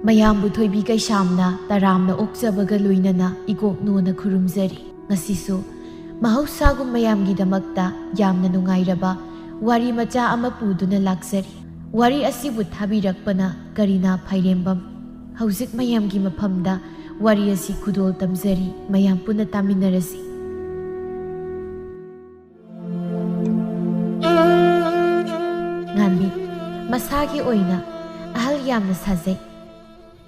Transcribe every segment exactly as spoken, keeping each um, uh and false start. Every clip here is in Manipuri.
ꯃꯌꯥꯝꯕꯨ ꯊꯣꯏꯕꯤ ꯀꯩꯁꯥꯝꯅ ꯇꯔꯥꯝꯅ ꯑꯣꯛꯆꯕꯒ ꯂꯣꯏꯅꯅ ꯏꯀꯣꯛꯅꯣꯅ ꯈꯨꯔꯨꯝꯖꯔꯤ꯫ ꯉꯁꯤꯁꯨ ꯃꯍꯧꯁꯥꯒꯨꯝ ꯃꯌꯥꯝꯒꯤꯗꯃꯛꯇ ꯌꯥꯝꯅ ꯅꯨꯡꯉꯥꯏꯔꯕ ꯋꯥꯔꯤ ꯃꯆꯥ ꯑꯃ ꯄꯨꯗꯨꯅ ꯂꯥꯛꯆꯔꯤ꯫ ꯋꯥꯔꯤ ꯑꯁꯤꯕꯨ ꯊꯥꯕꯤꯔꯛꯄꯅ ꯀꯔꯤꯅꯥ ꯐꯥꯏꯔꯦꯝꯕꯝ꯫ ꯍꯧꯖꯤꯛ ꯃꯌꯥꯝꯒꯤ ꯃꯐꯝꯗ ꯋꯥꯔꯤ ꯑꯁꯤ ꯈꯨꯗꯣꯜ ꯇꯝꯖꯔꯤ, ꯃꯌꯥꯝ ꯄꯨꯟꯅ ꯇꯥꯃꯤꯟꯅꯔꯁꯤ꯫ ꯉꯥꯟꯕꯤ ꯃꯁꯥꯒꯤ ꯑꯣꯏꯅ ꯑꯍꯜ ꯌꯥꯝꯅ ꯁꯥꯖꯩ꯫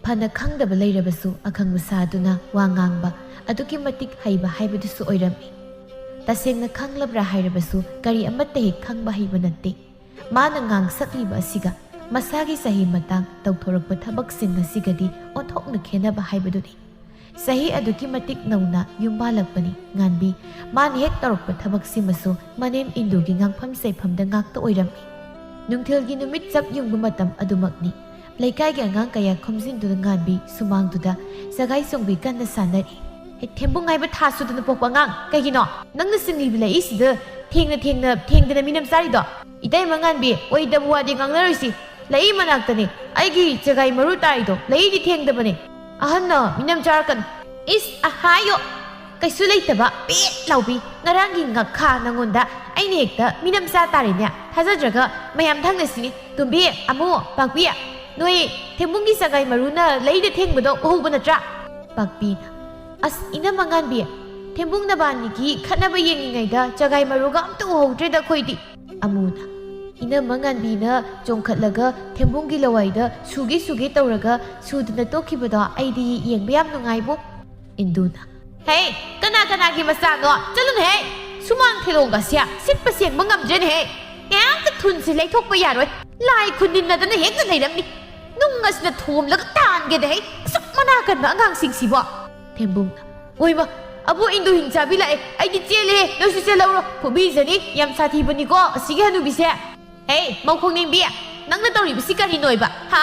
ꯐꯅ ꯈꯪꯗꯕ ꯂꯩꯔꯕꯁꯨ ꯑꯈꯪꯕ ꯁꯥꯗꯨꯅ ꯋꯥ ꯉꯥꯡꯕ ꯑꯗꯨꯛꯀꯤ ꯃꯇꯤꯛ ꯍꯩꯕ ꯍꯥꯏꯕꯗꯨꯁꯨ ꯑꯣꯏꯔꯝꯃꯤ꯫ ꯇꯁꯦꯡꯅ ꯈꯪꯂꯕ꯭ꯔꯥ ꯍꯥꯏꯔꯕꯁꯨ ꯀꯔꯤ ꯑꯃꯠꯇ ꯍꯦꯛ ꯈꯪꯕ ꯍꯩꯕ ꯅꯠꯇꯦ꯫ ꯃꯥꯅ ꯉꯥꯡꯁꯛꯂꯤꯕ ꯑꯁꯤꯒ ꯃꯁꯥꯒꯤ ꯆꯍꯤ ꯃꯇꯥꯡ, ꯇꯧꯊꯣꯔꯛꯄ ꯊꯕꯛꯁꯤꯡ ꯑꯁꯤꯒꯗꯤ ꯑꯣꯟꯊꯣꯛꯅ ꯈꯦꯟꯅꯕ ꯍꯥꯏꯕꯗꯨꯅꯤ꯫ ꯆꯍꯤ ꯑꯗꯨꯛꯀꯤ ꯃꯇꯤꯛ ꯅꯧꯅ ꯌꯨꯝ ꯄꯥꯜꯂꯛꯄꯅꯤ ꯉꯥꯟꯕꯤ꯫ ꯃꯥꯅ ꯍꯦꯛ ꯇꯧꯔꯛꯄ ꯊꯕꯛꯁꯤꯃꯁꯨ ꯃꯅꯦꯝ ꯏꯟꯗꯨꯒꯤ ꯉꯥꯡꯐꯝ ꯆꯩꯐꯝꯗ ꯉꯥꯛꯇ ꯑꯣꯏꯔꯝꯃꯤ꯫ ꯅꯨꯡꯊꯤꯜꯒꯤ ꯅꯨꯃꯤꯠ ꯆꯞ ꯌꯨꯡꯕ ꯃꯇꯝ ꯑꯗꯨꯃꯛꯅꯤ꯫ ꯂꯩꯀꯥꯏꯒꯤ ꯑꯉꯥꯡ ꯀꯌꯥ ꯈꯣꯝꯖꯤꯟꯗꯨꯅ ꯉꯥꯟꯕꯤ ꯁꯨꯃꯥꯡꯗꯨꯗ ꯆꯒꯥꯏ ꯆꯣꯡꯕꯤ ꯀꯟꯅ ꯁꯥꯟꯅꯔꯤ꯫ "ꯍꯦ, ꯊꯦꯝꯕꯨꯡ ꯍꯥꯏꯕ ꯊꯥ ꯁꯨꯗꯅ ꯄꯣꯛꯄ ꯑꯉꯥꯡ, ꯀꯩꯒꯤꯅꯣ ꯅꯪꯅ ꯆꯤꯡꯂꯤꯕ ꯂꯩꯏꯁꯤꯗ ꯊꯦꯡꯅ ꯊꯦꯡꯅ ꯊꯦꯡꯗꯅ ꯃꯤꯅꯝ ꯆꯥꯔꯤꯗꯣ?" "ꯏꯇꯩꯃ ꯉꯥꯟꯕꯤ, ꯑꯣꯏꯗꯕ ꯋꯥꯗꯤ ꯉꯥꯡꯅꯔꯣꯏꯁꯤ꯫ ꯂꯩꯏ ꯃꯅꯥꯛꯇꯅꯤ ꯑꯩꯒꯤ ꯆꯒꯥꯏ ꯃꯔꯨ ꯇꯥꯔꯤꯗꯣ, ꯂꯩꯏꯗꯤ ꯊꯦꯡꯗꯕꯅꯤ꯫ ꯑꯍꯟꯅ ꯃꯤꯅꯝ ꯆꯥꯔꯛꯀꯅꯨ꯫" "ꯏꯁ, ꯑꯍꯥꯌꯣ! ꯀꯩꯁꯨ ꯂꯩꯇꯕ ꯄꯦꯠ ꯂꯥꯎꯕꯤ, ꯉꯔꯥꯡꯒꯤ ꯉꯥꯈꯥ ꯅꯪꯉꯣꯟꯗ ꯑꯩꯅ ꯍꯦꯛꯇ ꯃꯤꯅꯝ ꯆꯥ ꯇꯥꯔꯦꯅꯦ꯫ ꯊꯥꯖꯗ꯭ꯔꯒ ꯃꯌꯥꯝ ꯊꯪꯅꯁꯤꯅꯦ꯫ ꯇꯣꯝꯕꯤ, ꯑꯃꯨ, ꯄꯥꯛꯄꯤ, ꯅꯣꯏ ꯊꯦꯝꯕꯨꯡꯒꯤ ꯆꯒꯥꯏ ꯃꯔꯨꯅ ꯂꯩꯗ ꯊꯦꯡꯕꯗꯣ ꯎꯍꯧꯕ ꯅꯠꯇ꯭ꯔꯥ?" ꯄꯥꯛꯄꯤꯅ, "ꯑꯁ, ꯏꯅꯝꯃ ꯉꯥꯟꯕꯤ, ꯊꯦꯝꯕꯨꯡ ꯅꯕꯥꯅꯤꯒꯤ ꯈꯠꯅꯕ ꯌꯦꯡꯉꯤꯉꯩꯗ ꯆꯒꯥꯏ ꯃꯔꯨꯒ ꯑꯝꯇ ꯎꯍꯧꯗ꯭ꯔꯦꯗ ꯑꯩꯈꯣꯏꯗꯤ꯫" ꯑꯃꯨꯅ, "ꯏꯅꯝꯃ ꯉꯥꯟꯕꯤꯅ ꯆꯣꯡꯈꯠꯂꯒ ꯊꯦꯝꯕꯨꯡꯒꯤ ꯂꯋꯥꯏꯗ ꯁꯨꯒꯦ ꯁꯨꯒꯦ ꯇꯧꯔꯒ ꯁꯨꯗꯅ ꯇꯣꯛꯈꯤꯕꯗꯣ ꯑꯩꯗꯤ ꯌꯦꯡꯕ ꯌꯥꯝ ꯅꯨꯡꯉꯥꯏꯕꯣ꯫" ꯏꯟꯗꯨꯅ, "ꯍꯦ, ꯀꯅꯥ ꯀꯅꯥꯒꯤ ꯃꯆꯥꯅꯣ? ꯆꯠꯂꯨꯅꯦꯍꯦ! ꯁꯨꯃꯥꯡ ꯊꯦꯂꯣꯡꯒꯁꯦ ꯁꯤꯠꯄ ꯁꯦꯡꯕ ꯉꯝꯗ꯭ꯔꯦꯅꯦꯍꯦ! ꯉꯥꯏꯍꯥꯛꯇ ꯊꯨꯟꯁꯦ ꯂꯩꯊꯣꯛꯄ ꯌꯥꯔꯣꯏ꯫ ꯂꯥꯏ ꯈꯨꯟꯅꯤꯟꯅꯗꯅ ꯍꯦꯛꯇ ꯂꯩꯔꯝꯃꯤ꯫ ꯅꯨꯡ ꯑꯁꯤꯅ ꯊꯣꯝꯂꯒ ꯇꯥꯟꯒꯦꯗ ꯍꯦ! ꯑꯁꯨꯛ ꯃꯅꯥ ꯀꯟꯕ ꯑꯉꯥꯡꯁꯤꯡꯁꯤꯕꯣ!" ꯊꯦꯝꯕꯨꯡꯅ, "ꯍꯣꯏꯃ, ꯑꯕꯣꯛ ꯏꯟꯗꯨ ꯍꯤꯡꯆꯥꯕꯤ ꯂꯥꯛꯑꯦ꯫ ꯑꯩꯗꯤ ꯆꯦꯜꯂꯦꯍꯦ꯫ ꯅꯣꯏꯁꯨ ꯆꯦꯜꯍꯧꯔꯣ꯫ ꯐꯨꯕꯤꯖꯅꯤ꯫ ꯌꯥꯝ ꯁꯥꯊꯤꯕꯅꯤꯀꯣ ꯑꯁꯤꯒꯤ ꯍꯅꯨꯕꯤꯁꯦ꯫ ꯍꯦ, ꯃꯧ ꯈꯣꯡꯅꯤꯡꯕꯤ, ꯅꯪꯅ ꯇꯧꯔꯤꯕꯁꯤ ꯀꯔꯤꯅꯣꯏꯕ? ꯍꯥ?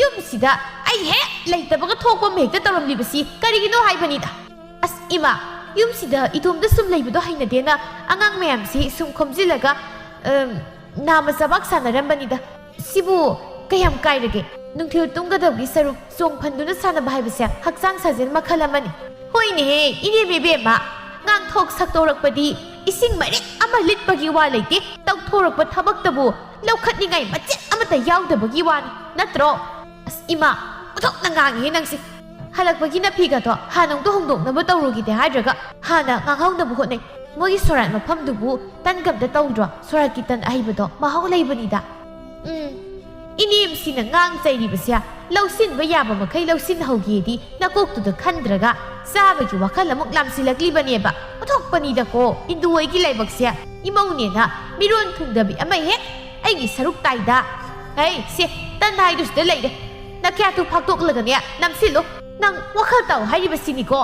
ꯌꯨꯝꯁꯤꯗ ꯑꯩ ꯍꯦꯛ ꯂꯩꯇꯕꯒ ꯊꯣꯛꯄ ꯑꯃ ꯍꯦꯛꯇ ꯇꯧꯔꯝꯂꯤꯕꯁꯤ ꯀꯔꯤꯒꯤꯅꯣ ꯍꯥꯏꯕꯅꯤꯗ?" "ꯑꯁ ꯏꯃꯥ, ꯌꯨꯝꯁꯤꯗ ꯏꯇꯣꯝꯗ ꯁꯨꯝ ꯂꯩꯕꯗꯣ ꯍꯩꯅꯗꯦꯅ ꯑꯉꯥꯡ ꯃꯌꯥꯝꯁꯤ ꯁꯨꯝ ꯈꯣꯝꯖꯤꯜꯂꯒ, ꯑꯝ, ꯅꯥꯃ ꯆꯕꯥꯛ ꯁꯥꯟꯅꯔꯝꯕꯅꯤꯗ꯫ ꯁꯤꯕꯨ ꯀꯌꯥꯝ ꯀꯥꯏꯔꯒꯦ? ꯅꯨꯡꯊꯤꯜ ꯇꯨꯝꯒꯗꯕꯒꯤ ꯁꯔꯨꯛ ꯆꯣꯡ ꯐꯟꯗꯨꯅ ꯁꯥꯟꯅꯕ ꯍꯥꯏꯕꯁꯦ ꯍꯛꯆꯥꯡ ꯁꯥꯖꯦꯜ ꯃꯈꯜ ꯑꯃꯅꯤ꯫ ꯍꯣꯏꯅꯦꯍꯦ, ꯏꯅꯦꯝ ꯏꯕꯦꯝꯃ, ꯉꯥꯡꯊꯣꯛ ꯁꯛꯇꯣꯔꯛꯄꯗꯤ ꯏꯁꯤꯡ ꯃꯔꯤꯛ ꯑꯃ ꯂꯤꯠꯄꯒꯤ ꯋꯥ ꯂꯩꯇꯦ, ꯇꯧꯊꯣꯔꯛꯄ ꯊꯕꯛꯇꯕꯨ ꯂꯧꯈꯠꯅꯤꯡꯉꯥꯏ ꯃꯆꯦꯠ ꯑꯃꯠꯇ ꯌꯥꯎꯗꯕꯒꯤ ꯋꯥꯅꯤ, ꯅꯠꯇ꯭ꯔꯣ? ꯑꯁ, ꯏꯃꯥ, ꯑꯣꯟꯊꯣꯛꯅ ꯉꯥꯡꯉꯤꯍꯦ ꯅꯪꯁꯦ꯫ ꯍꯜꯂꯛꯄꯒꯤ ꯅꯐꯤꯒꯗꯣ ꯍꯥꯟꯅ ꯑꯃꯨꯛꯇ ꯍꯣꯡꯗꯣꯛꯅꯕ ꯇꯧꯔꯨꯈꯤꯗꯦ ꯍꯥꯏꯗ꯭ꯔꯒ ꯍꯥꯟꯅ ꯉꯥꯡꯍꯧꯅꯕ ꯍꯣꯠꯅꯩ꯫ ꯃꯣꯏꯒꯤ ꯁꯣꯔꯥꯠ ꯃꯐꯝꯗꯨꯕꯨ ꯇꯟꯒ ꯑꯝꯇ ꯇꯧꯗ꯭ꯔꯣ? ꯁꯣꯔꯥꯠꯀꯤ ꯇꯟ ꯑꯍꯩꯕꯗꯣ ꯃꯍꯥꯎ ꯂꯩꯕꯅꯤꯗ꯫ ꯎꯝ, ꯏꯅꯦꯝꯁꯤꯅ ꯉꯥꯡ ꯆꯩꯔꯤꯕꯁꯦ ꯂꯧꯁꯤꯟꯕ ꯌꯥꯕ ꯃꯈꯩ ꯂꯧꯁꯤꯟꯍꯧꯒꯦꯗꯤ ꯅꯀꯣꯛꯇꯨꯗ ꯈꯟꯗ꯭ꯔꯒ ꯆꯥꯕꯒꯤ ꯋꯥꯈꯜ ꯑꯃꯨꯛ ꯂꯥꯝꯁꯤꯜꯂꯛꯂꯤꯕꯅꯦꯕ꯫ ꯑꯣꯟꯊꯣꯛꯄꯅꯤꯗꯀꯣ, ꯏꯟꯗꯨ ꯍꯣꯏꯒꯤ ꯂꯥꯏꯕꯛꯁꯦ꯫ ꯏꯃꯧꯅꯦꯅ ꯃꯤꯔꯣꯟ ꯊꯨꯡꯗꯕꯤ ꯑꯃ ꯍꯦꯛ ꯑꯩꯒꯤ ꯁꯔꯨꯛ ꯇꯥꯏꯗ꯫ ꯍꯩ, ꯁꯦ, ꯇꯟ ꯍꯥꯏꯗꯨꯁꯤꯗ ꯂꯩꯔꯦ꯫ ꯅꯈꯌꯥꯠꯇꯨ ꯐꯥꯛꯇꯣꯛꯂꯒꯅꯦ ꯅꯝꯁꯤꯜꯂꯨ꯫ ꯅꯪ ꯋꯥꯈꯜ ꯇꯥꯎ ꯍꯥꯏꯔꯤꯕꯁꯤꯅꯤꯀꯣ꯫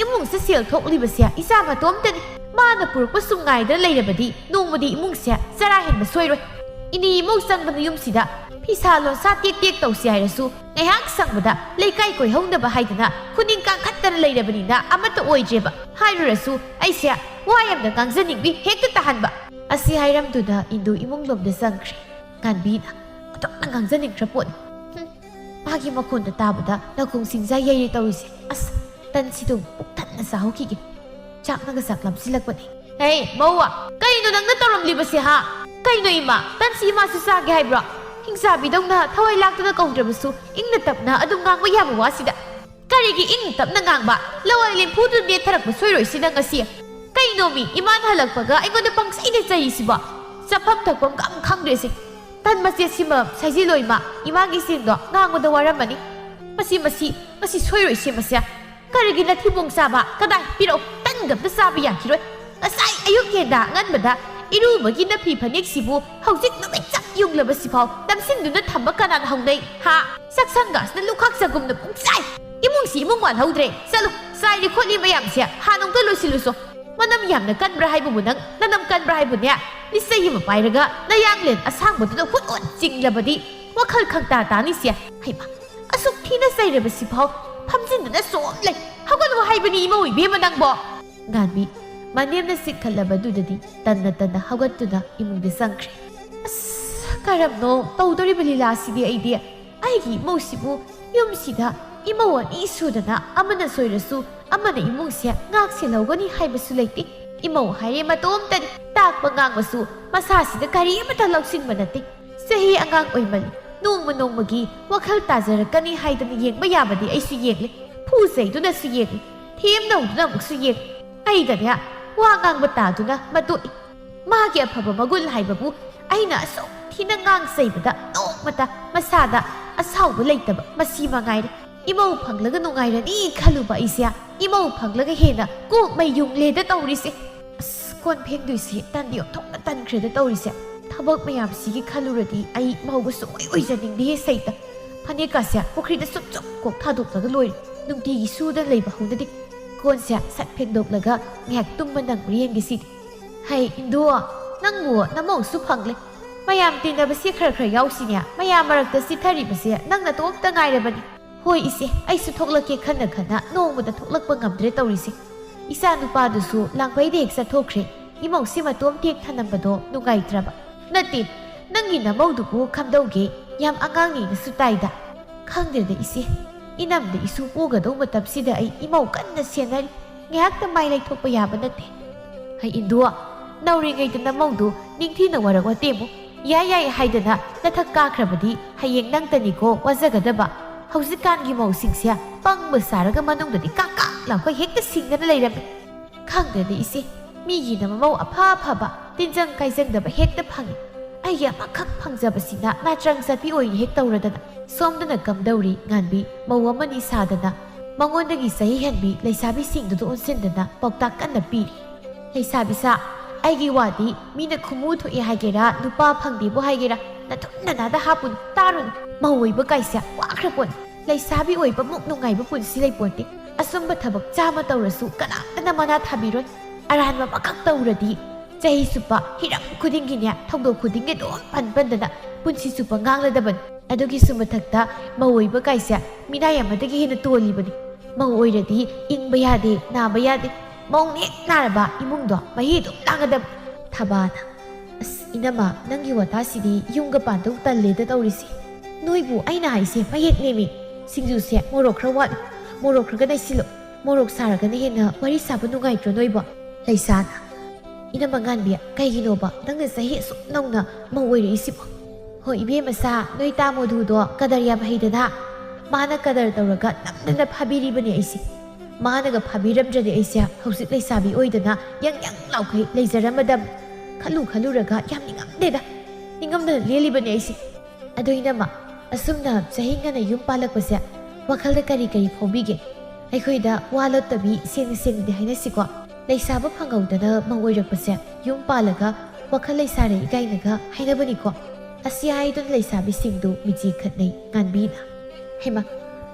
ꯏꯃꯨꯡꯁꯦ ꯁꯦꯜ ꯊꯣꯛꯂꯤꯕꯁꯦ ꯏꯆꯥ ꯃꯇꯣꯝꯇꯅꯤ꯫ ꯃꯥꯅ ꯄꯨꯔꯛꯄ ꯁꯨꯝ ꯉꯥꯏꯗꯅ ꯂꯩꯔꯕꯗꯤ ꯅꯣꯡꯃꯗꯤ ꯏꯃꯨꯡꯁꯦ ꯆꯔꯥ ꯍꯦꯟꯕ ꯁꯣꯏꯔꯣꯏ꯫ ꯏꯅꯦ ꯏꯃꯧ ꯆꯪꯗꯅ ꯌꯨꯝꯁꯤꯗ ꯐꯤꯁꯥ ꯂꯣꯟꯁꯥ ꯇꯦꯛ ꯇꯦꯛ ꯇꯧꯁꯤ ꯍꯥꯏꯔꯁꯨ ꯉꯥꯏꯍꯥꯛ ꯁꯪꯕꯗ ꯂꯩꯀꯥꯏ ꯀꯣꯏꯍꯧꯅꯕ ꯍꯥꯏꯗꯅ ꯈꯨꯅꯤꯡ ꯀꯥꯡꯈꯠꯇꯅ ꯂꯩꯔꯕꯅꯤꯅ ꯑꯃꯠꯇ ꯑꯣꯏꯗ꯭ꯔꯦꯕ꯫ ꯍꯥꯏꯔꯨꯔꯁꯨ ꯑꯩꯁꯦ ꯋꯥ ꯌꯥꯝꯅ ꯉꯥꯡꯖꯅꯤꯡꯕꯤ ꯍꯦꯛꯇ ꯇꯥꯍꯟꯕ꯫ ꯑꯁꯤ ꯍꯥꯏꯔꯝꯗꯨꯅ ꯏꯟꯗꯨ ꯏꯃꯨꯡ ꯂꯣꯝꯗ ꯆꯪꯈ꯭ꯔꯦ꯫ ꯉꯥꯟꯕꯤꯅ ꯑꯣꯟꯊꯣꯛꯅ ꯉꯥꯡꯖꯅꯤꯡꯗ꯭ꯔ ꯄꯣꯠꯅꯤ꯫ ꯍꯨꯝ, ꯃꯥꯒꯤ ꯃꯈꯣꯟꯗꯣ ꯇꯥꯕꯗ ꯅꯥꯀꯣꯡ ꯁꯤꯡꯖꯥ ꯌꯩꯔꯦ ꯇꯧꯔꯤꯁꯦ꯫ ꯑꯁ, ꯇꯟꯁꯤꯗꯨꯝ ꯄꯨꯛ ꯊꯟꯅ ꯆꯥꯍꯧꯈꯤꯒꯦ꯫ ꯆꯥꯛꯅꯒ ꯆꯥꯛ ꯂꯥꯝꯁꯤꯜꯂꯛꯄꯅꯦ꯫ ꯍꯦ, ꯃꯧꯋꯥ, ꯀꯩꯅꯣ ꯅꯪꯅ ꯇꯧꯔꯝꯂꯤꯕꯁꯦ, ꯍꯥ? ꯀꯩꯅꯣ ꯏꯃꯥ, ꯇꯟꯁꯤ ꯏꯃꯥꯁꯨ ꯆꯥꯒꯦ ꯍꯥꯏꯕ꯭ꯔꯣ? ꯍꯤꯡꯆꯥꯕꯤꯗꯧꯅ ꯊꯋꯥꯏ ꯂꯥꯛꯇꯅ ꯀꯧꯗ꯭ꯔꯕꯁꯨ ꯏꯪꯅ ꯇꯞꯅ ꯑꯗꯨꯝ ꯉꯥꯡꯕ ꯌꯥꯕ ꯋꯥꯁꯤꯗ꯫ ꯀꯔꯤꯒꯤ ꯏꯪ ꯇꯞꯅ ꯉꯥꯡꯕ? ꯂꯋꯥꯏ ꯂꯦꯝꯐꯨꯗꯨ ꯅꯦꯠꯊꯔꯛꯄ ꯁꯣꯏꯔꯣꯏꯁꯤꯅ ꯉꯁꯤ꯫ ꯀꯩꯅꯣꯃꯤ, ꯏꯃꯥꯅ ꯍꯜꯂꯛꯄꯒ ꯑꯩꯉꯣꯟꯗ ꯄꯪꯆꯩꯗ ꯆꯩꯔꯤꯁꯤꯕꯣ? ꯆꯠꯐꯝ ꯊꯛꯐꯝꯒ ꯑꯝ ꯈꯪꯗ꯭ꯔꯦꯁꯦ꯫ ꯇꯟ ꯃꯆꯦꯠꯁꯤꯃ ꯁꯥꯏꯖꯤꯜꯂꯣ ꯏꯃꯥ, ꯏꯃꯥꯒꯤ ꯆꯦꯡꯗꯣ ꯉꯥꯡꯕꯗ ꯋꯥꯔꯝꯃꯅꯤ꯫ ꯃꯁꯤ, ꯃꯁꯤ, ꯃꯁꯤ ꯁꯣꯏꯔꯣꯏꯁꯦ ꯃꯁꯦ꯫ ꯀꯔꯤꯒꯤ ꯅꯊꯤꯕꯣꯡ ꯆꯥꯕ? ꯀꯗꯥꯏ? ꯄꯤꯔꯛꯑꯣ, ꯇꯟꯒ ꯑꯝꯇ ꯆꯥꯕ ꯌꯥꯈꯤꯔꯣꯏ꯫ ꯉꯁꯥꯏ ꯑꯌꯨꯛ ꯉꯟꯇꯥ ꯑꯉꯟꯕꯗ ꯏꯔꯨꯕꯒꯤ ꯅꯐꯤ ꯐꯅꯦꯛꯁꯤꯕꯨ ꯍꯧꯖꯤꯛ ꯅꯨꯃꯤꯠ ꯆꯞ ꯌꯨꯡꯂꯕꯁꯤꯐꯥꯎ ꯅꯝꯁꯤꯟꯗꯨꯅ ꯊꯝꯕ ꯀꯅꯥꯅ ꯍꯧꯅꯩ? ꯍꯥ? ꯆꯥꯛꯁꯪꯒ ꯑꯁꯤꯅ ꯂꯨꯈꯥꯛ ꯆꯒꯨꯝꯅ ꯄꯨꯡꯆꯥꯏ꯫ ꯏꯃꯨꯡꯁꯤ ꯏꯃꯨꯡ ꯃꯥꯜꯍꯧꯗ꯭ꯔꯦ꯫ ꯆꯠꯂꯨ, ꯆꯥꯏꯔꯤ ꯈꯣꯠꯂꯤ ꯃꯌꯥꯝꯁꯦ ꯍꯥꯟꯅ ꯑꯃꯨꯛꯇ ꯂꯣꯏꯁꯤꯜꯂꯨꯁꯣ꯫ ꯃꯅꯝ ꯌꯥꯝꯅ ꯀꯟꯕ꯭ꯔꯥ ꯍꯥꯏꯕꯕꯨ ꯅꯪ, ꯅꯅꯝ ꯀꯟꯕ꯭ꯔꯥ ꯍꯥꯏꯕꯨꯅꯦ? ꯂꯤꯆꯩ ꯑꯃ ꯄꯥꯏꯔꯒ ꯅꯌꯥꯡꯂꯦꯟ ꯑꯁꯥꯡꯕꯗꯨꯗ ꯍꯨꯠ ꯍꯨꯠ ꯆꯤꯡꯂꯕꯗꯤ ꯋꯥꯈꯜ ꯈꯪꯇꯥ ꯇꯥꯅꯤꯁꯦ꯫ ꯍꯩꯃꯥ, ꯑꯁꯨꯛ ꯊꯤꯅ ꯆꯩꯔꯕꯁꯤꯐꯥꯎ ꯐꯝꯖꯤꯟꯗꯨꯅ ꯁꯣꯝ ꯂꯩ꯫ ꯍꯧꯒꯠꯂꯨ ꯍꯥꯏꯕꯅꯤ ꯏꯃꯧ ꯏꯕꯦꯝꯃ ꯅꯪꯕꯣ꯫ ꯉꯥꯟꯕꯤ ꯃꯅꯦꯝꯅ ꯆꯤꯡꯈꯠꯂꯕꯗꯨꯗꯗꯤ ꯇꯟꯅ ꯇꯟꯅ ꯍꯧꯒꯠꯇꯨꯅ ꯏꯃꯨꯡꯗ ꯆꯪꯈ꯭ꯔꯦ꯫ ꯑꯁ, ꯀꯔꯝꯅꯣ ꯇꯧꯗꯣꯔꯤꯕ ꯂꯤꯂꯥꯁꯤꯗꯤ ꯑꯩꯗꯤ? ꯑꯩꯒꯤ ꯏꯃꯧꯁꯤꯕꯨ ꯌꯨꯝꯁꯤꯗ ꯏꯃꯧ ꯑꯅꯤ ꯁꯨꯗꯅ ꯑꯃꯅ ꯁꯣꯏꯔꯁꯨ ꯑꯃꯅ ꯏꯃꯨꯡꯁꯦ ꯉꯥꯛ ꯁꯦꯜꯍꯧꯒꯅꯤ ꯍꯥꯏꯕꯁꯨ ꯂꯩꯇꯦ꯫ ꯏꯃꯧ ꯍꯥꯏꯔꯦ ꯃꯇꯣꯝꯇꯅꯤ, ꯇꯥꯛꯄ ꯉꯥꯡꯕꯁꯨ ꯃꯁꯥꯁꯤꯗ ꯀꯔꯤ ꯑꯃꯠꯇ ꯂꯧꯁꯤꯟꯕ ꯅꯠꯇꯦ꯫ ꯆꯍꯤ ꯑꯉꯥꯡ ꯑꯣꯏꯃꯜꯂꯤ꯫ ꯅꯣꯡꯃ ꯅꯣꯡꯃꯒꯤ ꯋꯥꯈꯜ ꯇꯥꯖꯔꯛꯀꯅꯤ ꯍꯥꯏꯗꯅ ꯌꯦꯡꯕ ꯌꯥꯕꯗꯤ ꯑꯩꯁꯨ ꯌꯦꯡꯂꯦ꯫ ꯐꯨ ꯆꯩꯗꯨꯅꯁꯨ ꯌꯦꯡꯂꯦ꯫ ꯊꯦꯝꯅꯧꯗꯨꯅ ꯑꯃꯨꯛꯁꯨ ꯌꯦꯡꯂꯦ꯫ ꯑꯩꯗꯅꯦ, ꯋꯥ ꯉꯥꯡꯕ ꯇꯥꯗꯨꯅ ꯃꯇꯣꯛꯏ꯫ ꯃꯥꯒꯤ ꯑꯐꯕ ꯃꯒꯨꯟ ꯍꯥꯏꯕꯕꯨ ꯑꯩꯅ ꯑꯁꯨꯛ ꯊꯤꯅ ꯉꯥꯡ ꯆꯩꯕꯗ ꯅꯣꯡꯃꯇ ꯃꯁꯥꯗ ꯑꯁꯥꯎꯕ ꯂꯩꯇꯕ ꯃꯁꯤ ꯃꯉꯥꯏꯔꯦ꯫ ꯏꯃꯧ ꯐꯪꯂꯒ ꯅꯨꯡꯉꯥꯏꯔꯅꯤ ꯈꯜꯂꯨꯕ ꯑꯩꯁꯦ ꯏꯃꯧ ꯐꯪꯂꯒ ꯍꯦꯟꯅ ꯀꯣꯛ ꯃꯩ ꯌꯨꯡꯂꯦꯗ ꯇꯧꯔꯤꯁꯦ꯫ ꯑꯁ, ꯀꯣꯟ ꯐꯦꯡꯗꯣꯏꯁꯤ ꯇꯟꯗꯤ ꯑꯣꯟꯊꯣꯛꯅ ꯇꯟꯈ꯭ꯔꯦꯗ ꯇꯧꯔꯤꯁꯦ꯫ ꯊꯕꯛ ꯃꯌꯥꯝꯁꯤꯒꯤ ꯈꯜꯂꯨꯔꯗꯤ ꯑꯩ ꯃꯧꯒ ꯁꯨꯡꯑꯣꯏ ꯑꯣꯏꯖꯅꯤꯡꯗꯦꯍꯦ ꯁꯩꯇ꯫ ꯐꯅꯦꯛꯀꯥꯁꯦ ꯄꯨꯈ꯭ꯔꯤꯗ ꯁꯨꯝ ꯁꯨꯝ ꯀꯣꯛ ꯊꯥꯗꯣꯛꯂꯒ ꯂꯣꯏꯔꯦ꯫ ꯅꯨꯡꯇꯤꯒꯤ ꯁꯨꯗꯅ ꯂꯩꯕ ꯍꯧꯅꯗꯦ꯫ ꯀꯣꯟꯁꯦ ꯁꯠ ꯐꯦꯡꯗꯣꯛꯂꯒ ꯉꯥꯏꯍꯥꯛ ꯇꯨꯝꯕ ꯅꯪꯕ꯭ꯔꯥ ꯌꯦꯡꯒꯦ ꯁꯤꯗꯤ꯫ ꯍꯩ, ꯏꯟꯗꯣ, ꯅꯪꯕꯨ ꯅꯃꯧꯁꯨ ꯐꯪꯂꯦ꯫ ꯃꯌꯥꯝ ꯇꯤꯟꯅꯕꯁꯦ ꯈꯔ ꯈꯔ ꯌꯥꯎꯁꯤꯅꯦ꯫ ꯃꯌꯥꯝ ꯃꯔꯛꯇ ꯆꯤꯊꯔꯤꯕꯁꯦ ꯅꯪ ꯅꯇꯣꯝꯇ ꯉꯥꯏꯔꯕꯅꯤ꯫ ꯍꯣꯏ ꯏꯆꯦ, ꯑꯩꯁꯨ ꯊꯣꯛꯂꯛꯀꯦ ꯈꯟꯅ ꯈꯟꯅ ꯅꯣꯡꯃꯗ ꯊꯣꯛꯂꯛꯄ ꯉꯝꯗ꯭ꯔꯦ ꯇꯧꯔꯤꯁꯦ꯫ ꯏꯆꯥ ꯅꯨꯄꯥꯗꯨꯁꯨ ꯂꯥꯡꯕꯩꯗ ꯍꯦꯛ ꯆꯠꯊꯣꯛꯈ꯭ꯔꯦ꯫ ꯏꯃꯧꯁꯤ ꯃꯇꯣꯝ ꯇꯦꯛ ꯊꯅꯝꯕꯗꯣ ꯅꯨꯡꯉꯥꯏꯇ꯭ꯔꯕ꯫ ꯅꯠꯇꯦ, ꯅꯪꯒꯤ ꯅꯃꯧꯗꯨꯕꯨ ꯈꯝꯗꯧꯒꯦ, ꯌꯥꯝ ꯑꯉꯥꯡꯅꯦꯅꯁꯨ ꯇꯥꯏꯗ꯫ ꯈꯪꯗꯦꯗ ꯏꯆꯦ, ꯏꯅꯝꯗ ꯏꯁꯨ ꯄꯣꯒꯗꯧ ꯃꯇꯝꯁꯤꯗ ꯑꯩ ꯏꯃꯧ ꯀꯟꯅ ꯁꯦꯟꯅꯔꯤ꯫ ꯉꯥꯏꯍꯥꯛꯇ ꯃꯥꯏ ꯂꯩꯊꯣꯛꯄ ꯌꯥꯕ ꯅꯠꯇꯦ꯫ ꯍꯩ ꯏꯟꯗꯨ, ꯅꯧꯔꯤꯉꯩꯗ ꯅꯃꯧꯗꯨ ꯅꯤꯡꯊꯤꯅ ꯋꯥꯔꯛ ꯋꯥꯇꯦꯝꯃꯨ꯫ ꯌꯥꯏ ꯌꯥꯏ ꯍꯥꯏꯗꯅ ꯅꯊꯛ ꯀꯥꯈ꯭ꯔꯕꯗꯤ ꯍꯌꯦꯡ ꯅꯪꯇꯅꯤꯀꯣ ꯋꯥꯖꯒꯗꯕ꯫ ꯍꯧꯖꯤꯛꯀꯥꯟꯒꯤ ꯃꯧꯁꯤꯡꯁꯦ ꯄꯪꯕ ꯁꯥꯔꯒ ꯃꯅꯨꯡꯗꯗꯤ ꯀꯥꯛ ꯀꯥꯛ ꯂꯥꯎꯈꯩ ꯍꯦꯛꯇ ꯁꯤꯡꯗꯅ ꯂꯩꯔꯝꯃꯤ꯫ ꯈꯪꯗꯦꯗ ꯏꯆꯦ, ꯃꯤꯒꯤꯅ ꯃꯃꯧ ꯑꯐ ꯑꯐꯕ, ꯇꯤꯟꯖꯪ ꯀꯥꯏꯖꯪꯗꯕ ꯍꯦꯛꯇ ꯐꯪꯉꯤ꯫ ꯑꯩꯒꯤ ꯑꯃꯈꯛ ꯐꯪꯖꯕꯁꯤꯅ ꯅꯥꯇ꯭ꯔꯪ ꯆꯠꯄꯤ ꯑꯣꯏꯅ ꯍꯦꯛ ꯇꯧꯔꯗꯅ꯫ ꯁꯣꯝꯗꯅ ꯀꯝꯗꯧꯔꯤ ꯉꯥꯟꯕꯤ, ꯃꯧ ꯑꯃꯅꯤ ꯁꯥꯗꯅ, ꯃꯉꯣꯟꯗꯒꯤ ꯆꯍꯤ ꯍꯟꯕꯤ ꯂꯩꯁꯥꯕꯤꯁꯤꯡꯗꯨꯗ ꯑꯣꯟꯁꯤꯟꯗꯅ ꯄꯥꯎꯇꯥꯛ ꯀꯟꯅ ꯄꯤꯔꯤ꯫ ꯂꯩꯁꯥꯕꯤ ꯁꯥ, ꯑꯩꯒꯤ ꯋꯥꯗꯤ ꯃꯤꯅ ꯈꯨꯃꯨ ꯊꯣꯛꯑꯦ ꯍꯥꯏꯒꯦꯔꯥ, ꯅꯨꯄꯥ ꯐꯪꯗꯦꯕꯨ ꯍꯥꯏꯒꯦꯔꯥ, ꯅꯊꯨꯝ ꯅꯅꯥꯗ ꯍꯥꯞꯄꯨꯅꯨ, ꯇꯥꯔꯨꯅꯨ꯫ ꯃꯧ ꯑꯣꯏꯕ ꯀꯥꯏꯁꯦ ꯋꯥꯈ꯭ꯔ ꯄꯣꯠꯅꯤ꯫ ꯂꯩꯁꯥꯕꯤ ꯑꯣꯏꯕ ꯃꯨꯛ ꯅꯨꯡꯉꯥꯏꯕ ꯄꯨꯟꯁꯤ ꯂꯩꯄꯣꯟꯇꯦ꯫ ꯑꯆꯨꯝꯕ ꯊꯕꯛ ꯆꯥꯝꯃ ꯇꯧꯔꯁꯨ ꯀꯅꯥꯝꯇꯅ ꯃꯅꯥ ꯊꯥꯕꯤꯔꯣꯏ꯫ ꯑꯔꯥꯟꯕ ꯑꯃꯈꯛ ꯇꯧꯔꯗꯤ ꯆꯍꯤ ꯆꯨꯞꯄ ꯍꯤꯔꯝ ꯈꯨꯗꯤꯡꯒꯤꯅꯦ, ꯊꯧꯗꯣꯛ ꯈꯨꯗꯤꯡꯒꯤ ꯑꯗꯨꯝ ꯄꯟ ꯄꯟꯗꯅ ꯄꯨꯟꯁꯤ ꯆꯨꯞꯄ ꯉꯥꯡꯂꯗꯕꯅꯤ꯫ ꯑꯗꯨꯒꯤꯁꯨ ꯃꯊꯛꯇ ꯃꯧ ꯑꯣꯏꯕ ꯀꯥꯏꯁꯦ ꯃꯤꯅꯥꯏ ꯑꯃꯗꯒꯤ ꯍꯦꯟꯅ ꯇꯣꯜꯂꯤꯕꯅꯤ꯫ ꯃꯧ ꯑꯣꯏꯔꯗꯤ ꯏꯪꯕ ꯌꯥꯗꯦ, ꯅꯥꯕ ꯌꯥꯗꯦ꯫ ꯃꯧ ꯅꯦꯛ ꯅꯥꯔꯕ ꯏꯃꯨꯡꯗꯣ ꯃꯍꯤ ꯑꯗꯨꯝ ꯂꯥꯡꯒꯗꯕ꯫ ꯊꯕꯥꯅ, "ꯑꯁ ꯏꯅꯝꯃ, ꯅꯪꯒꯤ ꯋꯥꯇꯥꯁꯤꯗꯤ ꯌꯨꯝꯒ ꯄꯥꯟꯗꯧ ꯇꯜꯂꯦꯗ ꯇꯧꯔꯤꯁꯦ꯫ ꯅꯣꯏꯕꯨ ꯑꯩꯅ ꯍꯥꯏꯁꯦ ꯃꯌꯦꯛꯅꯦꯃꯤ꯫ ꯁꯤꯡꯖꯨꯁꯦ ꯃꯣꯔꯣꯛ ꯈꯔ ꯋꯥꯠꯂꯤ, ꯃꯣꯔꯣꯛ ꯈꯔꯒ ꯅꯩꯁꯤꯜꯂꯣ꯫ ꯃꯣꯔꯣꯛ ꯁꯥꯔꯒꯅ ꯍꯦꯟꯅ ꯋꯥꯔꯤ ꯁꯥꯕ ꯅꯨꯡꯉꯥꯏꯇ꯭ꯔꯣ ꯅꯣꯏꯕꯣ?" ꯂꯩꯁꯥꯅ, "ꯏꯅꯝꯃ ꯉꯥꯟꯕꯤ, ꯀꯩꯒꯤꯅꯣꯕ ꯅꯪꯅ ꯆꯍꯤ ꯑꯁꯨꯛ ꯅꯧꯅ ꯃꯧ ꯑꯣꯏꯔꯛꯏꯁꯤꯕꯣ?" "ꯍꯣ ꯏꯕꯦꯝꯃ ꯁꯥ, ꯅꯣꯏ ꯇꯥ ꯃꯣꯙꯨꯗꯣ ꯀꯗꯔ ꯌꯥꯝ ꯍꯩꯗꯅ꯫ ꯃꯥꯅ ꯀꯗꯔ ꯇꯧꯔꯒ ꯅꯝꯗꯅ ꯐꯥꯕꯤꯔꯤꯕꯅꯦ ꯑꯩꯁꯦ꯫ ꯃꯥꯅꯒ ꯐꯥꯕꯤꯔꯝꯗ꯭ꯔꯗꯤ ꯑꯩꯁꯦ ꯍꯧꯖꯤꯛ ꯂꯩꯁꯥꯕꯤ ꯑꯣꯏꯗꯅ ꯌꯪ ꯌꯪ ꯂꯥꯎꯈꯩ ꯂꯩꯖꯔꯝꯃꯗꯝ꯫ ꯈꯜꯂꯨ ꯈꯜꯂꯨꯔꯒ ꯌꯥꯝ ꯅꯤꯡꯉꯝꯗꯦꯗ꯫ ꯅꯤꯡꯉꯝꯗꯅ ꯂꯦꯜꯂꯤꯕꯅꯦ ꯑꯩꯁꯦ꯫ ꯑꯗꯣ ꯏꯅꯝꯃ, ꯑꯁꯨꯝꯅ ꯆꯍꯤ ꯉꯟꯅ ꯌꯨꯝ ꯄꯥꯜꯂꯛꯄꯁꯦ ꯋꯥꯈꯜꯗ ꯀꯔꯤ ꯀꯔꯤ ꯐꯥꯎꯕꯤꯒꯦ? ꯑꯩꯈꯣꯏꯗ ꯋꯥ ꯂꯣꯠꯇꯕꯤ ꯁꯦꯡꯅ ꯁꯦꯡꯅꯗꯤ ꯍꯥꯏꯅꯁꯤꯀꯣ꯫ ꯂꯩꯁꯥꯕ ꯐꯪꯍꯧꯗꯅ ꯃꯧ ꯑꯣꯏꯔꯛꯄꯁꯦ, ꯌꯨꯝ ꯄꯥꯜꯂꯒ ꯋꯥꯈꯜ ꯂꯩꯁꯥꯔꯦ ꯏꯀꯥꯏꯅꯒ ꯍꯥꯏꯅꯕꯅꯤꯀꯣ꯫ ꯑꯁꯤ ꯍꯥꯏꯗꯨꯅ ꯂꯩꯁꯥꯕꯤꯁꯤꯡꯗꯨ ꯃꯤꯆꯤ ꯈꯠꯅꯩ ꯉꯥꯟꯕꯤꯅ꯫ ꯍꯩꯃ,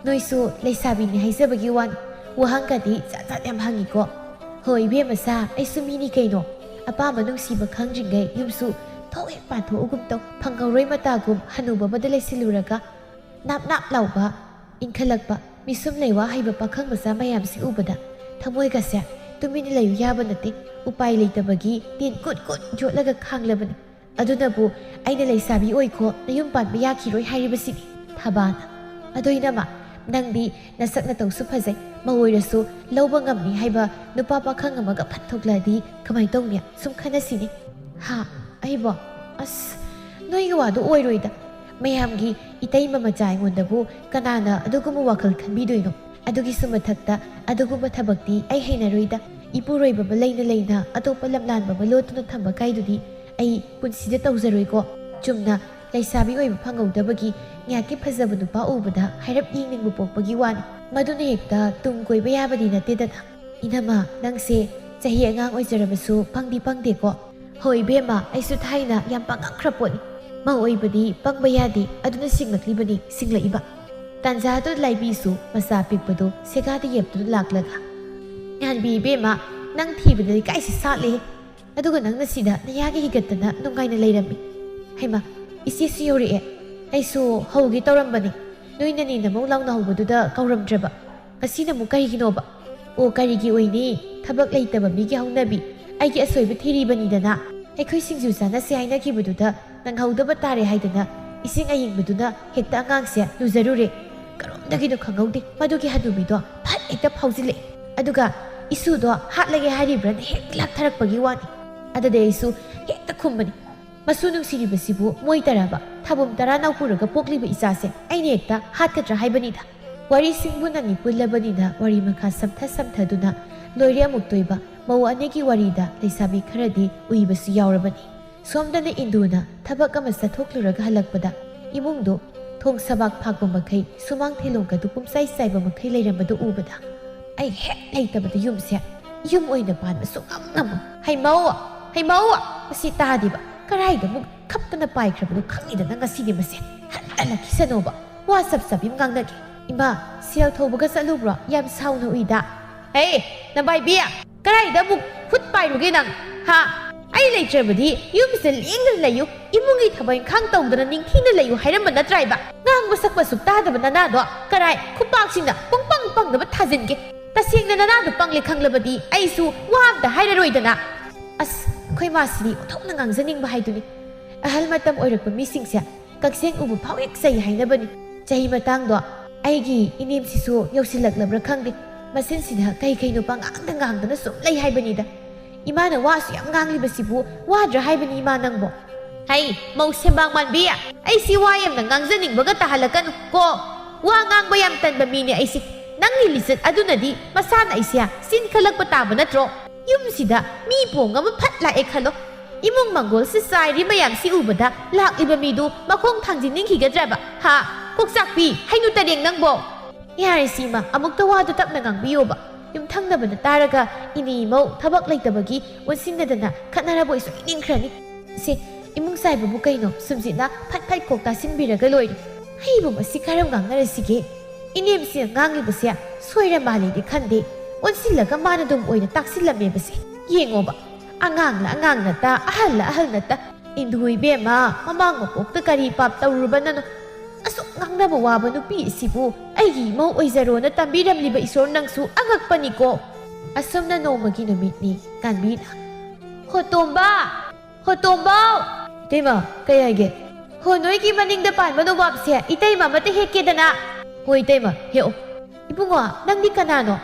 ꯅꯣꯏꯁꯨ ꯂꯩꯁꯥꯕꯤꯅꯤ ꯍꯥꯏꯖꯕꯒꯤ ꯋꯥꯅꯤ, ꯋꯥꯍꯪꯒꯗꯤ ꯖꯥꯠ ꯖꯥꯠ ꯌꯥꯝ ꯍꯪꯉꯤꯀꯣ꯫ ꯍꯣ ꯏꯕꯦꯝꯃ ꯁꯥ, ꯑꯩꯁꯨ ꯃꯤꯅꯤ ꯀꯩꯅꯣ꯫ ꯑꯄꯥꯝꯕ ꯅꯨꯡꯁꯤꯕ ꯈꯪꯗ꯭ꯔꯤꯉꯩ ꯌꯨꯝꯁꯨ ꯊꯣꯛ ꯍꯦꯛ ꯄꯥꯟꯊꯣꯛꯎꯒꯨꯝ ꯇꯧ꯫ ꯐꯪꯍꯧꯔꯣꯏ ꯃꯇꯥꯒꯨꯝ ꯍꯅꯨꯕ ꯑꯃꯗ ꯂꯩꯁꯤꯜꯂꯨꯔꯒ ꯅꯥꯞ ꯅꯥꯞ ꯂꯥꯎꯕ, ꯏꯟꯈꯠꯂꯛꯄ, ꯃꯤꯁꯨꯝ ꯂꯩꯋꯥ ꯍꯩꯕ ꯄꯥꯈꯪ ꯃꯆꯥ ꯃꯌꯥꯝꯁꯤ ꯎꯕꯗ ꯊꯃꯣꯏꯒꯁꯦ ꯇꯨꯃꯤꯟꯅ ꯂꯩꯌꯨ ꯌꯥꯕ ꯅꯠꯇꯦ꯫ ꯎꯄꯥꯏ ꯂꯩꯇꯕꯒꯤ ꯇꯤꯟ ꯀꯨꯠ ꯀꯨꯠ ꯌꯣꯠꯂꯒ ꯈꯥꯡꯂꯕꯅꯤ꯫ ꯑꯗꯨꯅꯕꯨ ꯑꯩꯅ ꯂꯩꯁꯥꯕꯤ ꯑꯣꯏꯈꯣ ꯅꯌꯨꯝ ꯄꯥꯟꯕ ꯌꯥꯈꯤꯔꯣꯏ ꯍꯥꯏꯔꯤꯕꯁꯤꯅꯤ꯫ ꯊꯕꯥꯅ, ꯑꯗꯣ ꯏꯅꯝꯃ, ꯅꯪꯗꯤ ꯅꯁꯛ ꯅꯇꯧꯁꯨ ꯐꯖꯩ, ꯃꯧ ꯑꯣꯏꯔꯁꯨ ꯂꯧꯕ ꯉꯝꯅꯤ ꯍꯥꯏꯕ ꯅꯨꯄꯥ ꯄꯥꯈꯪ ꯑꯃꯒ ꯐꯠ ꯊꯣꯛꯂꯛꯑꯗꯤ ꯀꯃꯥꯏꯅ ꯇꯧꯅꯤ? ꯁꯨꯝ ꯈꯟꯅꯁꯤꯅꯦ꯫ ꯍꯥ? ꯑꯩꯕꯣ? ꯑꯁ, ꯅꯣꯏꯒꯤ ꯋꯥꯗꯣ ꯑꯣꯏꯔꯣꯏꯗ꯫ ꯃꯌꯥꯝꯒꯤ ꯏꯇꯩꯃ ꯃꯆꯥ ꯑꯩꯉꯣꯟꯗꯕꯨ ꯀꯅꯥꯅ ꯑꯗꯨꯒꯨꯝꯕ ꯋꯥꯈꯜ ꯈꯟꯕꯤꯗꯣꯏꯅꯣ? ꯑꯗꯨꯒꯤꯁꯨ ꯃꯊꯛꯇ ꯑꯗꯨꯒꯨꯝꯕ ꯊꯕꯛꯇꯤ ꯑꯩ ꯍꯩꯅꯔꯣꯏꯗ꯫ ꯏꯄꯨꯔꯣꯏꯕ ꯑꯃ ꯂꯩꯅ ꯂꯩꯅ ꯑꯇꯣꯞꯄ ꯂꯝꯂꯥꯟꯕ ꯑꯃ ꯂꯣꯠꯇꯨꯅ ꯊꯝꯕ ꯀꯥꯏꯗꯨꯗꯤ ꯑꯩ ꯄꯨꯟꯁꯤꯗ ꯇꯧꯖꯔꯣꯏꯀꯣ꯫ ꯆꯨꯝꯅ ꯂꯩꯁꯥꯕꯤ ꯑꯣꯏꯕ ꯐꯪꯍꯧꯗꯕꯒꯤ ꯉꯥꯏꯍꯥꯛꯀꯤ ꯐꯖꯕ ꯅꯨꯄꯥ ꯎꯕꯗ ꯍꯥꯏꯔꯞ ꯌꯦꯡꯅꯤꯡꯕ ꯄꯣꯛꯄꯒꯤ ꯋꯥꯅꯤ꯫ ꯃꯗꯨꯅ ꯍꯦꯛꯇ ꯇꯨꯡ ꯀꯣꯏꯕ ꯌꯥꯕꯗꯤ ꯅꯠꯇꯦꯗꯅ꯫ ꯏꯅꯝꯃ, ꯅꯪꯁꯦ ꯆꯍꯤ ꯑꯉꯥꯡ ꯑꯣꯏꯖꯔꯕꯁꯨ ꯄꯪꯗꯤ ꯄꯪꯗꯦꯀꯣ꯫ ꯍꯣꯏ ꯏꯕꯦꯝꯃ, ꯑꯩꯁꯨ ꯊꯥꯏꯅ ꯌꯥꯝ ꯄꯪꯉꯛꯈ꯭ꯔ ꯄꯣꯠꯅꯤ꯫ ꯃꯧ ꯑꯣꯏꯕꯗꯤ ꯄꯪꯕ ꯌꯥꯗꯦ, ꯑꯗꯨꯅ ꯁꯤꯡꯂꯛꯂꯤꯕꯅꯤ, ꯁꯤꯡꯂꯛꯏꯕ꯫ ꯇꯥꯟꯖꯥꯗꯨ ꯂꯥꯏꯕꯤꯁꯨ ꯃꯆꯥ ꯄꯤꯛꯄꯗꯨ ꯁꯦꯒꯥꯗ ꯌꯦꯞꯇꯨꯅ ꯂꯥꯛꯂꯒ, "ꯉꯥꯟꯕꯤ ꯏꯕꯦꯝꯃ, ꯅꯪ ꯊꯤꯕꯗ ꯂꯩꯀꯥꯏꯁꯤ ꯁꯥꯠꯂꯦ꯫ ꯑꯗꯨꯒ ꯅꯪꯅ ꯁꯤꯗ ꯅꯌꯥꯒꯤ ꯍꯤꯒꯠꯇꯅ ꯅꯨꯡꯉꯥꯏꯅ ꯂꯩꯔꯝꯃꯤ꯫ ꯍꯩꯃ, ꯏꯆꯦꯁꯨ ꯌꯧꯔꯛꯑꯦ꯫ ꯑꯩꯁꯨ ꯍꯧꯒꯦ ꯇꯧꯔꯝꯕꯅꯤ꯫ ꯅꯣꯏ ꯅꯅꯦ ꯅꯃꯧ ꯂꯥꯎꯅꯍꯧꯕꯗꯨꯗ ꯀꯧꯔꯝꯗ꯭ꯔꯕ꯫ ꯉꯁꯤꯅ ꯑꯃꯨꯛ ꯀꯔꯤꯒꯤꯅꯣꯕ?" ꯑꯣ, ꯀꯔꯤꯒꯤ ꯑꯣꯏꯅꯤ? ꯊꯕꯛ ꯂꯩꯇꯕ ꯃꯤꯒꯤ ꯍꯧꯅꯕꯤ꯫ ꯑꯩꯒꯤ ꯑꯁꯣꯏꯕ ꯊꯤꯔꯤꯕꯅꯤꯗꯅ꯫ ꯑꯩꯈꯣꯏ ꯁꯤꯡꯖꯨ ꯆꯥꯅꯁꯦ ꯍꯥꯏꯅꯈꯤꯕꯗꯨꯗ ꯅꯪꯍꯧꯗꯕ ꯇꯥꯔꯦ ꯍꯥꯏꯗꯅ ꯏꯁꯤꯡ ꯑꯌꯤꯡꯕꯗꯨꯅ ꯍꯦꯛꯇ ꯑꯉꯥꯡꯁꯦ ꯂꯨꯖꯔꯨꯔꯦ꯫ ꯀꯔꯣꯝꯗꯒꯤꯅꯣ ꯈꯪꯍꯧꯗꯦ, ꯃꯗꯨꯒꯤ ꯍꯅꯨꯕꯤꯗꯣ ꯐꯠ ꯍꯦꯛꯇ ꯐꯥꯎꯖꯤꯜꯂꯛꯑꯦ꯫ ꯑꯗꯨꯒ ꯏꯁꯨꯗꯣ ꯍꯥꯠꯂꯒꯦ ꯍꯥꯏꯔꯤꯕ꯭ꯔꯥꯅ ꯍꯦꯛ ꯂꯥꯛꯊꯔꯛꯄꯒꯤ ꯋꯥꯅꯤ꯫ ꯑꯗꯨꯗꯤ ꯑꯩꯁꯨ ꯍꯦꯛꯇ ꯈꯨꯝꯕꯅꯤ, "ꯃꯁꯨ ꯅꯨꯡꯁꯤꯔꯤꯕꯁꯤꯕꯨ ꯃꯣꯏ ꯇꯔꯥꯕ? ꯊꯥꯕꯨꯝ ꯇꯔꯥ ꯅꯥꯎꯄꯨꯔꯒ ꯄꯣꯛꯂꯤꯕ ꯏꯆꯥꯁꯦ ꯑꯩꯅ ꯍꯦꯛꯇ ꯍꯥꯠꯀꯗ꯭ꯔꯥ ꯍꯥꯏꯕꯅꯤꯗ"꯫ ꯋꯥꯔꯤꯁꯤꯡꯕꯨ ꯅꯪꯏ ꯄꯨꯜꯂꯕꯅꯤꯅ ꯋꯥꯔꯤ ꯃꯈꯥ ꯁꯝꯊ ꯁꯝꯊꯗꯨꯅ ꯂꯣꯏꯔꯦ ꯑꯃꯨꯛꯇꯣꯏꯕ꯫ ꯃꯧ ꯑꯅꯤꯒꯤ ꯋꯥꯔꯤꯗ ꯂꯩꯁꯥꯕꯤ ꯈꯔꯗꯤ ꯎꯏꯕꯁꯨ ꯌꯥꯎꯔꯕꯅꯤ꯫ ꯁꯣꯝꯗꯅ ꯏꯟꯗꯨꯅ ꯊꯕꯛ ꯑꯃ ꯆꯠꯊꯣꯛꯂꯨꯔꯒ ꯍꯜꯂꯛꯄꯗ ꯏꯃꯨꯡꯗꯨ ꯊꯣꯡ ꯁꯕꯥꯛ ꯐꯥꯛꯄ ꯃꯈꯩ, ꯁꯨꯃꯥꯡ ꯊꯦꯂꯣꯡꯒꯗꯨ ꯄꯨꯝꯆꯥꯏ ꯆꯥꯏꯕ ꯃꯈꯩ ꯂꯩꯔꯝꯕꯗꯨ ꯎꯕꯗ ꯑꯩ ꯍꯦꯛ ꯂꯩꯇꯕꯗ ꯌꯨꯝꯁꯦ ꯌꯨꯝ ꯑꯣꯏꯅ ꯄꯥꯟꯕ ꯁꯨꯡꯉꯝ ꯉꯝꯃꯣꯏ꯫ "ꯍꯩꯃꯧ! ꯍꯩꯃꯧ! ꯃꯁꯤ ꯇꯥꯗꯦꯕ꯫ ꯀꯔꯥꯏꯗ ꯑꯃꯨꯛ ꯈꯞꯇꯅ ꯄꯥꯏꯈ꯭ꯔꯕꯅꯣ ꯈꯪꯗꯦꯗꯅ ꯉꯁꯤꯗꯤ ꯃꯁꯦ꯫ ꯍꯟꯗꯅ ꯈꯤꯁꯅꯣꯕ꯫ ꯋꯥ ꯆꯞ ꯆꯞ ꯑꯃ ꯉꯥꯡꯅꯒꯦ꯫ ꯏꯃꯥ, ꯁꯦꯜ ꯊꯧꯕꯒ ꯆꯠꯂꯨꯕ꯭ꯔꯣ? ꯌꯥꯝ ꯁꯥꯎꯅ ꯎꯏꯗ"꯫ "ꯍꯦ, ꯅꯕꯥꯏꯕꯤ! ꯀꯗꯥꯏꯗ ꯑꯃꯨꯛ ꯈꯨꯠ ꯄꯥꯏꯔꯨꯒꯦ ꯅꯪ? ꯍꯥ? ꯑꯩ ꯂꯩꯇ꯭ꯔꯕꯗꯤ ꯌꯨꯝꯁꯤꯗ ꯂꯦꯡꯗꯅ ꯂꯩꯌꯨ, ꯏꯃꯨꯡꯒꯤ ꯊꯕꯛ ꯏꯪꯈꯥꯡ ꯇꯧꯗꯅ ꯅꯤꯡꯊꯤꯅ ꯂꯩꯌꯨ ꯍꯥꯏꯔꯝꯕ ꯅꯠꯇ꯭ꯔꯥꯏꯕ? ꯉꯥꯡꯕ ꯁꯛꯄ ꯁꯨꯛ ꯇꯥꯗꯕ ꯅꯅꯥꯗꯣ ꯀꯔꯥꯏ ꯈꯨꯄꯥꯛꯁꯤꯅ ꯄꯨꯡꯄꯪ ꯄꯪꯅꯕ ꯊꯥꯖꯤꯟꯒꯦ꯫ ꯇꯁꯦꯡꯅ ꯅꯅꯥꯗꯣ ꯄꯪꯂꯦ ꯈꯪꯂꯕꯗꯤ ꯑꯩꯁꯨ ꯋꯥ ꯑꯝꯇ ꯍꯥꯏꯔꯔꯣꯏꯗꯅ"꯫ ꯑꯁ, ꯑꯩꯈꯣꯏ ꯃꯥꯁꯤꯗꯤ ꯑꯣꯟꯊꯣꯛꯅ ꯉꯥꯡꯖꯅꯤꯡꯕ ꯍꯥꯏꯗꯨꯅꯤ꯫ ꯑꯍꯜ ꯃꯇꯝ ꯑꯣꯏꯔꯛꯄ ꯃꯤꯁꯤꯡꯁꯦ ꯀꯛꯆꯦꯡ ꯎꯕ ꯐꯥꯎ ꯍꯦꯛ ꯆꯩ ꯍꯥꯏꯅꯕꯅꯤ꯫ ꯆꯍꯤ ꯃꯇꯥꯡꯗꯣ ꯑꯩꯒꯤ ꯏꯅꯦꯝꯁꯤꯁꯨ ꯌꯧꯁꯤꯜꯂꯛꯂꯕ꯭ꯔꯥ ꯈꯪꯗꯦ꯫ ꯃꯆꯤꯟꯁꯤꯗ ꯀꯩ ꯀꯩꯅꯣ ꯄꯉꯥꯡꯗ ꯉꯥꯡꯗꯅ ꯁꯨꯝ ꯂꯩ ꯍꯥꯏꯕꯅꯤꯗ꯫ ꯏꯃꯥꯅ ꯋꯥꯁꯨ ꯌꯥꯝ ꯉꯥꯡꯂꯤꯕꯁꯤꯕꯨ ꯋꯥꯗ꯭ꯔꯥ ꯍꯥꯏꯕꯅꯤ ꯏꯃꯥ ꯅꯪꯕꯣ? ꯍꯩ, ꯃꯧ ꯁꯦꯝꯕꯥꯡ ꯃꯥꯟꯕꯤ, ꯑꯩꯁꯤ ꯋꯥ ꯌꯥꯝꯅ ꯉꯥꯡꯖꯅꯤꯡꯕꯒ ꯇꯥꯍꯜꯂꯛꯀꯅꯨ ꯀꯣ꯫ ꯋꯥ ꯉꯥꯡꯕ ꯌꯥꯝ ꯇꯟꯕ ꯃꯤꯅꯦ ꯑꯩꯁꯦ꯫ ꯅꯪꯒꯤ ꯂꯤꯆꯠ ꯑꯗꯨꯅꯗꯤ ꯃꯁꯥꯅ ꯑꯩꯁꯦ ꯆꯤꯟꯈꯠꯂꯛꯄ ꯇꯥꯕ ꯅꯠꯇ꯭ꯔꯣ? ꯌꯨꯝꯁꯤꯗ ꯃꯤ ꯄꯣꯡ ꯑꯃ ꯐꯠ ꯂꯥꯛꯑꯦ ꯈꯜꯂꯣ꯫ ꯏꯃꯨꯡ ꯃꯪꯒꯣꯜꯁꯤ ꯆꯥꯏꯔꯤ ꯃꯌꯥꯝꯁꯤ ꯎꯕꯗ ꯂꯥꯛꯂꯤꯕ ꯃꯤꯗꯨ ꯃꯈꯣꯡ ꯊꯥꯡꯖꯤꯟꯅꯤꯡꯈꯤꯒꯗ꯭ꯔꯕ? ꯍꯥ? ꯀꯣꯛꯆꯥꯛꯄꯤ, ꯍꯩꯅꯨ ꯇꯔꯦꯡ ꯅꯪꯕꯣ! ꯌꯥꯔꯦ ꯁꯤꯃ, ꯑꯃꯨꯛꯇ ꯋꯥꯗꯨ ꯇꯞꯅ ꯉꯥꯡꯕꯤꯌꯣꯕ꯫ ꯌꯨꯝꯊꯪꯅꯕꯅ ꯇꯥꯔꯒ ꯏꯅꯦ ꯏꯃꯧ ꯊꯕꯛ ꯂꯩꯇꯕꯒꯤ ꯑꯣꯟꯁꯤꯟꯅꯗꯅ ꯈꯠꯅꯔꯕꯣꯏ ꯁꯣꯏ ꯅꯤꯡꯈ꯭ꯔꯅꯤ꯫ ꯁꯦ, ꯏꯃꯨꯡ ꯆꯥꯏꯕꯕꯨ ꯀꯩꯅꯣ, ꯁꯨꯝꯖꯤꯠꯅ ꯐꯠ ꯐꯠ ꯀꯣꯛ ꯇꯥꯁꯤꯟꯕꯤꯔꯒ ꯂꯣꯏꯔꯦ꯫ ꯑꯩꯕꯨ ꯃꯁꯤ ꯀꯔꯝ ꯉꯥꯡꯅꯔꯁꯤꯒꯦ? ꯏꯅꯦꯝꯁꯤꯅ ꯉꯥꯡꯂꯤꯕꯁꯦ ꯁꯣꯏꯔ ꯃꯥꯜꯂꯦꯗꯤ ꯈꯟꯗꯦ, ꯑꯣꯟꯁꯤꯜꯂꯒ ꯃꯥꯅ ꯑꯗꯨꯝ ꯑꯣꯏꯅ ꯇꯥꯛꯁꯤꯜꯂꯝꯃꯦꯕꯁꯦ꯫ ꯌꯦꯡꯉꯣꯕ, ꯑꯉꯥꯡꯅ ꯑꯉꯥꯡ ꯅꯠꯇ, ꯑꯍꯜꯅ ꯑꯍꯜ ꯅꯠꯇ꯫ ꯏꯟꯗꯨ ꯏꯕꯦꯝꯃ, ꯃꯃꯥꯡ ꯃꯄꯣꯛꯇ ꯀꯔꯤ ꯄꯥꯞ ꯇꯧꯔꯨꯔꯕꯅꯅꯣ? ꯑꯁꯨꯛ ꯉꯥꯡꯅꯕ ꯋꯥꯕ ꯅꯨꯄꯤ ꯑꯁꯤꯕꯨ ꯑꯩꯒꯤ ꯏꯃꯧ ꯑꯣꯏꯖꯔꯣꯅ ꯇꯝꯕꯤꯔꯝꯂꯤꯕ ꯏꯁꯣꯔ ꯅꯪꯁꯨ ꯑꯉꯛꯄꯅꯤꯀꯣ꯫ ꯑꯁꯨꯝꯅ ꯅꯣꯡꯃꯒꯤ ꯅꯨꯃꯤꯠꯅꯤ ꯉꯥꯟꯕꯤꯅ꯫ "ꯍꯣ ꯇꯣꯝꯕ! ꯍꯣ ꯇꯣꯝꯕꯧ!" "ꯏꯇꯩꯃ, ꯀꯩ ꯍꯥꯏꯒꯦ?" "ꯍꯣ ꯅꯣꯏꯒꯤ ꯃꯅꯤꯡꯗ ꯄꯥꯟꯕ ꯅꯣꯕꯥꯞꯁꯦ ꯏꯇꯩꯃ ꯑꯃꯇ ꯍꯦꯛꯀꯦꯗꯅ?" "ꯍꯣ ꯏꯇꯩꯃ, ꯍꯦꯛꯑꯣ꯫" "ꯏꯕꯨꯡꯉꯣ, ꯅꯪꯗꯤ ꯀꯅꯥꯅꯣ?"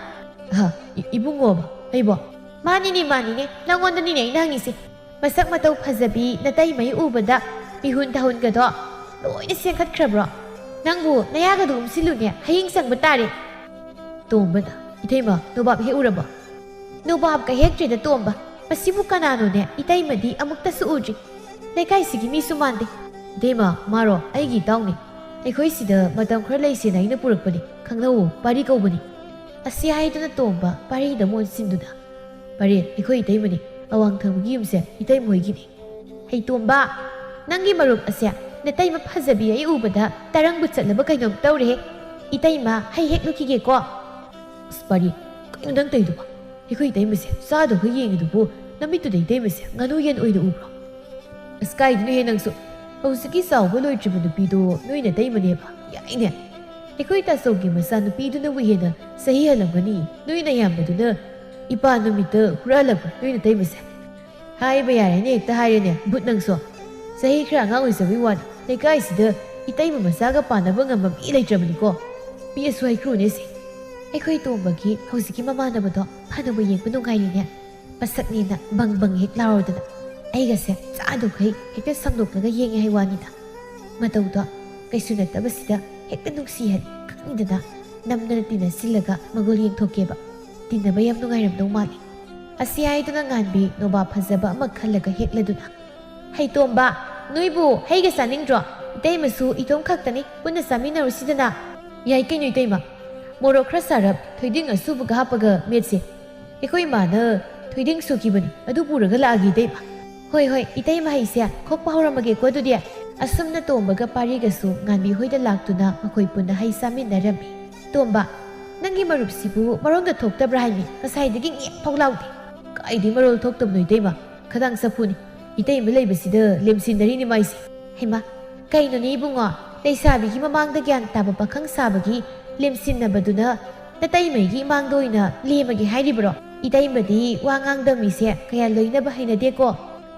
"ꯑꯍ, ꯏ-, ꯏꯕꯨꯡꯉꯣꯕ? ꯑꯩꯕꯣ?" "ꯃꯥꯅꯤꯅꯦ, ꯃꯥꯅꯤꯅꯦ, ꯅꯪꯉꯣꯟꯗꯅꯤꯅꯦ ꯑꯩꯅ ꯍꯪꯉꯤꯁꯦ꯫ ꯃꯁꯛ ꯃꯇꯧ ꯐꯖꯕꯤ ꯅꯇꯩꯃꯩ ꯎꯕꯗ ꯃꯤꯍꯨꯟ ꯊꯥꯍꯨꯟꯒꯗꯣ ꯂꯣꯏꯅ ꯁꯦꯡꯈꯠꯈ꯭ꯔꯕ꯭ꯔꯣ? ꯅꯪꯕꯨ ꯅꯌꯥꯒꯗꯣ ꯎꯝꯁꯤꯜꯂꯨꯅꯦ, ꯍꯌꯦꯡ ꯆꯪꯕ ꯇꯥꯔꯦ꯫" ꯇꯣꯝꯕꯅ, "ꯏꯇꯩꯃ, ꯅꯣꯕꯥꯞ ꯍꯦꯛꯎꯔꯕꯣ?" "ꯅꯣꯕꯥꯞꯀ ꯍꯦꯛꯇ꯭ꯔꯦꯗ ꯇꯣꯝꯕ꯫ ꯃꯁꯤꯕꯨ ꯀꯅꯥꯅꯣꯅꯦ? ꯏꯇꯩꯃꯗꯤ ꯑꯃꯨꯛꯇꯁꯨ ꯎꯗ꯭ꯔꯤ꯫ ꯂꯩꯀꯥꯏꯁꯤꯒꯤ ꯃꯤꯁꯨ ꯃꯥꯟꯗꯦ꯫" "ꯏꯇꯩꯃ, ꯃꯥꯔꯣ? ꯑꯩꯒꯤ ꯏꯇꯥꯎꯅꯤ꯫ ꯑꯩꯈꯣꯏ ꯁꯤꯗ ꯃꯇꯝ ꯈꯔ ꯂꯩꯁꯦꯅ ꯑꯩꯅ ꯄꯨꯔꯛꯄꯅꯤ꯫ ꯈꯪꯅꯧꯋꯣ, ꯄꯥꯔꯤ ꯀꯧꯕꯅꯤ꯫" ꯑꯁꯤ ꯍꯥꯏꯗꯨꯅ ꯇꯣꯝꯕ ꯄꯥꯔꯤꯗ ꯃꯣꯟ ꯁꯤꯟꯗꯨꯅ, "ꯄꯥꯔꯤ, ꯑꯩꯈꯣꯏ ꯏꯇꯩꯃꯅꯤ꯫ ꯑꯋꯥꯡ ꯊꯪꯕꯒꯤ ꯌꯨꯝꯁꯦ ꯏꯇꯩꯃ ꯍꯣꯏꯒꯤꯅꯤ꯫" "ꯍꯩ ꯇꯣꯝꯕ, ꯅꯪꯒꯤ ꯃꯔꯨꯞ ꯑꯁꯦ ꯅꯇꯩꯃ ꯐꯖꯕꯤ ꯑꯩ ꯎꯕꯗ ꯇꯔꯪꯕ ꯆꯠꯂꯕ ꯀꯩꯅꯣꯝ ꯇꯧꯔꯦ꯫ ꯏꯇꯩꯃ, ꯍꯩ ꯍꯦꯛꯂꯨꯈꯤꯒꯦꯀꯣ꯫" "ꯑꯁ ꯄꯥꯔꯤ, ꯀꯩꯅꯣ ꯅꯪ ꯇꯧꯔꯤꯗꯨꯕꯣ? ꯑꯩꯈꯣꯏ ꯏꯇꯩꯃꯁꯦ ꯆꯥꯗꯕꯈꯩ ꯌꯦꯡꯉꯤꯗꯨꯕꯨ ꯅꯃꯤꯠꯇꯨꯗ ꯏꯇꯩꯃꯁꯦ ꯉꯥꯅꯨ ꯌꯦꯟ ꯑꯣꯏꯅ ꯎꯕ꯭ꯔꯣ?" "ꯑꯁ ꯀꯥꯏꯗꯅꯣꯍꯦ ꯅꯪꯁꯨ꯫ ꯍꯧꯖꯤꯛꯀꯤ ꯆꯥꯎꯕ ꯂꯣꯏꯗ꯭ꯔꯤꯕ ꯅꯨꯄꯤꯗꯣ ꯅꯣꯏ ꯅꯇꯩꯃꯅꯦꯕ꯫ ꯌꯥꯏꯅꯦ꯫ ꯑꯩꯈꯣꯏ ꯇꯥꯆꯧꯒꯤ ꯃꯆꯥꯅꯨꯄꯤꯗꯨꯅꯕꯨ ꯍꯦꯟꯅ ꯆꯍꯤ ꯍꯜꯂꯝꯒꯅꯤ꯫ ꯅꯣꯏ ꯅꯌꯥꯝꯕꯗꯨꯅ ꯏꯄꯥ ꯅꯨꯃꯤꯠꯇ ꯍꯨꯔꯥꯜꯂꯕ꯭ꯔꯥ ꯅꯣꯏ ꯅꯇꯩꯃꯁꯦ?" "ꯍꯥꯏꯕ ꯌꯥꯔꯦꯅꯦ, ꯍꯦꯛꯇ ꯍꯥꯏꯔꯦꯅꯦ, ꯚꯨꯠ ꯅꯪꯁꯨ꯫ ꯆꯍꯤ ꯈꯔ ꯑꯉꯥꯡ ꯑꯣꯏꯖꯕꯩ ꯋꯥꯅꯤ꯫ ꯂꯩꯀꯥꯏꯁꯤꯗ ꯏꯇꯩꯃ ꯃꯆꯥꯒ ꯄꯥꯟꯅꯕ ꯉꯝꯕ ꯃꯤ ꯂꯩꯇ꯭ꯔꯕꯅꯤꯀꯣ꯫ ꯄꯤꯛꯑꯁꯨ ꯍꯩꯀ꯭ꯔꯨꯅꯦ ꯁꯤ꯫" ꯑꯩꯈꯣꯏ ꯇꯣꯝꯕꯒꯤ ꯍꯧꯖꯤꯛꯀꯤ ꯃꯃꯥꯟꯅꯕꯗꯣ ꯐꯅꯕꯨ ꯌꯦꯡꯕ ꯅꯨꯡꯉꯥꯏꯔꯤꯅꯦ꯫ ꯃꯁꯛꯅꯦꯅ ꯕꯪ ꯕꯪ ꯍꯦꯛ ꯂꯥꯎꯔꯗꯅ ꯑꯩꯒꯁꯦ ꯆꯥꯗꯨꯈꯩ ꯍꯦꯛꯇ ꯁꯝꯗꯣꯛꯂꯒ ꯌꯦꯡꯉꯦ ꯍꯥꯏ ꯋꯥꯅꯤꯗ꯫ ꯃꯇꯧꯗꯣ ꯀꯩꯁꯨ ꯅꯠꯇꯕꯁꯤꯗ ꯍꯦꯛꯇ ꯅꯨꯡꯁꯤꯍꯜꯂꯤ꯫ ꯈꯪꯗꯅ ꯅꯝꯗꯅ ꯇꯤꯟꯅꯁꯤꯜꯂꯒ ꯃꯒꯨꯜ ꯌꯦꯡꯊꯣꯛꯀꯦꯕ꯫ ꯇꯤꯟꯅꯕ ꯌꯥꯝ ꯅꯨꯡꯉꯥꯏꯔꯝꯗꯧ ꯃꯥꯜꯂꯤ꯫ ꯑꯁꯤ ꯍꯥꯏꯗꯨꯅ ꯉꯥꯟꯕꯤ ꯅꯣꯕꯥꯞ ꯐꯖꯕ ꯑꯃ ꯈꯜꯂꯒ ꯍꯦꯛꯂꯗꯨꯅ, "ꯍꯩ ꯇꯣꯝꯕ, ꯅꯣꯏꯕꯨ ꯍꯩꯒ ꯆꯥꯅꯤꯡꯗ꯭ꯔꯣ? ꯏꯇꯩꯃꯁꯨ ꯏꯇꯣꯝ ꯈꯛꯇꯅꯤ, ꯄꯨꯟꯅ ꯆꯥꯃꯤꯟꯅꯔꯨꯁꯤꯗꯅ꯫" "ꯌꯥꯏ ꯀꯩꯅꯣ ꯏꯇꯩꯃ꯫ ꯃꯣꯔꯣꯛ ꯈꯔ ꯁꯥꯔꯞ, ꯊꯣꯏꯗꯤꯡ ꯑꯁꯨꯕꯒ ꯍꯥꯞꯄꯒ ꯃꯦꯠꯁꯦ꯫ ꯑꯩꯈꯣꯏ ꯏꯃꯥꯅ ꯊꯣꯏꯗꯤꯡ ꯁꯨꯈꯤꯕꯅꯤ, ꯑꯗꯨ ꯄꯨꯔꯒ ꯂꯥꯛꯑꯒꯦ ꯏꯇꯩꯃ꯫" "ꯍꯣꯏ, ꯍꯣꯏ, ꯏꯇꯩꯃ ꯍꯩꯁꯦ ꯈꯣꯛꯄ ꯍꯧꯔꯝꯃꯒꯦꯀꯣ ꯑꯗꯨꯗꯤ꯫" ꯑꯁꯨꯝꯅ ꯇꯣꯝꯕꯒ ꯄꯥꯔꯤꯒꯁꯨ ꯉꯥꯟꯕꯤ ꯍꯣꯏꯗ ꯂꯥꯛꯇꯨꯅ ꯃꯈꯣꯏ ꯄꯨꯟꯅ ꯍꯩ ꯆꯥꯃꯤꯟꯅꯔꯝꯃꯤ꯫ "ꯇꯣꯝꯕ, ꯅꯪꯒꯤ ꯃꯔꯨꯞꯁꯤꯕꯨ ꯃꯔꯣꯟꯒ ꯊꯣꯛꯇꯕ꯭ꯔꯥ ꯍꯥꯏꯃꯤ? ꯉꯁꯥꯏꯗꯒꯤ ꯉꯦꯞ ꯐꯥꯎ ꯂꯥꯎꯗꯦ꯫" "ꯀꯥꯏꯗꯩ ꯃꯔꯣꯜ ꯊꯣꯛꯇꯕꯅꯣ ꯏꯇꯩꯃ? ꯈꯗꯥꯡ ꯆꯐꯨꯅꯤ꯫ ꯏꯇꯩꯃ ꯂꯩꯕꯁꯤꯗ ꯂꯦꯝꯁꯤꯟꯅꯔꯤꯅꯤ ꯃꯥꯏꯁꯦ꯫" "ꯍꯩꯃꯥ, ꯀꯩꯅꯣꯅꯦ ꯏꯕꯨꯡꯉꯣ? ꯂꯩꯁꯥꯕꯤꯒꯤ ꯃꯃꯥꯡꯗ ꯒ꯭ꯌꯥꯟ ꯇꯥꯕ ꯄꯥꯈꯪ ꯁꯥꯕꯒꯤ ꯂꯦꯝꯁꯤꯟꯅꯕꯗꯨꯅ ꯅꯇꯩꯃꯩꯒꯤ ꯏꯃꯥꯡꯗ ꯑꯣꯏꯅ ꯂꯦꯝꯃꯒꯦ ꯍꯥꯏꯔꯤꯕ꯭ꯔꯣ? ꯏꯇꯩꯃꯗꯤ ꯋꯥ ꯉꯥꯡꯗꯝꯃꯤꯁꯦ ꯀꯌꯥ ꯂꯣꯏꯅꯕ ꯍꯩꯅꯗꯦꯀꯣ꯫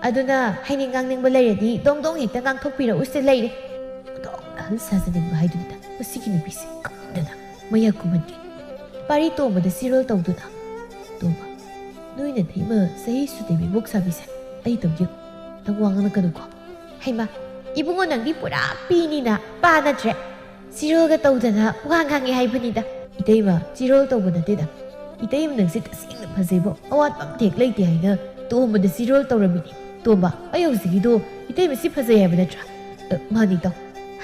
ꯑꯗꯨꯅ ꯍꯥꯏꯅꯤꯡ ꯉꯥꯡꯅꯤꯡꯕ ꯂꯩꯔꯗꯤ ꯗꯣꯡ ꯗꯣꯡ ꯍꯦꯛꯇ ꯉꯥꯡꯊꯣꯛꯄꯤꯔꯛꯎꯁꯦ ꯂꯩꯔꯦ꯫ ꯗꯣꯡ ꯑꯍꯜ ꯁꯥꯖꯅꯤꯡꯕ ꯍꯥꯏꯗꯨꯅꯤꯗ ꯃꯁꯤꯒꯤ ꯅꯨꯄꯤꯁꯦ꯫ ꯀꯝꯗꯅ ꯃꯌꯥ ꯀꯨꯝꯍꯟꯒꯦ꯫ ꯄꯥꯔꯤ ꯇꯣꯝꯕꯗ ꯆꯤꯔꯣꯜ ꯇꯧꯗꯨꯅ, "ꯇꯣꯝꯕ, ꯅꯣꯏ ꯅꯇꯩꯃ ꯆꯍꯤ ꯁꯨꯗꯦ ꯃꯤꯕꯣꯛ ꯁꯥꯕꯤꯁꯦ ꯑꯩ ꯇꯧꯒꯦ꯫ ꯅꯪ ꯋꯥ ꯉꯥꯡꯉꯛꯀꯅꯨꯀꯣ꯫" "ꯍꯩꯃꯥ, ꯏꯕꯨꯡꯉꯣ ꯅꯪꯗꯤ ꯄꯨꯔꯥ ꯄꯤꯅꯤꯅ ꯄꯥ ꯅꯠꯇ꯭ꯔꯦ? ꯆꯤꯔꯣꯜꯒ ꯇꯧꯗꯅ ꯋꯥ ꯉꯥꯡꯉꯦ ꯍꯥꯏꯕꯅꯤꯗ꯫" "ꯏꯇꯩꯃ, ꯆꯤꯔꯣꯜ ꯇꯧꯕ ꯅꯠꯇꯦꯗ꯫ ꯏꯇꯩꯃ ꯅꯪꯁꯦ ꯇꯁꯦꯡꯅ ꯐꯖꯩꯕꯣ꯫ ꯑꯋꯥꯠꯄ ꯑꯝꯇ ꯍꯦꯛ ꯂꯩꯇꯦ" ꯍꯥꯏꯅ ꯇꯣꯝꯕꯗ ꯆꯤꯔꯣꯜ ꯇꯧꯔꯝꯃꯤꯅꯤ꯫ "ꯇꯣꯝꯕ, ꯑꯩ ꯍꯧꯖꯤꯛꯀꯤꯗꯣ ꯏꯇꯩꯃ ꯁꯤ ꯐꯖꯩ ꯍꯥꯏꯕ ꯅꯠꯇ꯭ꯔꯥ?" "ꯑ, ꯃꯥꯅꯤ ꯏꯇꯥꯎ꯫"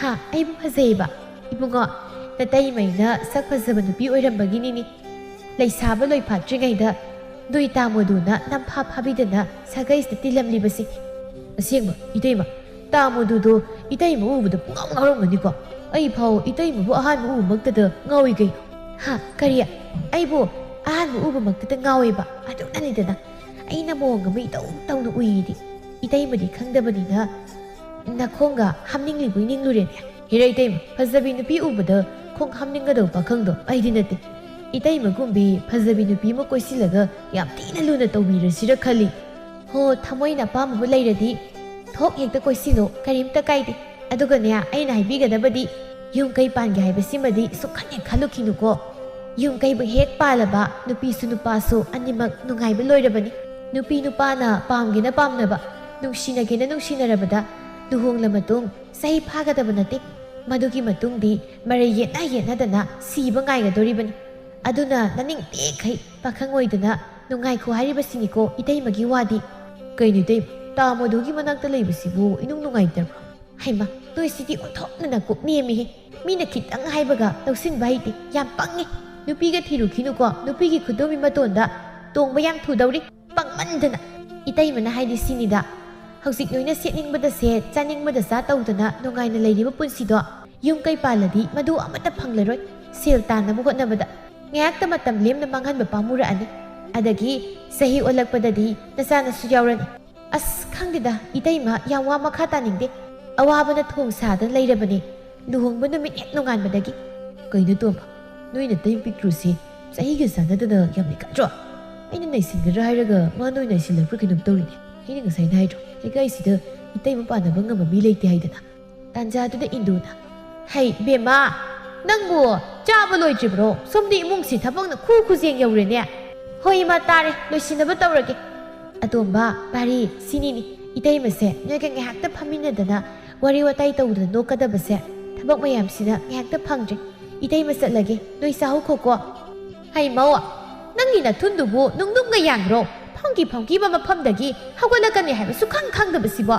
"ꯍꯥ, ꯑꯩꯕꯨ ꯐꯖꯩꯌꯦꯕ?" "ꯏꯕꯨꯡꯉꯣ, ꯅꯇꯩꯃꯩꯅ ꯁꯛ ꯐꯖꯕ ꯅꯨꯄꯤ ꯑꯣꯏꯔꯝꯕꯒꯤꯅꯤꯅꯦ꯫ ꯂꯩꯁꯥꯕ ꯂꯣꯏꯐꯥꯠꯇ꯭ꯔꯤꯉꯩꯗ ꯅꯣꯏ ꯇꯥꯃꯣꯗꯨꯅ ꯅꯝꯐꯥ ꯐꯥꯕꯤꯗꯅ ꯁꯥꯒꯩꯁꯤꯗ ꯇꯤꯜꯂꯝꯂꯤꯕꯁꯤ꯫" "ꯑꯁꯦꯡꯕ, ꯏꯇꯩꯃ, ꯇꯥꯃꯣꯗꯨꯗꯣ ꯏꯇꯩꯃ ꯎꯕꯗ ꯄꯨꯡꯉꯥꯎ ꯉꯥꯎꯔꯝꯒꯅꯤꯀꯣ꯫ ꯑꯩ ꯐꯥꯎ ꯏꯇꯩꯃꯕꯨ ꯑꯍꯥꯟꯕ ꯎꯕꯃꯛꯇꯗ ꯉꯥꯎꯏ ꯀꯩꯅꯣ꯫" "ꯍꯥ, ꯀꯔꯤ? ꯑꯩꯕꯨ ꯑꯍꯥꯟꯕ ꯎꯕꯃꯛꯇꯗ ꯉꯥꯎꯋꯦꯕ? ꯑꯗꯨꯅꯅꯤꯗꯅ ꯑꯩꯅ ꯃꯑꯣꯡ ꯑꯃ ꯏꯇꯧ ꯇꯧꯅ ꯎꯏꯗꯤ꯫ ꯏꯇꯩꯃꯗꯤ ꯈꯪꯗꯕꯅꯤꯅ ꯅꯈꯣꯡꯒ ꯍꯥꯝꯅꯤꯡꯂꯤꯕꯣꯏ ꯅꯤꯡꯂꯨꯔꯦꯅꯦ꯫" "ꯍꯦꯔꯥ ꯏꯇꯩꯃ, ꯐꯖꯕꯤ ꯅꯨꯄꯤ ꯎꯕꯗ ꯈꯣꯡ ꯍꯥꯝꯅꯤꯡꯒꯗꯧꯕ ꯄꯥꯈꯪꯗꯣ ꯑꯩꯗꯤ ꯅꯠꯇꯦ꯫ ꯏꯇꯩꯃꯒꯨꯝꯕꯤ ꯐꯖꯕꯤ ꯅꯨꯄꯤ ꯑꯃ ꯀꯣꯏꯁꯤꯜꯂꯒ ꯌꯥꯝ ꯊꯤꯅ ꯂꯨꯅ ꯇꯧꯕꯤꯔꯁꯤꯔ ꯈꯜꯂꯤ꯫" "ꯍꯣ, ꯊꯃꯣꯏꯅ ꯑꯄꯥꯝꯕꯕꯨ ꯂꯩꯔꯗꯤ ꯊꯣꯛ ꯍꯦꯛꯇ ꯀꯣꯏꯁꯤꯜꯂꯣ, ꯀꯔꯤꯝꯇ ꯀꯥꯏꯗꯦ꯫ ꯑꯗꯨꯒꯅꯦ, ꯑꯩꯅ ꯍꯥꯏꯕꯤꯒꯗꯕꯗꯤ, ꯌꯨꯝ ꯀꯩ ꯄꯥꯟꯒꯦ ꯍꯥꯏꯕꯁꯤꯃꯗꯤ ꯁꯨꯛꯈꯟ ꯍꯦꯛ ꯈꯜꯂꯨꯈꯤꯅꯨꯀꯣ꯫ ꯌꯨꯝ ꯀꯩꯕꯨ ꯍꯦꯛ ꯄꯥꯜꯂꯕ ꯅꯨꯄꯤꯁꯨ ꯅꯨꯄꯥꯁꯨ ꯑꯅꯤꯃꯛ ꯅꯨꯡꯉꯥꯏꯕ ꯂꯣꯏꯔꯕꯅꯤ꯫ ꯅꯨꯄꯤ ꯅꯨꯄꯥꯅ ꯄꯥꯝꯒꯦꯅ ꯄꯥꯝꯅꯕ, ꯅꯨꯡꯁꯤꯅꯒꯦꯅ ꯅꯨꯡꯁꯤꯅꯔꯕꯗ ꯂꯨꯍꯣꯡꯂ ꯃꯇꯨꯡ ꯆꯍꯤ ꯐꯥꯒꯗꯕ ꯅꯠꯇꯦ꯫ ꯃꯗꯨꯒꯤ ꯃꯇꯨꯡꯗꯤ ꯃꯔꯩ ꯌꯦꯠꯅ ꯌꯦꯠꯅꯗꯅ ꯁꯤꯕ ꯉꯥꯏꯒꯗꯣꯔꯤꯕꯅꯤ꯫ ꯑꯗꯨꯅ ꯅꯅꯤꯡ ꯇꯦꯛꯈꯩ ꯄꯥꯈꯪ ꯑꯣꯏꯗꯅ ꯅꯨꯡꯉꯥꯏꯈꯣ ꯍꯥꯏꯔꯤꯕꯁꯤꯅꯤꯀꯣ ꯏꯇꯩꯃꯒꯤ ꯋꯥꯗꯤ꯫" "ꯀꯩꯅꯣ ꯏꯇꯩꯃ, ꯇꯥꯃꯣꯗꯨꯒꯤ ꯃꯅꯥꯛꯇ ꯂꯩꯕꯁꯤꯕꯨ ꯏꯅꯨꯡ ꯅꯨꯡꯉꯥꯏꯇꯕ꯭ꯔꯣ?" "ꯍꯩꯃ, ꯅꯣꯏꯁꯤꯗꯤ ꯑꯣꯟꯊꯣꯛꯅ ꯀꯨꯞ ꯅꯦꯝꯃꯤꯍꯦ꯫ ꯃꯤꯅ ꯈꯤꯇꯪ ꯍꯥꯏꯕꯒ ꯂꯧꯁꯤꯟꯕ ꯍꯩꯇꯦ꯫ ꯌꯥꯝ ꯄꯪꯉꯤ꯫ ꯅꯨꯄꯤꯒ ꯊꯤꯔꯨꯈꯤꯅꯨꯀꯣ, ꯅꯨꯄꯤꯒꯤ ꯈꯨꯗꯣꯝꯕꯤ ꯃꯇꯣꯟꯗ ꯇꯣꯡꯕ ꯌꯥꯝ ꯊꯨꯗꯧꯔꯤ꯫ ꯄꯪꯃꯟꯗꯅ꯫" "ꯏꯇꯩꯃꯅ ꯍꯥꯏꯗꯤ ꯁꯤꯅꯤꯗ, ꯍꯧꯖꯤꯛ ꯅꯣꯏꯅ ꯁꯦꯠꯅꯤꯡꯕꯗ ꯁꯦꯠ, ꯆꯥꯅꯤꯡꯕꯗ ꯆꯥ ꯇꯧꯗꯅ ꯅꯨꯡꯉꯥꯏꯅ ꯂꯩꯔꯤꯕ ꯄꯨꯟꯁꯤꯗꯣ ꯌꯨꯝ ꯀꯩ ꯄꯥꯜꯂꯗꯤ ꯃꯗꯨ ꯑꯃꯠꯇ ꯐꯪꯂꯔꯣꯏ꯫ ꯁꯦꯜ ꯇꯥꯟꯅꯕ ꯍꯣꯠꯅꯕꯗ ꯉꯥꯏꯍꯥꯛꯇ ꯃꯇꯝ ꯂꯦꯝꯅ ꯃꯥꯡꯍꯟꯕ ꯄꯥꯝꯃꯨꯔꯛꯑꯅꯤ꯫ ꯑꯗꯒꯤ ꯆꯍꯤ ꯑꯣꯜꯂꯛꯄꯗꯗꯤ ꯅꯆꯥꯅꯁꯨ ꯌꯥꯎꯔꯅꯤ꯫" "ꯑꯁ, ꯈꯪꯗꯦꯗ ꯏꯇꯩꯃ, ꯌꯥꯝ ꯋꯥ ꯃꯈꯥ ꯇꯥꯅꯤꯡꯗꯦ꯫ ꯑꯋꯥꯕꯅ ꯊꯣꯡ ꯁꯥꯗꯅ ꯂꯩꯔꯕꯅꯤ꯫ ꯂꯨꯍꯣꯡꯕ ꯅꯨꯃꯤꯠ ꯍꯦꯛ ꯅꯣꯡꯉꯥꯟꯕꯗꯒꯤ꯫ "ꯀꯩꯅꯣ ꯇꯣꯝꯕ, ꯅꯣꯏ ꯅꯇꯩ ꯄꯤꯛꯇ꯭ꯔꯨꯁꯤ ꯆꯍꯤꯒ ꯆꯥꯟꯅꯗꯅ ꯌꯥꯝ ꯂꯩꯈꯠꯇ꯭ꯔꯣ? ꯑꯩꯅ ꯅꯩꯁꯤꯟꯒꯗ꯭ꯔꯥ ꯍꯥꯏꯔꯒ ꯃꯥ ꯅꯣꯏ ꯅꯩꯁꯤꯜꯂꯛꯄ꯭ꯔꯥ ꯀꯩꯅꯣꯝ ꯇꯧꯔꯤꯅꯦ꯫ ꯑꯩꯅ ꯉꯁꯥꯏꯅ ꯍꯥꯏꯗ꯭ꯔꯣ, ꯂꯩꯀꯥꯏꯁꯤꯗ ꯏꯇꯩꯃ ꯄꯥꯟꯅꯕ ꯉꯝꯕ ꯃꯤ ꯂꯩꯇꯦ ꯍꯥꯏꯗꯅ?" ꯇꯥꯟꯖꯥꯗꯨꯗ ꯏꯟꯗꯨꯅ, "ꯍꯩ ꯏꯕꯦꯝꯃ, ꯅꯪꯕꯨ ꯆꯥꯕ ꯂꯣꯏꯗ꯭ꯔꯤꯕ꯭ꯔꯣ? ꯁꯣꯝꯗꯤ ꯏꯃꯨꯡꯁꯤ ꯊꯕꯛꯅ ꯈꯨ ꯈꯨꯖꯦꯡ ꯌꯧꯔꯦꯅꯦ꯫ ꯍꯣꯏ ꯏꯃꯥ, ꯇꯥꯔꯦ, ꯂꯣꯏꯁꯤꯟꯅꯕ ꯇꯧꯔꯒꯦ꯫ ꯑꯇꯣꯝꯕ, ꯄꯥꯔꯤ, ꯁꯤꯅꯤꯅꯤ ꯏꯇꯩꯃꯁꯦ ꯅꯣꯏꯒ ꯉꯥꯏꯍꯥꯛꯇ ꯐꯝꯃꯤꯟꯅꯗꯅ ꯋꯥꯔꯤ ꯋꯥꯇꯥꯏ ꯇꯧꯗꯅ ꯅꯣꯛꯀꯗꯕꯁꯦ꯫ ꯊꯕꯛ ꯃꯌꯥꯝꯁꯤꯅ ꯉꯥꯏꯍꯥꯛꯇ ꯐꯪꯗ꯭ꯔꯦ꯫ ꯏꯇꯩꯃ ꯆꯠꯂꯒꯦ, ꯅꯣꯏ ꯆꯥꯍꯧꯈꯣꯀꯣ꯫" "ꯍꯩ ꯃꯧ, ꯅꯪꯒꯤ ꯅꯊꯨꯟꯗꯨꯕꯨ ꯅꯨꯡꯗꯨꯝꯒ ꯌꯥꯟꯈ꯭ꯔꯣ꯫ ꯐꯝꯈꯤ ꯐꯝꯈꯤꯕ ꯃꯐꯝꯗꯒꯤ ꯍꯧꯒꯠꯂꯛꯀꯅꯤ ꯍꯥꯏꯕꯁꯨ ꯈꯪ ꯈꯪꯗꯕꯁꯤꯕꯣ꯫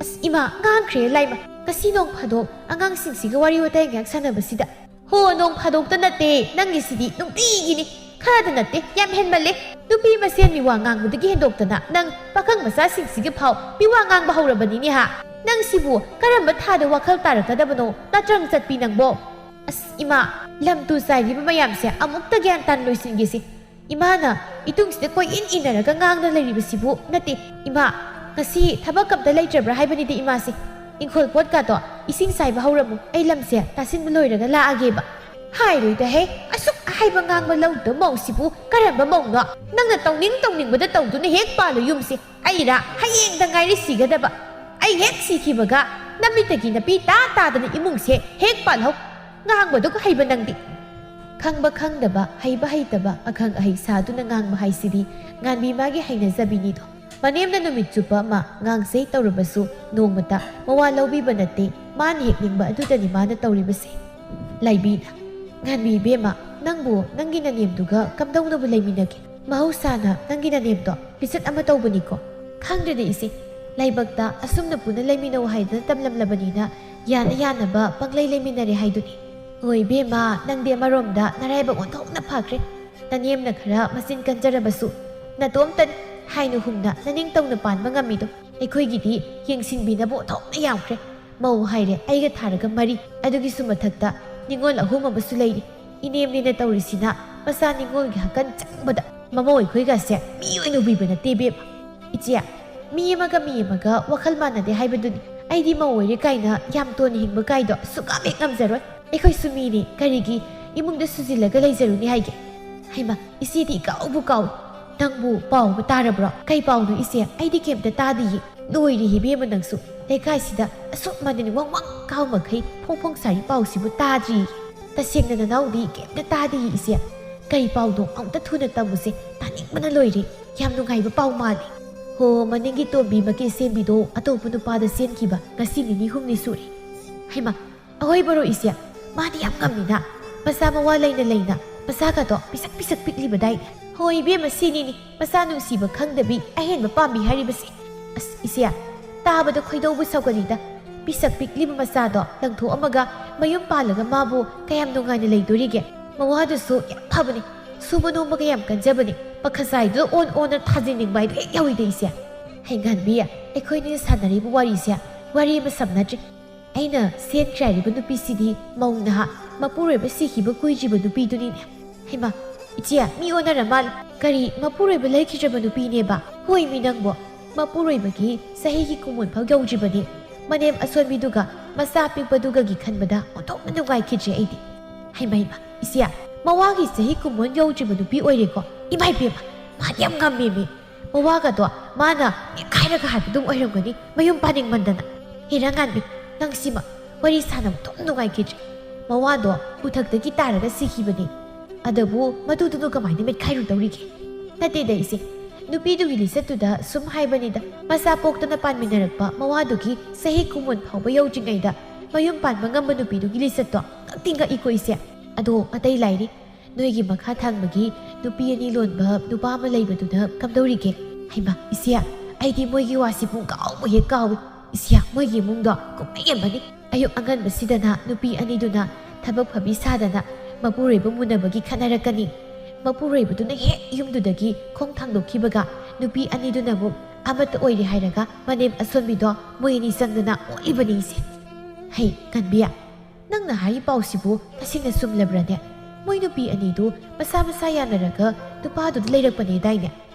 ꯑꯁ ꯏꯃꯥ, ꯉꯥꯡꯈ꯭ꯔꯦ ꯂꯥꯏꯃ꯫ ꯉꯁꯤ ꯅꯣꯡ ꯐꯥꯗꯣꯛ ꯑꯉꯥꯡꯁꯤꯡꯁꯤꯒ ꯋꯥꯔꯤ ꯋꯥꯇꯥꯏ ꯉꯥꯏꯍꯥꯛ ꯁꯥꯟꯅꯕꯁꯤꯗ꯫ ꯍꯣ, ꯅꯣꯡ ꯐꯥꯗꯣꯛꯇ ꯅꯠꯇꯦ, ꯅꯪꯒꯤꯁꯤꯗꯤ ꯅꯨꯡꯇꯤꯒꯤꯅꯤ꯫ ꯈꯔꯗ ꯅꯠꯇꯦ, ꯌꯥꯝ ꯍꯦꯟꯃꯜꯂꯦ꯫ ꯅꯨꯄꯤ ꯃꯁꯦꯟ ꯃꯤꯋꯥ ꯉꯥꯡꯕꯗꯒꯤ ꯍꯦꯟꯗꯣꯛꯇꯅ ꯅꯪ ꯄꯥꯈꯪ ꯃꯆꯥꯁꯤꯡꯁꯤꯒꯤ ꯐꯥꯎ ꯃꯤꯋꯥ ꯉꯥꯡꯕ ꯍꯧꯔꯕꯅꯤꯅꯦ ꯍꯥ? ꯅꯪ ꯁꯤꯕꯨ ꯀꯔꯝꯕ ꯊꯥꯗ ꯋꯥꯈꯜ ꯇꯥꯔꯛꯀꯗꯕꯅꯣ, ꯅꯠꯇ꯭ꯔꯪ ꯆꯠꯄꯤ ꯅꯪꯕꯣ?" ꯑꯁ ꯏꯃꯥ, ꯂꯝ ꯇꯨ ꯆꯥꯏꯔꯤꯕ ꯃꯌꯥꯝꯁꯦ ꯑꯃꯨꯛꯇ ꯒ꯭ꯌꯥꯟ ꯇꯥꯅ ꯂꯣꯏꯁꯤꯟꯒꯦꯁꯦ꯫ ꯏꯃꯥꯅ ꯏꯇꯨꯡꯁꯤꯗ ꯀꯣꯏꯏꯟ ꯏꯟꯅꯔꯒ ꯉꯥꯡꯅ ꯂꯩꯔꯤꯕꯁꯤꯕꯨ ꯅꯠꯇꯦ꯫ ꯏꯃꯥ, ꯉꯁꯤ ꯊꯕꯛ ꯑꯝꯇ ꯂꯩꯇ꯭ꯔꯕ꯭ꯔꯥ ꯍꯥꯏꯕꯅꯤꯗ ꯏꯃꯥꯁꯦ꯫ ꯏꯪꯈꯣꯜ ꯄꯣꯠꯀꯥꯗꯣ ꯏꯁꯤꯡ ꯆꯥꯏꯕ ꯍꯧꯔꯝꯃꯨ, ꯑꯩ ꯂꯝꯁꯦ ꯇꯥꯁꯤꯟꯕ ꯂꯣꯏꯔꯒ ꯂꯥꯛꯑꯒꯦꯕ꯫ ꯍꯥꯏꯔꯣꯏꯗ ꯍꯦ, ꯑꯁꯨꯛ ꯍꯥꯏꯕ ꯉꯥꯡꯕ ꯂꯧꯗꯕ ꯃꯧꯁꯤꯕꯨ ꯀꯔꯝꯕ ꯃꯧꯅꯣ? ꯅꯪꯅ ꯇꯧꯅꯤꯡ ꯇꯧꯅꯤꯡꯕꯗ ꯇꯧꯗꯨꯅ ꯍꯦꯛ ꯄꯥꯜꯂꯨ ꯌꯨꯝꯁꯦ꯫ ꯑꯩꯔꯥ ꯍꯌꯦꯡꯗ ꯉꯥꯏꯔꯤ ꯁꯤꯒꯗꯕ꯫ ꯑꯩ ꯍꯦꯛ ꯁꯤꯈꯤꯕꯒ ꯅꯃꯤꯠꯇꯒꯤ ꯅꯄꯤ ꯇꯥ ꯇꯥꯗꯅ ꯏꯃꯨꯡꯁꯦ ꯍꯦꯛ ꯄꯥꯜꯍꯧ꯫ ꯉꯥꯡꯕꯗꯨ ꯍꯩꯕ ꯅꯪꯗꯤ꯫ ꯈꯪꯕ ꯈꯪꯗꯕ, ꯍꯩꯕ ꯍꯩꯇꯕ, ꯑꯈꯪ ꯑꯍꯩ ꯁꯥꯗꯨꯅ ꯉꯥꯡꯕ ꯍꯥꯏꯁꯤꯗꯤ ꯉꯥꯟꯕꯤ ꯃꯥꯒꯤ ꯍꯩꯅꯖꯕꯤꯅꯤꯗꯣ꯫ ꯃꯅꯦꯝꯅ ꯅꯨꯃꯤꯠ ꯆꯨꯞꯄ ꯑꯃ ꯉꯥꯡꯖꯩ ꯇꯧꯔꯕꯁꯨ ꯅꯣꯡꯃꯇ ꯃꯋꯥ ꯂꯧꯕꯤꯕ ꯅꯠꯇꯦ꯫ ꯃꯥꯅ ꯍꯦꯛ ꯅꯤꯡꯕ ꯑꯗꯨꯗꯅꯤ ꯃꯥꯅ ꯇꯧꯔꯤꯕꯁꯦ꯫ ꯂꯥꯏꯕꯤꯅ, "ꯉꯥꯟꯕꯤ ꯏꯕꯦꯝꯃ, ꯅꯪꯕꯨ ꯅꯪꯒꯤ ꯅꯅꯦꯝꯗꯨꯒ ꯀꯝꯗꯧꯅꯕꯨ ꯂꯩꯃꯤꯟꯅꯒꯦ? ꯃꯍꯧꯁꯥꯅ ꯅꯪꯒꯤ ꯅꯅꯦꯝꯗꯣ ꯂꯤꯆꯠ ꯑꯃ ꯇꯧꯕꯅꯤꯀꯣ?" "ꯈꯪꯗ꯭ꯔꯗꯤ ꯏꯆꯦ, ꯂꯥꯏꯕꯛꯇ ꯑꯁꯨꯝꯅ ꯄꯨꯟꯅ ꯂꯩꯃꯤꯟꯅꯧ ꯍꯥꯏꯗꯅ ꯇꯝꯂꯝꯂꯕꯅꯤꯅ ꯌꯥꯅ ꯌꯥꯅꯕ ꯄꯪꯂꯩ ꯂꯩꯃꯤꯟꯅꯔꯦ ꯍꯥꯏꯗꯨꯅꯤ꯫" "ꯍꯣꯏ ꯏꯕꯦꯝꯃ, ꯅꯪꯗꯤ ꯑꯃꯔꯣꯝꯗ ꯅꯔꯥꯏꯕꯛ ꯑꯣꯟꯊꯣꯛꯅ ꯐꯈ꯭ꯔꯦ꯫ ꯅꯅꯦꯝꯅ ꯈꯔ ꯃꯆꯤꯟ ꯀꯟꯖꯔꯕꯁꯨ ꯅꯇꯣꯝꯇꯅꯤ ꯍꯥꯏꯅ ꯍꯨꯝꯅ ꯅꯅꯤꯡꯇꯧꯅ ꯄꯥꯟꯕ ꯉꯝꯃꯤꯗꯣ꯫ ꯑꯩꯈꯣꯏꯒꯤꯗꯤ ꯌꯦꯡꯁꯤꯟꯕꯤꯅꯕ ꯑꯣꯟꯊꯣꯛꯅ ꯌꯥꯝꯈ꯭ꯔꯦ꯫ ꯃꯧ ꯍꯥꯏꯔꯦ ꯑꯩꯒ ꯊꯥꯔꯒ ꯃꯔꯤ, ꯑꯗꯨꯒꯤꯁꯨ ꯃꯊꯛꯇ ꯅꯤꯉꯣꯜ ꯑꯍꯨꯝ ꯑꯃꯁꯨ ꯂꯩꯔꯤ꯫ ꯏꯅꯦꯝꯅꯦꯅ ꯇꯧꯔꯤꯁꯤꯅ ꯃꯆꯥ ꯅꯤꯉꯣꯜꯒꯤ ꯍꯀꯟ ꯆꯪꯕꯗ ꯃꯃꯧ ꯑꯩꯈꯣꯏꯒꯁꯦ ꯃꯤ ꯑꯣꯏꯅ ꯎꯕꯤꯕ ꯅꯠꯇꯦ ꯏꯕꯦꯝꯃ꯫" "ꯏꯆꯦ, ꯃꯤ ꯑꯃꯒ ꯃꯤ ꯑꯃꯒ ꯋꯥꯈꯜ ꯃꯥꯟꯅꯗꯦ ꯍꯥꯏꯕꯗꯨꯅꯤ꯫ ꯑꯩꯗꯤ ꯃꯧ ꯑꯣꯏꯔꯦ ꯀꯥꯏꯅ ꯌꯥꯝ ꯇꯣꯟꯅ ꯍꯤꯡꯕ ꯀꯥꯏꯗꯣ ꯁꯨꯛꯉꯝ ꯍꯦꯛ ꯉꯝꯖꯔꯣꯏ꯫ ꯑꯩꯈꯣꯏꯁꯨ ꯃꯤꯅꯤ, ꯀꯔꯤꯒꯤ ꯏꯃꯨꯡꯗ ꯁꯨꯖꯤꯜꯂꯒ ꯂꯩꯖꯔꯨꯅꯤ ꯍꯥꯏꯒꯦ? ꯍꯩꯃ, ꯏꯆꯦꯗꯤ ꯏꯀꯥꯎꯕꯨ ꯀꯥꯎꯏ꯫ ꯅꯪꯕꯨ ꯄꯥꯎ ꯑꯃ ꯇꯥꯔꯕ꯭ꯔꯣ? ꯀꯩ ꯄꯥꯎꯅꯣ ꯏꯆꯦ? ꯑꯩꯗꯤ ꯀꯩꯝꯇ ꯇꯥꯗꯤꯌꯦ꯫ ꯂꯣꯏꯔꯦ ꯏꯕꯦꯝꯃ ꯅꯪꯁꯨ꯫ ꯂꯩꯀꯥꯏꯁꯤꯗ ꯑꯁꯨꯛ ꯃꯅꯤꯟ ꯋꯪ ꯋꯪ ꯀꯥꯎ ꯃꯈꯩ ꯐꯣꯡ ꯐꯣꯡ ꯁꯥꯔꯤ ꯄꯥꯎꯁꯤꯕꯨ ꯇꯥꯗ꯭ꯔꯤ꯫ ꯇꯁꯦꯡꯅ ꯅꯅꯥꯎꯗꯤ ꯀꯩꯝꯇ ꯇꯥꯗꯤꯌꯦ ꯏꯆꯦ꯫ ꯀꯔꯤ ꯄꯥꯎꯅꯣ? ꯑꯃꯨꯛꯇ ꯊꯨꯅ ꯇꯝꯃꯨꯁꯦ꯫ ꯇꯥꯅꯤꯡꯕꯅ ꯂꯣꯏꯔꯦ꯫ ꯌꯥꯝ ꯅꯨꯡꯉꯥꯏꯕ ꯄꯥꯎ ꯃꯥꯜꯂꯤ꯫ ꯍꯣ, ꯃꯅꯤꯡꯒꯤ ꯇꯣꯝꯕꯤ ꯃꯀꯦ ꯁꯦꯝꯕꯤꯗꯣ ꯑꯇꯣꯞꯄ ꯅꯨꯄꯥꯗ ꯆꯦꯟꯈꯤꯕ ꯉꯁꯤ ꯅꯤꯅꯤ ꯍꯨꯝꯅꯤ ꯁꯨꯔꯦ꯫ ꯍꯩꯃ, ꯑꯍꯣꯏꯕꯔꯣ ꯏꯆꯦ? ꯃꯥꯗꯤ ꯌꯥꯝ ꯉꯝꯃꯤꯅ꯫ ꯃꯆꯥ ꯃꯋꯥ ꯂꯩꯅ ꯂꯩꯅ ꯃꯆꯥꯒꯗꯣ ꯄꯤꯁꯛ ꯄꯤꯁꯛ ꯄꯤꯛꯂꯤꯕꯗꯥꯏꯅꯦ꯫ ꯍꯣꯏ ꯏꯕꯦꯝꯃ, ꯁꯤꯅꯤꯅꯤ ꯃꯆꯥ ꯅꯨꯡꯁꯤꯕ ꯈꯪꯗꯕꯤ ꯑꯍꯦꯟꯕ ꯄꯥꯝꯕꯤ ꯍꯥꯏꯔꯤꯕꯁꯤ꯫ ꯑꯁ ꯏꯆꯦ, ꯇꯥꯕꯗ ꯈꯣꯏꯗꯧꯕꯨ ꯁꯧꯒꯠꯂꯤꯗ꯫ ꯄꯤꯁꯛ ꯄꯤꯛꯂꯤꯕ ꯃꯆꯥꯗꯣ ꯂꯪꯊꯣꯛꯑꯝꯃꯒ ꯃꯌꯨꯝ ꯄꯥꯜꯂꯒ ꯃꯥꯕꯨ ꯀꯌꯥꯝ ꯅꯨꯡꯉꯥꯏꯅ ꯂꯩꯗꯣꯔꯤꯒꯦ? ꯃꯋꯥꯗꯨꯁꯨ ꯌꯥꯝ ꯐꯕꯅꯤ, ꯁꯨꯕ ꯅꯣꯝꯕꯒ ꯌꯥꯝ ꯀꯟꯖꯕꯅꯤ꯫ ꯄꯥꯈꯠꯆꯥꯏꯗꯨꯗ ꯑꯣꯟ ꯑꯣꯟꯅ ꯊꯥꯖꯤꯟꯅꯤꯡꯕ ꯍꯥꯏꯗꯣ ꯍꯦꯛ ꯌꯥꯎꯏꯗ ꯏꯆꯦ꯫ ꯍꯩ ꯉꯥꯟꯕꯤ, ꯑꯩꯈꯣꯏꯅꯤ ꯁꯥꯟꯅꯔꯤꯕ ꯋꯥꯔꯤꯁꯦ ꯋꯥꯔꯤ ꯑꯃ ꯁꯝꯅꯗ꯭ꯔꯤ꯫ ꯑꯩꯅ ꯁꯦꯟ ꯆꯥꯏꯔꯤꯕ ꯅꯨꯄꯤꯁꯤꯗꯤ ꯃꯧ ꯅꯍꯥ, ꯃꯄꯨꯔꯣꯏꯕ ꯁꯤꯈꯤꯕ ꯀꯨꯏꯗ꯭ꯔꯤꯕ ꯅꯨꯄꯤꯗꯨꯅꯤꯅꯦ꯫ ꯍꯩꯃꯥ, ꯏꯆꯦ, ꯃꯤ ꯑꯣꯟꯅꯔ ꯃꯥꯜꯂꯦ꯫ ꯀꯔꯤ, ꯃꯄꯨꯔꯣꯏꯕ ꯂꯩꯈꯤꯗ꯭ꯔꯕ ꯅꯨꯄꯤꯅꯦꯕ? ꯍꯣꯏ ꯃꯤ ꯅꯪꯕꯣ, ꯃꯄꯨꯔꯣꯏꯕꯒꯤ ꯆꯍꯤꯒꯤ ꯀꯨꯝꯑꯣꯟ ꯐꯥꯎ ꯌꯧꯗ꯭ꯔꯤꯕꯅꯤ꯫ ꯃꯅꯦꯝ ꯑꯁꯣꯟꯕꯤꯗꯨꯒ ꯃꯆꯥ ꯄꯤꯛꯄꯗꯨꯒꯒꯤ ꯈꯟꯕꯗ ꯑꯣꯟꯊꯣꯛꯅ ꯅꯨꯡꯉꯥꯏꯈꯤꯗ꯭ꯔꯦ ꯑꯩꯗꯤ꯫ ꯍꯩꯃꯥ, ꯍꯩꯃꯥ, ꯏꯆꯦ, ꯃꯋꯥꯒꯤ ꯆꯍꯤ ꯀꯨꯝꯑꯣꯟ ꯌꯧꯗ꯭ꯔꯤꯕ ꯅꯨꯄꯤ ꯑꯣꯏꯔꯦꯀꯣ? ꯏꯃꯥ ꯏꯕꯦꯝꯃ, ꯃꯥꯗꯤ ꯌꯥꯝ ꯉꯝꯃꯦꯃꯤ꯫ ꯃꯋꯥꯒꯗꯣ ꯃꯥꯅ ꯅꯦꯛꯈꯥꯏꯔꯒ ꯍꯥꯏꯕꯗꯨꯝ ꯑꯣꯏꯔꯝꯒꯅꯤ, ꯃꯌꯨꯝ ꯄꯥꯅꯤꯡꯃꯟꯗꯅ꯫ ꯍꯦꯔꯥ ꯉꯥꯟꯕꯤ, ꯅꯪ ꯁꯤꯃ ꯋꯥꯔꯤ ꯁꯥꯟꯅꯕ ꯑꯗꯨꯝ ꯅꯨꯡꯉꯥꯏꯈꯤꯗ꯭ꯔꯦ꯫ ꯃꯋꯥꯗꯣ ꯎꯊꯛꯇꯒꯤ ꯇꯥꯔꯒ ꯁꯤꯈꯤꯕꯅꯤ꯫ ꯑꯗꯨꯕꯨ ꯃꯗꯨꯗꯨꯅ ꯀꯃꯥꯏꯅ ꯃꯦꯠꯈꯥꯏꯔꯨꯗꯧꯔꯤꯒꯦ? ꯅꯠꯇꯦꯗ ꯏꯆꯦ, ꯅꯨꯄꯤꯗꯨꯒꯤ ꯂꯤꯆꯠꯇꯨꯗ ꯁꯨꯝ ꯍꯥꯏꯕꯅꯤꯗ꯫ ꯃꯆꯥ ꯄꯣꯛꯇꯅ ꯄꯥꯟꯃꯤꯟꯅꯔꯛꯄ ꯃꯋꯥꯗꯨꯒꯤ ꯆꯍꯤ ꯀꯨꯝꯑꯣꯟ ꯐꯥꯎꯕ ꯌꯧꯗ꯭ꯔꯤꯉꯩꯗ ꯃꯌꯨꯝ ꯄꯥꯟꯕ ꯉꯝꯕ ꯅꯨꯄꯤꯗꯨꯒꯤ ꯂꯤꯆꯠꯇꯣ ꯉꯛꯇꯤ ꯉꯛꯏꯀꯣ ꯏꯆꯦ꯫ ꯑꯗꯣ ꯑꯇꯩ ꯂꯥꯏꯔꯤ, ꯅꯣꯏꯒꯤ ꯃꯈꯥ ꯊꯪꯕꯒꯤ ꯅꯨꯄꯤ ꯑꯅꯤ ꯂꯣꯟꯕ ꯅꯨꯄꯥ ꯑꯃ ꯂꯩꯕꯗꯨꯅ ꯀꯝꯗꯧꯔꯤꯒꯦ? ꯍꯩꯃꯥ, ꯏꯆꯦ, ꯑꯩꯗꯤ ꯃꯣꯏꯒꯤ ꯋꯥꯁꯤ ꯄꯨꯡ ꯀꯥꯎꯕ ꯍꯦꯛ ꯀꯥꯎꯏ꯫ ꯏꯆꯦ, ꯃꯣꯏꯒꯤ ꯏꯃꯨꯡꯗꯣ ꯀꯨꯝꯍꯩ ꯑꯃꯅꯤ꯫ ꯑꯌꯨꯛ ꯑꯉꯟꯕꯁꯤꯗꯅ ꯅꯨꯄꯤ ꯑꯅꯤꯗꯨꯅ ꯊꯕꯛ ꯐꯕꯤ ꯁꯥꯗꯅ ꯃꯄꯨꯔꯣꯏꯕ ꯃꯨꯟꯅꯕꯒꯤ ꯈꯠꯅꯔꯛꯀꯅꯤ꯫ ꯃꯄꯨꯔꯣꯏꯕꯗꯨꯅ ꯍꯦꯛ ꯌꯨꯝꯗꯨꯗꯒꯤ ꯈꯣꯡ ꯊꯥꯡꯗꯣꯛꯈꯤꯕꯒ ꯅꯨꯄꯤ ꯑꯅꯤꯗꯨꯅ ꯑꯃꯨꯛ ꯑꯃꯠꯇ ꯑꯣꯏꯔꯦ ꯍꯥꯏꯔꯒ ꯃꯅꯦꯝ ꯑꯁꯣꯟꯕꯤꯗꯣ ꯃꯣꯏ ꯑꯅꯤ ꯆꯪꯗꯅ ꯑꯣꯠꯂꯤꯕꯅꯤ ꯏꯆꯦ꯫ ꯍꯩ, ꯉꯥꯟꯕꯤ, ꯅꯪꯅ ꯍꯥꯏꯔꯤ ꯄꯥꯎꯁꯤꯕꯨ ꯇꯁꯦꯡꯅ ꯆꯨꯝꯂꯕ꯭ꯔꯅꯦ? ꯃꯣꯏ ꯅꯨꯄꯤ ꯑꯅꯤꯗꯨ ꯃꯁꯥ ꯃꯁꯥ ꯌꯥꯅꯔꯒ ꯅꯨꯄꯥꯗꯨꯗ ꯂꯩꯔꯛꯄꯅꯦꯗꯥꯏꯅꯦ?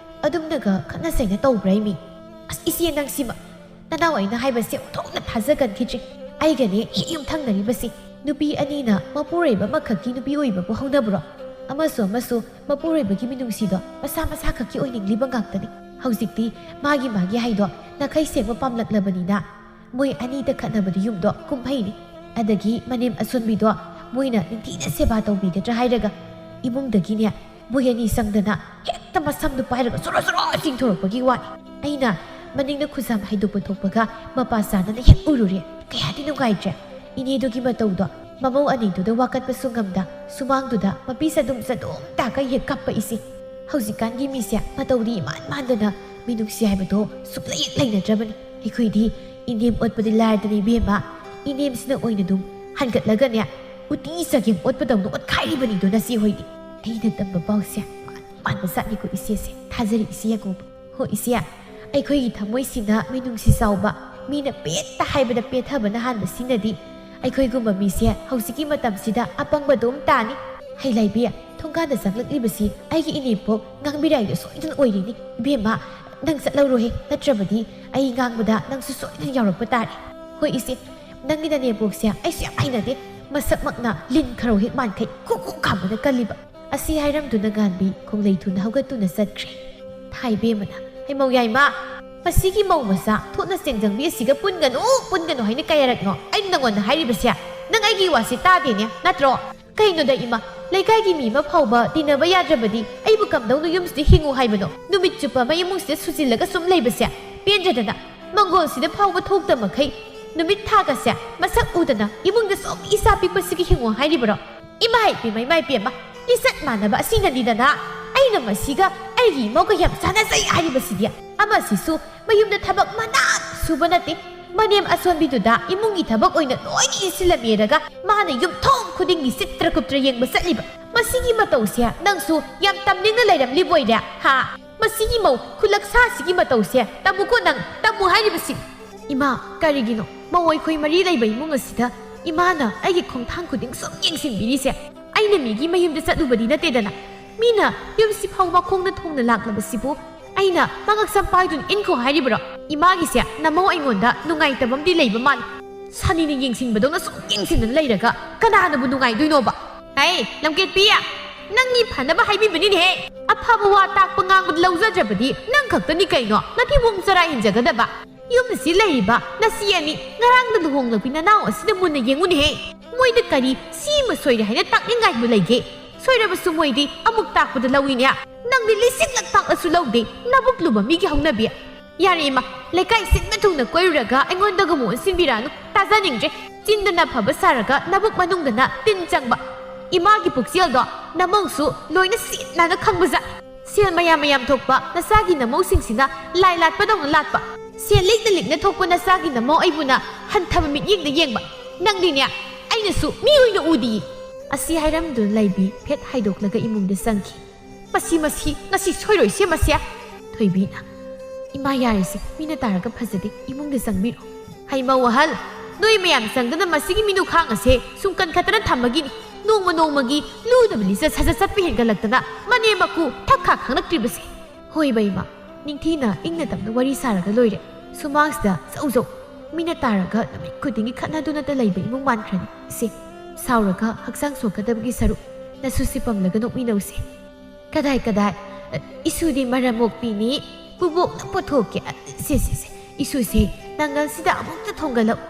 ꯑꯗꯨꯝꯅꯒ ꯈꯠꯅ ꯆꯩꯅ ꯇꯧꯕ꯭ꯔꯥ ꯏꯃꯤ? ꯑꯁ ꯏꯆꯦ ꯅꯪꯁꯤꯃ! ꯅꯅꯥꯎ ꯑꯩꯅ ꯍꯥꯏꯕꯁꯦ ꯑꯣꯟꯊꯣꯛꯅ ꯊꯥꯖꯒꯟꯈꯤꯗ꯭ꯔꯤ꯫ ꯑꯩꯒꯅꯦ ꯍꯦꯛ ꯌꯨꯝꯊꯪꯅꯔꯤꯕꯁꯤ ꯅꯨꯄꯤ ꯑꯅꯤꯅ ꯃꯄꯨꯔꯣꯏꯕ ꯑꯃꯈꯛꯀꯤ ꯅꯨꯄꯤ ꯑꯣꯏꯕꯕꯨ ꯍꯧꯅꯕ꯭ꯔꯣ? ꯑꯃꯁꯨ ꯑꯃꯁꯨ ꯃꯄꯨꯔꯣꯏꯕꯒꯤ ꯃꯤꯅꯨꯡꯁꯤꯗꯣ ꯃꯁꯥ ꯃꯁꯥ ꯈꯛꯀꯤ ꯑꯣꯏꯅꯤꯡꯂꯤꯕ ꯉꯥꯛꯇꯅꯤ꯫ ꯍꯧꯖꯤꯛꯇꯤ ꯃꯥꯒꯤ ꯃꯥꯒꯤ ꯍꯥꯏꯗꯣ ꯅꯥꯈꯩ ꯁꯦꯡꯕ ꯄꯥꯝꯂꯛꯂꯕꯅꯤꯅ ꯃꯣꯏ ꯑꯅꯤꯗ ꯈꯠꯅꯕꯗꯤ ꯌꯨꯝꯗꯣ ꯀꯨꯝꯍꯩꯅꯤ꯫ ꯑꯗꯒꯤ ꯃꯅꯦꯝ ꯑꯁꯣꯟꯕꯤꯗꯣ ꯃꯣꯏꯅ ꯅꯤꯡꯊꯤꯅ ꯁꯦꯕꯥ ꯇꯧꯕꯤꯒꯗ꯭ꯔꯥ ꯍꯥꯏꯔꯒ ꯏꯃꯨꯡꯗꯒꯤꯅꯦ ꯃꯣꯏ ꯑꯅꯤ ꯆꯪꯗꯅ ꯍꯦꯛꯇ ꯃꯁꯝꯗꯨ ꯄꯥꯏꯔꯒ ꯆꯣꯔꯣ ꯆꯣꯔꯣ ꯆꯤꯡꯊꯣꯔꯛꯄꯒꯤ ꯋꯥꯅꯤ꯫ ꯑꯩꯅ ꯃꯅꯤꯡꯗ ꯈꯨꯖꯥꯝ ꯍꯩꯗꯣꯛꯄ ꯊꯣꯛꯄꯒ ꯃꯄꯥ ꯆꯥꯅꯅ ꯍꯦꯛ ꯎꯔꯨꯔꯦ꯫ ꯀꯌꯥꯗꯤ ꯅꯨꯡꯉꯥꯏꯇ꯭ꯔꯦ꯫ ꯏꯅꯦꯗꯨꯒꯤ ꯃꯇꯧꯗꯣ ꯃꯃꯧ ꯑꯅꯤꯗꯨꯗ ꯋꯥꯀꯠꯄꯁꯨ ꯉꯝꯗ ꯁꯨꯃꯥꯡꯗꯨꯗ ꯃꯄꯤ ꯆꯗꯨꯝ ꯆꯗꯨꯝ ꯇꯥꯈꯩ ꯍꯦꯛ ꯀꯞꯄꯛꯏꯁꯤ꯫ ꯍꯧꯖꯤꯛꯀꯥꯟꯒꯤ ꯃꯤꯁꯦ ꯃꯇꯧꯗꯤ ꯏꯃꯥꯟ ꯃꯥꯟꯗꯅ ꯃꯤꯅꯨꯡꯁꯤ ꯍꯥꯏꯕꯗꯣ ꯁꯨꯛꯂꯩ ꯂꯩꯅꯗ꯭ꯔꯕꯅꯤ꯫ ꯑꯩꯈꯣꯏꯗꯤ ꯏꯅꯦꯝ ꯑꯣꯠꯄꯗꯤ ꯂꯥꯏꯔꯗꯅ ꯏꯕꯦꯝꯃ, ꯏꯅꯦꯝꯁꯤꯅ ꯑꯣꯏꯅ ꯑꯗꯨꯝ ꯍꯟꯒꯠꯂꯒꯅꯦ ꯎꯇꯤ ꯆꯒꯦꯝ ꯑꯣꯠꯄꯗꯧꯅ ꯑꯣꯠꯈꯥꯏꯔꯤꯕꯅꯤꯗꯣ ꯅꯆꯦ ꯍꯣꯏꯗꯤ꯫ ꯑꯩꯅ ꯇꯝꯕ ꯄꯥꯎꯁꯦ ꯃꯥꯟ ꯃꯥꯟꯕ ꯖꯥꯠꯅꯤꯀꯣ ꯏꯆꯦꯁꯦ꯫ ꯊꯥꯖꯔꯤ ꯏꯆꯦ ꯌꯥꯉꯧꯕ꯫ ꯍꯣ ꯏꯆꯦ, ꯑꯩꯈꯣꯏꯒꯤ ꯊꯃꯣꯏꯁꯤꯅ ꯃꯤꯅꯨꯡꯁꯤ ꯆꯥꯎꯕ, ꯃꯤꯅ ꯄꯦꯠꯇ ꯍꯥꯏꯕꯗ ꯄꯦꯠꯊꯕꯅ ꯍꯥꯟꯕꯁꯤꯅꯗꯤ ꯑꯩꯈꯣꯏꯒꯨꯝꯕ ꯃꯤꯁꯦ ꯍꯧꯖꯤꯛꯀꯤ ꯃꯇꯝꯁꯤꯗ ꯑꯄꯪꯕ ꯑꯗꯨꯝ ꯇꯥꯅꯤ꯫ ꯍꯩꯂꯥꯏꯕꯤ, ꯊꯣꯡꯒꯥꯟꯗ ꯆꯪꯂꯛꯂꯤꯕꯁꯤ ꯑꯩꯒꯤ ꯏꯅꯦꯄꯣꯛ ꯉꯥꯡꯕꯤꯔꯥꯏꯗꯣ ꯁꯣꯏꯗꯅ ꯑꯣꯏꯔꯤꯅꯤ꯫ ꯏꯕꯦꯝꯃ, ꯅꯪ ꯆꯠꯍꯧꯔꯣꯍꯦ, ꯅꯠꯇ꯭ꯔꯕꯗꯤ ꯑꯩ ꯉꯥꯡꯕꯗ ꯅꯪꯁꯨ ꯁꯣꯏꯗꯅ ꯌꯥꯎꯔꯛꯄ ꯇꯥꯔꯦ꯫ ꯍꯣꯏ ꯏꯆꯦ, ꯅꯪꯒꯤ ꯅꯅꯦꯝꯄꯣꯛꯁꯦ ꯑꯩꯁꯨ ꯌꯥꯝ ꯍꯩꯅꯗꯦ꯫ ꯃꯁꯛꯃꯛꯅ ꯂꯤꯟ ꯈꯔꯧ ꯍꯦꯛ ꯃꯥꯟꯈꯩ ꯈꯨ ꯈꯨ ꯈꯥꯝꯕꯅ ꯀꯜꯂꯤꯕ꯫ ꯑꯁꯤ ꯍꯥꯏꯔꯝꯗꯨꯅ ꯉꯥꯟꯕꯤ ꯈꯣꯡꯂꯩ ꯊꯨꯅ ꯍꯧꯒꯠꯇꯨꯅ ꯆꯠꯈ꯭ꯔꯦ꯫ ꯊꯥꯏꯕꯦꯝꯃꯅ, "ꯍꯩꯃꯧ ꯌꯥꯏꯃ, ꯃꯁꯤꯒꯤ ꯃꯧ ꯃꯆꯥ ꯊꯣꯠꯅ ꯆꯦꯡꯖꯪꯕꯤ ꯑꯁꯤꯒ ꯄꯨꯟꯒꯅꯨ, ꯄꯨꯟꯒꯅꯨ ꯍꯥꯏꯅ ꯀꯌꯥꯔꯛꯅꯣ ꯑꯩꯅ ꯅꯉꯣꯟꯗ ꯍꯥꯏꯔꯤꯕꯁꯦ? ꯅꯪ ꯑꯩꯒꯤ ꯋꯥꯁꯦ ꯇꯥꯗꯦꯅꯦ, ꯅꯠꯇ꯭ꯔꯣ? ꯀꯩꯅꯣꯗ ꯏꯃꯥ, ꯂꯩꯀꯥꯏꯒꯤ ꯃꯤ ꯑꯃ ꯐꯥꯎꯕ ꯇꯤꯟꯅꯕ ꯌꯥꯗ꯭ꯔꯕꯗꯤ ꯑꯩꯕꯨ ꯀꯝꯗꯧꯅ ꯌꯨꯝꯁꯤꯗ ꯍꯤꯡꯉꯨ ꯍꯥꯏꯕꯅꯣ? ꯅꯨꯃꯤꯠ ꯆꯨꯞꯄ ꯑꯃ ꯏꯃꯨꯡꯁꯤꯗ ꯁꯨꯖꯤꯜꯂꯒ ꯁꯨꯝ ꯂꯩꯕꯁꯦ ꯄꯦꯟꯗ꯭ꯔꯗꯅ ꯃꯪꯒꯣꯜꯁꯤꯗ ꯐꯥꯎꯕ ꯊꯣꯛꯇ ꯃꯈꯩ ꯅꯨꯃꯤꯠ ꯊꯥꯒꯁꯦ ꯃꯁꯛ ꯎꯗꯅ ꯏꯃꯨꯡꯗ ꯁꯨꯝ ꯏꯆꯥ ꯄꯤꯛꯄꯁꯤꯒ ꯍꯤꯡꯉꯨ ꯍꯥꯏꯔꯤꯕ꯭ꯔꯣ? ꯏꯃꯥ ꯏꯄꯦꯝꯃ, ꯏꯃꯥ ꯏꯄꯦꯝꯃ, ꯂꯤꯆꯠ ꯃꯥꯟꯅꯕ ꯑꯁꯤꯅꯅꯤꯗꯅ ꯑꯩꯅ ꯃꯁꯤꯒ ꯑꯩꯒꯤ ꯏꯃꯧꯒ ꯌꯥꯝ ꯆꯥꯟꯅꯖꯩ ꯍꯥꯏꯔꯤꯕꯁꯤꯗꯤ꯫ ꯑꯃꯁꯤꯁꯨ ꯃꯌꯨꯝꯗ ꯊꯕꯛ ꯃꯅꯥ ꯁꯨꯕ ꯅꯠꯇꯦ, ꯃꯅꯦꯝ ꯑꯁꯣꯟꯕꯤꯗꯨꯗ ꯏꯃꯨꯡꯒꯤ ꯊꯕꯛ ꯑꯣꯏꯅ ꯂꯣꯏꯅ ꯏꯟꯁꯤꯜꯂꯝꯃꯦꯔꯒ ꯃꯥꯅ ꯌꯨꯝꯊꯣꯡ ꯈꯨꯗꯤꯡꯒꯤ ꯆꯤꯠꯇ꯭ꯔ ꯀꯨꯞꯇ꯭ꯔ ꯌꯦꯡꯕ ꯆꯠꯂꯤꯕ꯫ ꯃꯁꯤꯒꯤ ꯃꯇꯧꯁꯦ ꯅꯪꯁꯨ ꯌꯥꯝ ꯇꯝꯅꯤꯡꯅ ꯂꯩꯔꯝꯂꯤꯕꯣꯏꯔꯦ, ꯍꯥ? ꯃꯁꯤꯒꯤ ꯃꯧ ꯈꯨꯂꯛꯁꯥꯁꯤꯒꯤ ꯃꯇꯧꯁꯦ ꯇꯝꯃꯨꯀꯣ ꯅꯪ, ꯇꯝꯃꯨ ꯍꯥꯏꯔꯤꯕꯁꯤ꯫ ꯏꯃꯥ, ꯀꯔꯤꯒꯤꯅꯣ ꯃꯧ ꯑꯩꯈꯣꯏ ꯃꯔꯤ ꯂꯩꯕ ꯏꯃꯨꯡ ꯑꯁꯤꯗ ꯏꯃꯥꯅ ꯑꯩꯒꯤ ꯈꯣꯡꯊꯥꯡ ꯈꯨꯗꯤꯡ ꯁꯨꯝ ꯌꯦꯡꯁꯤꯟꯕꯤꯔꯤꯁꯦ? ꯑꯩꯅ ꯃꯤꯒꯤ ꯃꯌꯨꯝꯗ ꯆꯠꯂꯨꯕꯗꯤ ꯅꯠꯇꯦꯗꯅ꯫ ꯃꯤꯅ ꯌꯨꯝꯁꯤꯐꯥꯎ ꯃꯈꯣꯡꯅ ꯊꯣꯡꯅ ꯂꯥꯛꯂꯕꯁꯤꯕꯨ ꯑꯩꯅ ꯃꯉꯛ ꯁꯝ ꯄꯥꯏꯗꯨꯅ ꯏꯟꯈꯣ ꯍꯥꯏꯔꯤꯕ꯭ꯔꯣ? ꯏꯃꯥꯒꯤꯁꯦ ꯅꯃꯧ ꯑꯩꯉꯣꯟꯗ ꯅꯨꯡꯉꯥꯏꯇꯕ ꯑꯃꯗꯤ ꯂꯩꯕ ꯃꯥꯜꯂꯤ꯫ ꯁꯅꯤꯅ ꯌꯦꯡꯁꯤꯟꯕꯗꯧꯅ ꯁꯨꯝ ꯌꯦꯡꯁꯤꯟꯗꯅ ꯂꯩꯔꯒ ꯀꯅꯥꯅꯕꯨ ꯅꯨꯡꯉꯥꯏꯗꯣꯏꯅꯣꯕ? ꯍꯩ, ꯂꯝꯀꯦꯠꯄꯤ! ꯅꯪꯒꯤ ꯐꯅꯕ ꯍꯥꯏꯕꯤꯕꯅꯤꯅꯦꯍꯦ꯫ ꯑꯐꯕ ꯋꯥ ꯇꯥꯛꯄ ꯉꯥꯡꯕꯗ ꯂꯧꯖꯗ꯭ꯔꯕꯗꯤ ꯅꯪ ꯈꯛꯇꯅꯤ ꯀꯩꯅꯣ ꯅꯊꯤꯕꯣꯡ ꯆꯔꯥ ꯍꯦꯟꯖꯒꯗꯕ꯫ ꯌꯨꯝ ꯑꯁꯤ ꯂꯩꯔꯤꯕ ꯅꯆꯦ ꯑꯅꯤ, ꯉꯔꯥꯡꯗ ꯂꯨꯍꯣꯡꯂꯛꯄꯤ ꯅꯅꯥꯎ ꯑꯁꯤꯗ ꯃꯨꯟꯅ ꯌꯦꯡꯉꯨꯅꯦꯍꯦ꯫ ꯃꯣꯏꯗ ꯀꯔꯤ ꯁꯤꯃ ꯁꯣꯏꯔꯦ ꯍꯥꯏꯅ ꯇꯥꯛꯅꯤꯡꯉꯥꯏꯕꯨ ꯂꯩꯒꯦ? ꯁꯣꯏꯔꯕꯁꯨ ꯃꯣꯏꯗꯤ ꯑꯃꯨꯛ ꯇꯥꯛꯄꯗ ꯂꯧꯏꯅꯦ꯫ ꯅꯪꯗꯤ ꯂꯤꯁꯤꯡꯂꯛ ꯇꯥꯛꯂꯁꯨ ꯂꯧꯗꯦ, ꯅꯕꯨꯛ ꯂꯨꯕ ꯃꯤꯒꯤ ꯍꯧꯅꯕꯤ꯫ ꯌꯥꯔꯦ ꯏꯃꯥ, ꯂꯩꯀꯥꯏ ꯁꯤꯟꯕ ꯊꯨꯡꯅ ꯀꯣꯏꯔꯨꯔꯒ ꯑꯩꯉꯣꯟꯗꯒ ꯑꯃꯨꯛ ꯑꯣꯟꯁꯤꯟꯕꯤꯔꯛꯑꯅꯨ꯫ ꯇꯥꯖꯅꯤꯡꯗ꯭ꯔꯦ꯫ ꯆꯤꯟꯗꯅ ꯐꯕ ꯁꯥꯔꯒ ꯅꯕꯨꯛ ꯃꯅꯨꯡꯗꯅ ꯇꯤꯟ ꯆꯪꯕ꯫ ꯏꯃꯥꯒꯤ ꯄꯨꯛꯆꯦꯜꯗꯣ ꯅꯃꯧꯁꯨ ꯂꯣꯏꯅ ꯁꯤꯠ ꯅꯥꯟꯅ ꯈꯪꯕꯖꯥꯠ꯫ ꯁꯦꯜ ꯃꯌꯥꯝ ꯃꯌꯥꯝ ꯊꯣꯛꯄ ꯅꯆꯥꯒꯤ ꯅꯃꯧꯁꯤꯡꯁꯤꯅ ꯂꯥꯏ ꯂꯥꯠꯄꯗꯧꯅ ꯂꯥꯠꯄ꯫ ꯁꯦꯜ ꯂꯤꯛꯅ ꯂꯤꯛꯅ ꯊꯣꯛꯄ ꯅꯆꯥꯒꯤ ꯅꯃꯧ ꯑꯩꯕꯨꯅ ꯍꯟꯊꯕ ꯃꯤꯠꯌꯦꯡꯗ ꯌꯦꯡꯕ꯫ ꯅꯪꯗꯤꯅꯦ, ꯑꯩꯅꯁꯨ ꯃꯤ ꯑꯣꯏꯅ ꯎꯗꯤꯌꯦ꯫ ꯑꯁꯤ ꯍꯥꯏꯔꯝꯗꯨꯅ ꯂꯩꯕꯤ ꯐꯦꯠ ꯍꯥꯏꯗꯣꯛꯂꯒ ꯏꯃꯨꯡꯗ ꯆꯪꯈꯤ꯫ ꯃꯁꯤ, ꯃꯁꯤ, ꯉꯁꯤ ꯁꯣꯏꯔꯣꯏꯁꯦ ꯃꯁꯦ꯫ ꯊꯣꯏꯕꯤꯅ, "ꯏꯃꯥ ꯌꯥꯔꯦꯁꯦ, ꯃꯤꯅ ꯇꯥꯔꯒ ꯐꯖꯗꯦ, ꯏꯃꯨꯡꯗ ꯆꯪꯕꯤꯔꯣ꯫" ꯍꯩꯃꯧ ꯑꯍꯜ, ꯅꯣꯏ ꯃꯌꯥꯝ ꯆꯪꯗꯅ ꯃꯁꯤꯒꯤ ꯃꯤꯅꯨꯈꯥꯡ ꯑꯁꯦ ꯁꯨꯝ ꯀꯟꯈꯠꯇꯅ ꯊꯝꯕꯒꯤꯅꯤ꯫ ꯅꯣꯡꯃ ꯅꯣꯡꯃꯒꯤ ꯂꯨꯗꯕ ꯂꯤꯆꯠ ꯁꯥꯖꯠ ꯆꯠꯄ ꯍꯦꯟꯒꯠꯂꯛꯇꯅ ꯃꯅꯦꯝ ꯃꯀꯨ ꯊꯛ ꯈꯥ ꯈꯪꯂꯛꯇ꯭ꯔꯤꯕꯁꯦ꯫ ꯍꯣꯏ ꯕꯩꯃ, ꯅꯤꯡꯊꯤꯅ ꯏꯪꯅ ꯇꯞꯅ ꯋꯥꯔꯤ ꯁꯥꯔꯒ ꯂꯣꯏꯔꯦ꯫ ꯁꯨꯃꯥꯡꯁꯤꯗ ꯖꯧ ꯖꯧ꯫ ꯃꯤꯅ ꯇꯥꯔꯒ ꯅꯨꯃꯤꯠ ꯈꯨꯗꯤꯡꯒꯤ ꯈꯠꯅꯗꯨꯅꯇ ꯂꯩꯕ ꯏꯃꯨꯡ ꯃꯥꯟꯈ꯭ꯔꯅꯤ꯫ ꯁꯦ, ꯁꯥꯎꯔꯒ ꯍꯛꯆꯥꯡ ꯁꯣꯛꯀꯗꯕꯒꯤ ꯁꯔꯨꯛ ꯅꯁꯨꯁꯤ ꯄꯝꯂꯒ ꯅꯣꯛꯃꯤꯟꯅꯧꯁꯦ꯫ ꯀꯗꯥꯏ ꯀꯗꯥꯏ, ꯑ, ꯏꯁꯨꯗꯤ ꯃꯔꯝ ꯃꯣꯛꯄꯤꯅꯤ, ꯄꯨꯕꯣꯛꯅ ꯄꯣꯠꯊꯣꯛꯀꯦ꯫ ꯑ, ꯁꯦ, ꯁꯦ, ꯁꯦ, ꯏꯁꯨꯁꯦ ꯅꯪꯒꯜꯁꯤꯗ ꯑꯃꯨꯛꯇ ꯊꯣꯡꯒꯜꯂꯛꯎ꯫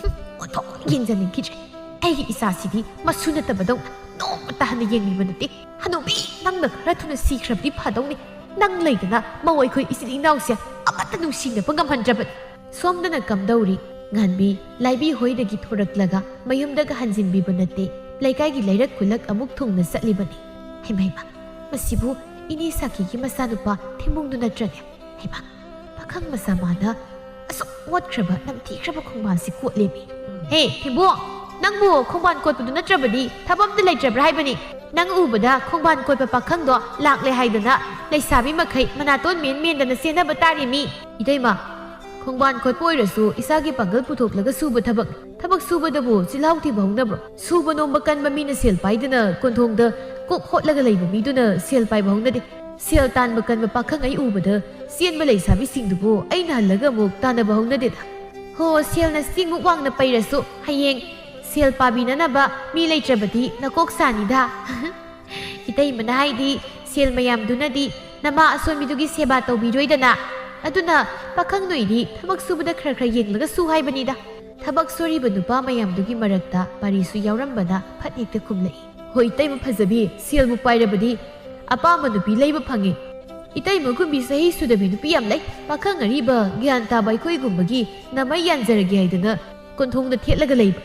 ꯍꯨꯝ, ꯑꯣꯟꯊꯣꯛꯅ ꯌꯦꯡꯖꯅꯤꯡꯈꯤꯗ꯭ꯔꯦ꯫ ꯑꯩꯒꯤ ꯏꯆꯥꯁꯤꯗꯤ ꯃꯁꯨ ꯅꯠꯇꯕꯗꯧꯅ ꯅꯣꯡꯃꯇ ꯍꯟꯅ ꯌꯦꯡꯕꯤꯕ ꯅꯠꯇꯦ꯫ ꯍꯅꯨꯕꯤ, ꯅꯪꯅ ꯈꯔ ꯊꯨꯅ ꯁꯤꯈ꯭ꯔꯕꯗꯤ ꯐꯗꯧꯅꯤ꯫ ꯅꯪ ꯂꯩꯗꯅ ꯃꯧ ꯑꯩꯈꯣꯏ ꯏꯆꯤꯜ ꯏꯅꯥꯎꯁꯦ ꯑꯃꯠꯇ ꯅꯨꯡꯁꯤꯅꯕ ꯉꯝꯍꯟꯗ꯭ꯔꯕꯅꯤ꯫ ꯁꯣꯝꯗꯅ ꯀꯝꯗꯧꯔꯤ? ꯉꯥꯟꯕꯤ ꯂꯥꯏꯕꯤ ꯍꯣꯏꯗꯒꯤ ꯊꯣꯔꯛꯂꯒ ꯃꯌꯨꯝꯗꯒ ꯍꯟꯖꯤꯟꯕꯤꯕ ꯅꯠꯇꯦ꯫ ꯂꯩꯀꯥꯏꯒꯤ ꯂꯩꯔꯛ ꯈꯨꯜꯂꯛ ꯑꯃꯨꯛ ꯊꯨꯡꯅ ꯆꯠꯂꯤꯕꯅꯤ꯫ ꯍꯩꯃꯥ, ꯍꯩꯃꯥ, ꯃꯁꯤꯕꯨ ꯏꯅꯦ ꯁꯥꯈꯤꯒꯤ ꯃꯆꯥꯅꯨꯄꯥ ꯊꯦꯝꯕꯨꯡꯗꯨ ꯅꯠꯇ꯭ꯔꯅꯦ? ꯍꯩꯃꯥ, ꯄꯥꯈꯪ ꯃꯆꯥ ꯃꯥꯅ ꯑꯁꯨꯛ ꯃꯣꯠꯈ꯭ꯔꯕ, ꯅꯝꯊꯤꯈ꯭ꯔꯕ ꯈꯣꯡꯕꯥꯟꯁꯤ ꯀꯣꯠꯂꯦꯃꯤ꯫ ꯍꯦ, ꯊꯦꯝꯕꯨꯡ, ꯅꯪꯕꯨ ꯈꯣꯡꯕꯥꯟ ꯀꯣꯠꯄꯗꯨ ꯅꯠꯇ꯭ꯔꯕꯗꯤ ꯊꯕꯛ ꯑꯝꯇ ꯂꯩꯇ꯭ꯔꯕ꯭ꯔꯥ ꯍꯥꯏꯕꯅꯤ? ꯅꯪ ꯎꯕꯗ ꯈꯣꯡꯕꯥꯟ ꯀꯣꯠꯄ ꯄꯥꯈꯪꯗꯣ ꯂꯥꯛꯂꯦ ꯍꯥꯏꯗꯅ ꯂꯩꯁꯥꯕꯤ ꯃꯈꯩ ꯃꯅꯥꯇꯣꯟ ꯃꯦꯟ ꯃꯦꯟꯗꯅ ꯆꯦꯟꯅꯕ ꯇꯥꯔꯦꯃꯤ꯫ ꯏꯇꯩꯃ, ꯈꯣꯡꯕꯥꯟ ꯀꯣꯠꯄ ꯑꯣꯏꯔꯁꯨ ꯏꯁꯥꯒꯤ ꯄꯥꯡꯒꯜ ꯄꯨꯊꯣꯛꯂꯒ ꯁꯨꯕ ꯊꯕꯛ꯫ ꯊꯕꯛ ꯁꯨꯕꯗꯕꯨ ꯆꯤꯜꯍꯥꯎ ꯊꯤꯕ ꯍꯧꯅꯕ꯭ꯔꯣ? ꯁꯨꯕ ꯅꯣꯝꯕ ꯀꯟꯕ ꯃꯤꯅ ꯁꯦꯜ ꯄꯥꯏꯗꯅ ꯀꯣꯟꯊꯣꯡꯗ ꯀꯣꯛ ꯍꯣꯠꯂꯒ ꯂꯩꯕ ꯃꯤꯗꯨꯅ ꯁꯦꯜ ꯄꯥꯏꯕ ꯍꯧꯅꯗꯦ꯫ ꯁꯦꯜ ꯇꯥꯟꯕ ꯀꯟꯕ ꯄꯥꯈꯪ ꯑꯩ ꯎꯕꯗ ꯆꯦꯟꯕ ꯂꯩꯁꯥꯕꯤꯁꯤꯡꯗꯨꯕꯨ ꯑꯩꯅ ꯍꯜꯂꯒ ꯑꯃꯨꯛ ꯇꯥꯟꯅꯕ ꯍꯧꯅꯗꯦꯗ꯫ ꯍꯣ, ꯁꯦꯜꯅ ꯆꯤꯡꯃꯨꯛ ꯋꯥꯡꯅ ꯄꯩꯔꯁꯨ ꯍꯌꯦꯡ ꯁꯦꯜ ꯄꯥꯕꯤꯅꯅꯕ ꯃꯤ ꯂꯩꯇ꯭ꯔꯕꯗꯤ ꯅꯀꯣꯛ ꯁꯥꯅꯤꯗ꯫ ꯏꯇꯩꯃꯅ ꯍꯥꯏꯗꯤ ꯁꯦꯜ ꯃꯌꯥꯝꯗꯨꯅꯗꯤ ꯅꯃꯥ ꯑꯁꯣꯟꯕꯤꯗꯨꯒꯤ ꯁꯦꯕꯥ ꯇꯧꯕꯤꯔꯣꯏꯗꯅ꯫ ꯑꯗꯨꯅ ꯄꯥꯈꯪ ꯅꯣꯏꯗꯤ ꯊꯕꯛ ꯁꯨꯕꯗ ꯈꯔ ꯈꯔ ꯌꯦꯡꯂꯒ ꯁꯨ ꯍꯥꯏꯕꯅꯤꯗ꯫ ꯊꯕꯛ ꯁꯨꯔꯤꯕ ꯅꯨꯄꯥ ꯃꯌꯥꯝꯗꯨꯒꯤ ꯃꯔꯛꯇ ꯄꯥꯔꯤꯁꯨ ꯌꯥꯎꯔꯝꯕꯅ ꯐꯠ ꯍꯦꯛꯇ ꯈꯨꯝꯂꯛꯏ꯫ ꯍꯣꯏ, ꯏꯇꯩꯃ ꯐꯖꯕꯤ, ꯁꯦꯜꯕꯨ ꯄꯥꯏꯔꯕꯗꯤ ꯑꯄꯥꯝꯕ ꯅꯨꯄꯤ ꯂꯩꯕ ꯐꯪꯉꯤ꯫ ꯏꯇꯩꯃꯒꯨꯝꯕꯤ ꯆꯍꯤ ꯁꯨꯗꯕꯤ ꯅꯨꯄꯤ ꯌꯥꯝ ꯂꯩ꯫ ꯄꯥꯈꯪ ꯑꯔꯤꯕ ꯒ꯭ꯌꯥꯟ ꯇꯥꯕ ꯑꯩꯈꯣꯏꯒꯨꯝꯕꯒꯤ ꯅꯃꯩ ꯌꯥꯟꯖꯔꯒꯦ ꯍꯥꯏꯗꯅ ꯀꯣꯟꯊꯣꯡꯗ ꯊꯦꯠꯂꯒ ꯂꯩꯕ꯫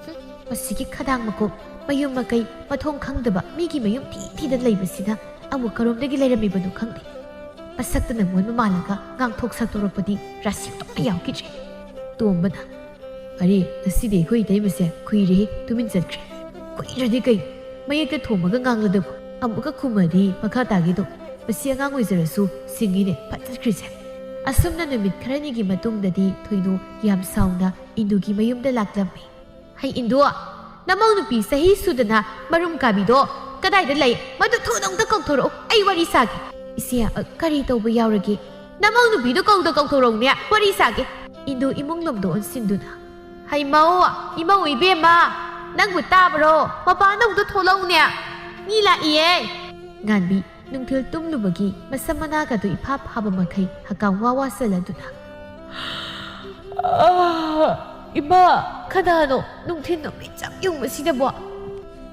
ꯍꯨꯝ, ꯃꯁꯤꯒꯤ ꯈꯗꯥꯡ ꯃꯀꯣꯛ, ꯃꯌꯨꯝ ꯃꯀꯩ, ꯃꯊꯣꯡ ꯈꯪꯗꯕ ꯃꯤꯒꯤ ꯃꯌꯨꯝ ꯊꯤ ꯊꯤꯗꯅ ꯂꯩꯕꯁꯤꯅ ꯑꯃꯨꯛ ꯀꯔꯣꯝꯗꯒꯤ ꯂꯩꯔꯝꯃꯤꯕꯅꯣ ꯈꯪꯗꯦ꯫ ꯃꯁꯛꯇꯅ ꯃꯣꯟꯕ ꯃꯥꯜꯂꯒ ꯉꯥꯡꯊꯣꯛ ꯁꯛꯇꯣꯔꯛꯄꯗꯤ ꯔꯥꯁꯤ ꯑꯃꯠꯇ ꯌꯥꯎꯈꯤꯗ꯭ꯔꯦ꯫ ꯇꯣꯝꯕꯅ, "ꯑꯔꯦ, ꯉꯁꯤꯗꯤ ꯑꯩꯈꯣꯏ ꯏꯇꯩꯃꯁꯦ ꯈꯨꯏꯔꯦꯍꯦ, ꯇꯨꯃꯤꯟ ꯆꯠꯈ꯭ꯔꯦ꯫ ꯀꯨꯏꯔꯗꯤ ꯀꯩ? ꯃꯌꯦꯛꯇ ꯊꯣꯝꯃꯒ ꯉꯥꯡꯂꯗꯕ꯫ ꯑꯃꯨꯛꯀ ꯈꯨꯝꯃꯗꯤ ꯃꯈꯥ ꯇꯥꯒꯦꯗꯣ꯫ ꯃꯁꯤ ꯑꯉꯥꯡ ꯑꯣꯏꯖꯔꯁꯨ ꯁꯤꯡꯉꯤꯅꯦ, ꯐꯠ ꯆꯠꯈ꯭ꯔꯤꯁꯦ"꯫ ꯑꯁꯨꯝꯅ ꯅꯨꯃꯤꯠ ꯈꯔꯅꯤꯒꯤ ꯃꯇꯨꯡꯗꯗꯤ ꯊꯣꯏꯅꯨ ꯌꯥꯝ ꯁꯥꯎꯅ ꯏꯟꯗꯨꯒꯤ ꯃꯌꯨꯝꯗ ꯂꯥꯛꯂꯝꯃꯤ꯫ "ꯍꯩ ꯏꯟꯗꯨ, ꯅꯃꯧ ꯅꯨꯄꯤ ꯆꯍꯤ ꯁꯨꯗꯅ ꯃꯔꯨꯝ ꯀꯥꯕꯤꯗꯣ ꯀꯗꯥꯏꯗ ꯂꯩ? ꯃꯗꯨ ꯊꯨꯅ ꯑꯝꯇ ꯀꯧꯊꯣꯔꯛꯎ, ꯑꯩ ꯋꯥꯔꯤ ꯁꯥꯒꯦ"꯫ "ꯏꯆꯦ, ꯑ, ꯀꯔꯤ ꯇꯧꯕ ꯌꯥꯎꯔꯒꯦ?" "ꯅꯃꯧ ꯅꯨꯄꯤꯗꯣ ꯀꯧꯗ ꯀꯧꯊꯣꯔꯛꯎꯅꯦ, ꯋꯥꯔꯤ ꯁꯥꯒꯦ"꯫ ꯏꯟꯗꯨ ꯏꯃꯨꯡ ꯂꯣꯝꯗ ꯑꯣꯟꯁꯤꯟꯗꯨꯅ, "ꯍꯩꯃꯧ, ꯏꯃꯧ ꯏꯕꯦꯝꯃ, ꯅꯪꯕꯨ ꯇꯥꯕ꯭ꯔꯣ? ꯃꯄꯥꯟꯗ ꯑꯃꯨꯛꯇ ꯊꯣꯛꯂꯛꯎꯅꯦ, ꯃꯤ ꯂꯥꯛꯏꯌꯦ"꯫ ꯉꯥꯟꯕꯤ ꯅꯨꯡꯊꯤꯜ ꯇꯨꯝꯂꯨꯕꯒꯤ ꯃꯁꯝ ꯃꯅꯥꯒꯗꯨ ꯏꯐꯥ ꯐꯥꯕ ꯃꯈꯩ ꯍꯀꯥꯝ ꯋꯥ ꯋꯥ ꯆꯜꯂꯗꯨꯅ, "ꯑꯥ, ꯏꯃꯥ, ꯀꯅꯥꯅꯣ ꯅꯨꯡꯊꯤꯜ ꯅꯨꯃꯤꯠ ꯆꯞ ꯌꯨꯡꯕꯁꯤꯗꯕꯣ?"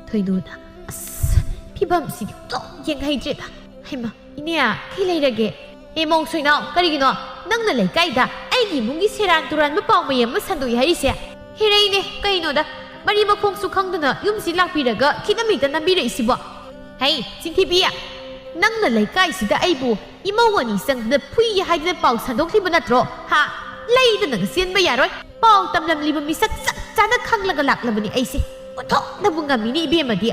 ꯊꯣꯏꯅꯨꯅ, "ꯑꯁ, ꯐꯤꯕꯝꯁꯤꯗꯤ ꯑꯣꯟꯊꯣꯛ ꯌꯦꯡꯍꯩꯗ꯭ꯔꯦꯗ꯫ ꯍꯩꯃꯥ, ꯏꯅꯦ, ꯀꯩ ꯂꯩꯔꯒꯦ?" "ꯑꯦ, ꯃꯧ ꯁꯣꯏꯅꯥꯎ, ꯀꯔꯤꯒꯤꯅꯣ ꯅꯪꯅ ꯂꯩꯀꯥꯏꯗ ꯑꯩꯒꯤ ꯏꯃꯨꯡꯒꯤ ꯁꯦꯔꯥꯟ ꯇꯨꯔꯥꯟꯕ ꯄꯥꯎ ꯃꯌꯥꯝ ꯑꯃ ꯁꯟꯗꯣꯛꯏ ꯍꯥꯏꯔꯤꯁꯦ?" "ꯍꯦꯔꯩꯅꯦ, ꯀꯩꯅꯣꯗ, ꯃꯔꯤ ꯃꯈꯣꯡꯁꯨ ꯈꯪꯗꯅ ꯌꯨꯝꯁꯤ ꯂꯥꯛꯄꯤꯔꯒ ꯈꯤꯠꯅ ꯃꯤꯠꯇ ꯅꯝꯕꯤꯔꯛꯏꯁꯤꯕꯣ?" "ꯍꯩ, ꯆꯤꯟꯊꯤꯕꯤ, ꯅꯪꯅ ꯂꯩꯀꯥꯏꯁꯤꯗ ꯑꯩꯕꯨ ꯏꯃꯧ ꯑꯅꯤ ꯆꯪꯗꯅ ꯐꯨꯏ ꯍꯥꯏꯗꯅ ꯄꯥꯎ ꯁꯟꯗꯣꯛꯂꯤꯕ ꯅꯠꯇ꯭ꯔꯣ? ꯍꯥ? ꯂꯩꯗꯅꯒ ꯆꯦꯟꯕ ꯌꯥꯔꯣꯏ꯫ ꯄꯥꯎ ꯇꯝꯂꯝꯂꯤꯕ ꯃꯤꯁꯛ ꯆꯞ ꯆꯥꯅ ꯈꯪꯂꯒ ꯂꯥꯛꯂꯕꯅꯤ ꯑꯩꯁꯦ꯫ ꯑꯣꯟꯊꯣꯛꯅꯕꯨ ꯉꯝꯃꯤꯅꯦ ꯏꯕꯦꯝꯃꯗꯤ꯫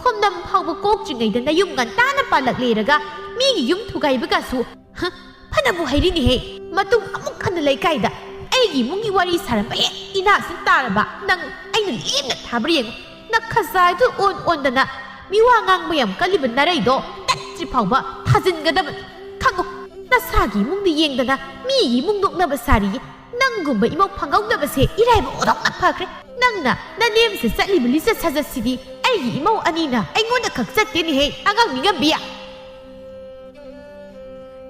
ꯈꯣꯝꯅꯝ ꯐꯥꯎꯕ ꯀꯣꯛꯇ꯭ꯔꯤꯉꯩꯗ ꯅꯌꯨꯝ ꯉꯟꯇꯥꯅ ꯄꯥꯜꯂꯛꯂꯦꯔꯒ ꯃꯤꯒꯤ ꯌꯨꯝ ꯊꯨꯒꯥꯏꯕꯒꯁꯨ꯫ ꯍ? ꯐꯅꯕꯨ ꯍꯩꯔꯤꯅꯦꯍꯦ꯫ ꯃꯇꯨꯡ ꯑꯃꯨꯛ ꯍꯟꯅ ꯂꯩꯀꯥꯏꯗ ꯑꯩꯒꯤ ꯏꯃꯨꯡꯒꯤ ꯋꯥꯔꯤ ꯁꯥꯔꯝꯕ ꯍꯦꯛ ꯏꯅꯥꯛꯁꯤ ꯇꯥꯔꯕ ꯅꯪ ꯑꯩꯅ ꯂꯦꯝꯅ ꯊꯥꯕ꯭ꯔꯥ ꯌꯦꯡꯉꯨ꯫ ꯅꯈꯖꯥꯏꯗꯨ ꯑꯣꯟ ꯑꯣꯟꯗꯅ ꯃꯤꯋꯥ ꯉꯥꯡꯕ ꯌꯥꯝ ꯀꯜꯂꯤꯕ ꯅꯔꯩꯗꯣ ꯇꯠꯇ꯭ꯔꯤ ꯐꯥꯎꯕ ꯊꯥꯖꯤꯟꯒꯗꯕꯅꯤ꯫ ꯈꯪꯉꯨ, ꯅꯁꯥꯒꯤ ꯏꯃꯨꯡꯗ ꯌꯦꯡꯗꯅ ꯃꯤꯒꯤ ꯏꯃꯨꯡ ꯅꯣꯛꯅꯕ ꯁꯥꯔꯤꯌꯦ꯫ ꯅꯪꯒꯨꯝꯕ ꯏꯃꯧ ꯐꯪꯍꯧꯗꯕꯁꯦ ꯏꯔꯥꯏꯕꯛ ꯑꯣꯟꯊꯣꯛꯅ ꯐꯈ꯭ꯔꯦ꯫ ꯅꯪꯅ ꯅꯅꯦꯝꯁꯦ ꯆꯠꯂꯤꯕ ꯂꯤꯆꯠ ꯁꯥꯖꯠꯁꯤꯗꯤ ꯑꯩꯒꯤ ꯏꯃꯧ ꯑꯅꯤꯅ ꯑꯩꯉꯣꯟꯗ ꯈꯛ ꯆꯠꯇꯦꯅꯦꯍꯦ, ꯑꯉꯥꯡ ꯃꯤꯉꯝꯕꯤ꯫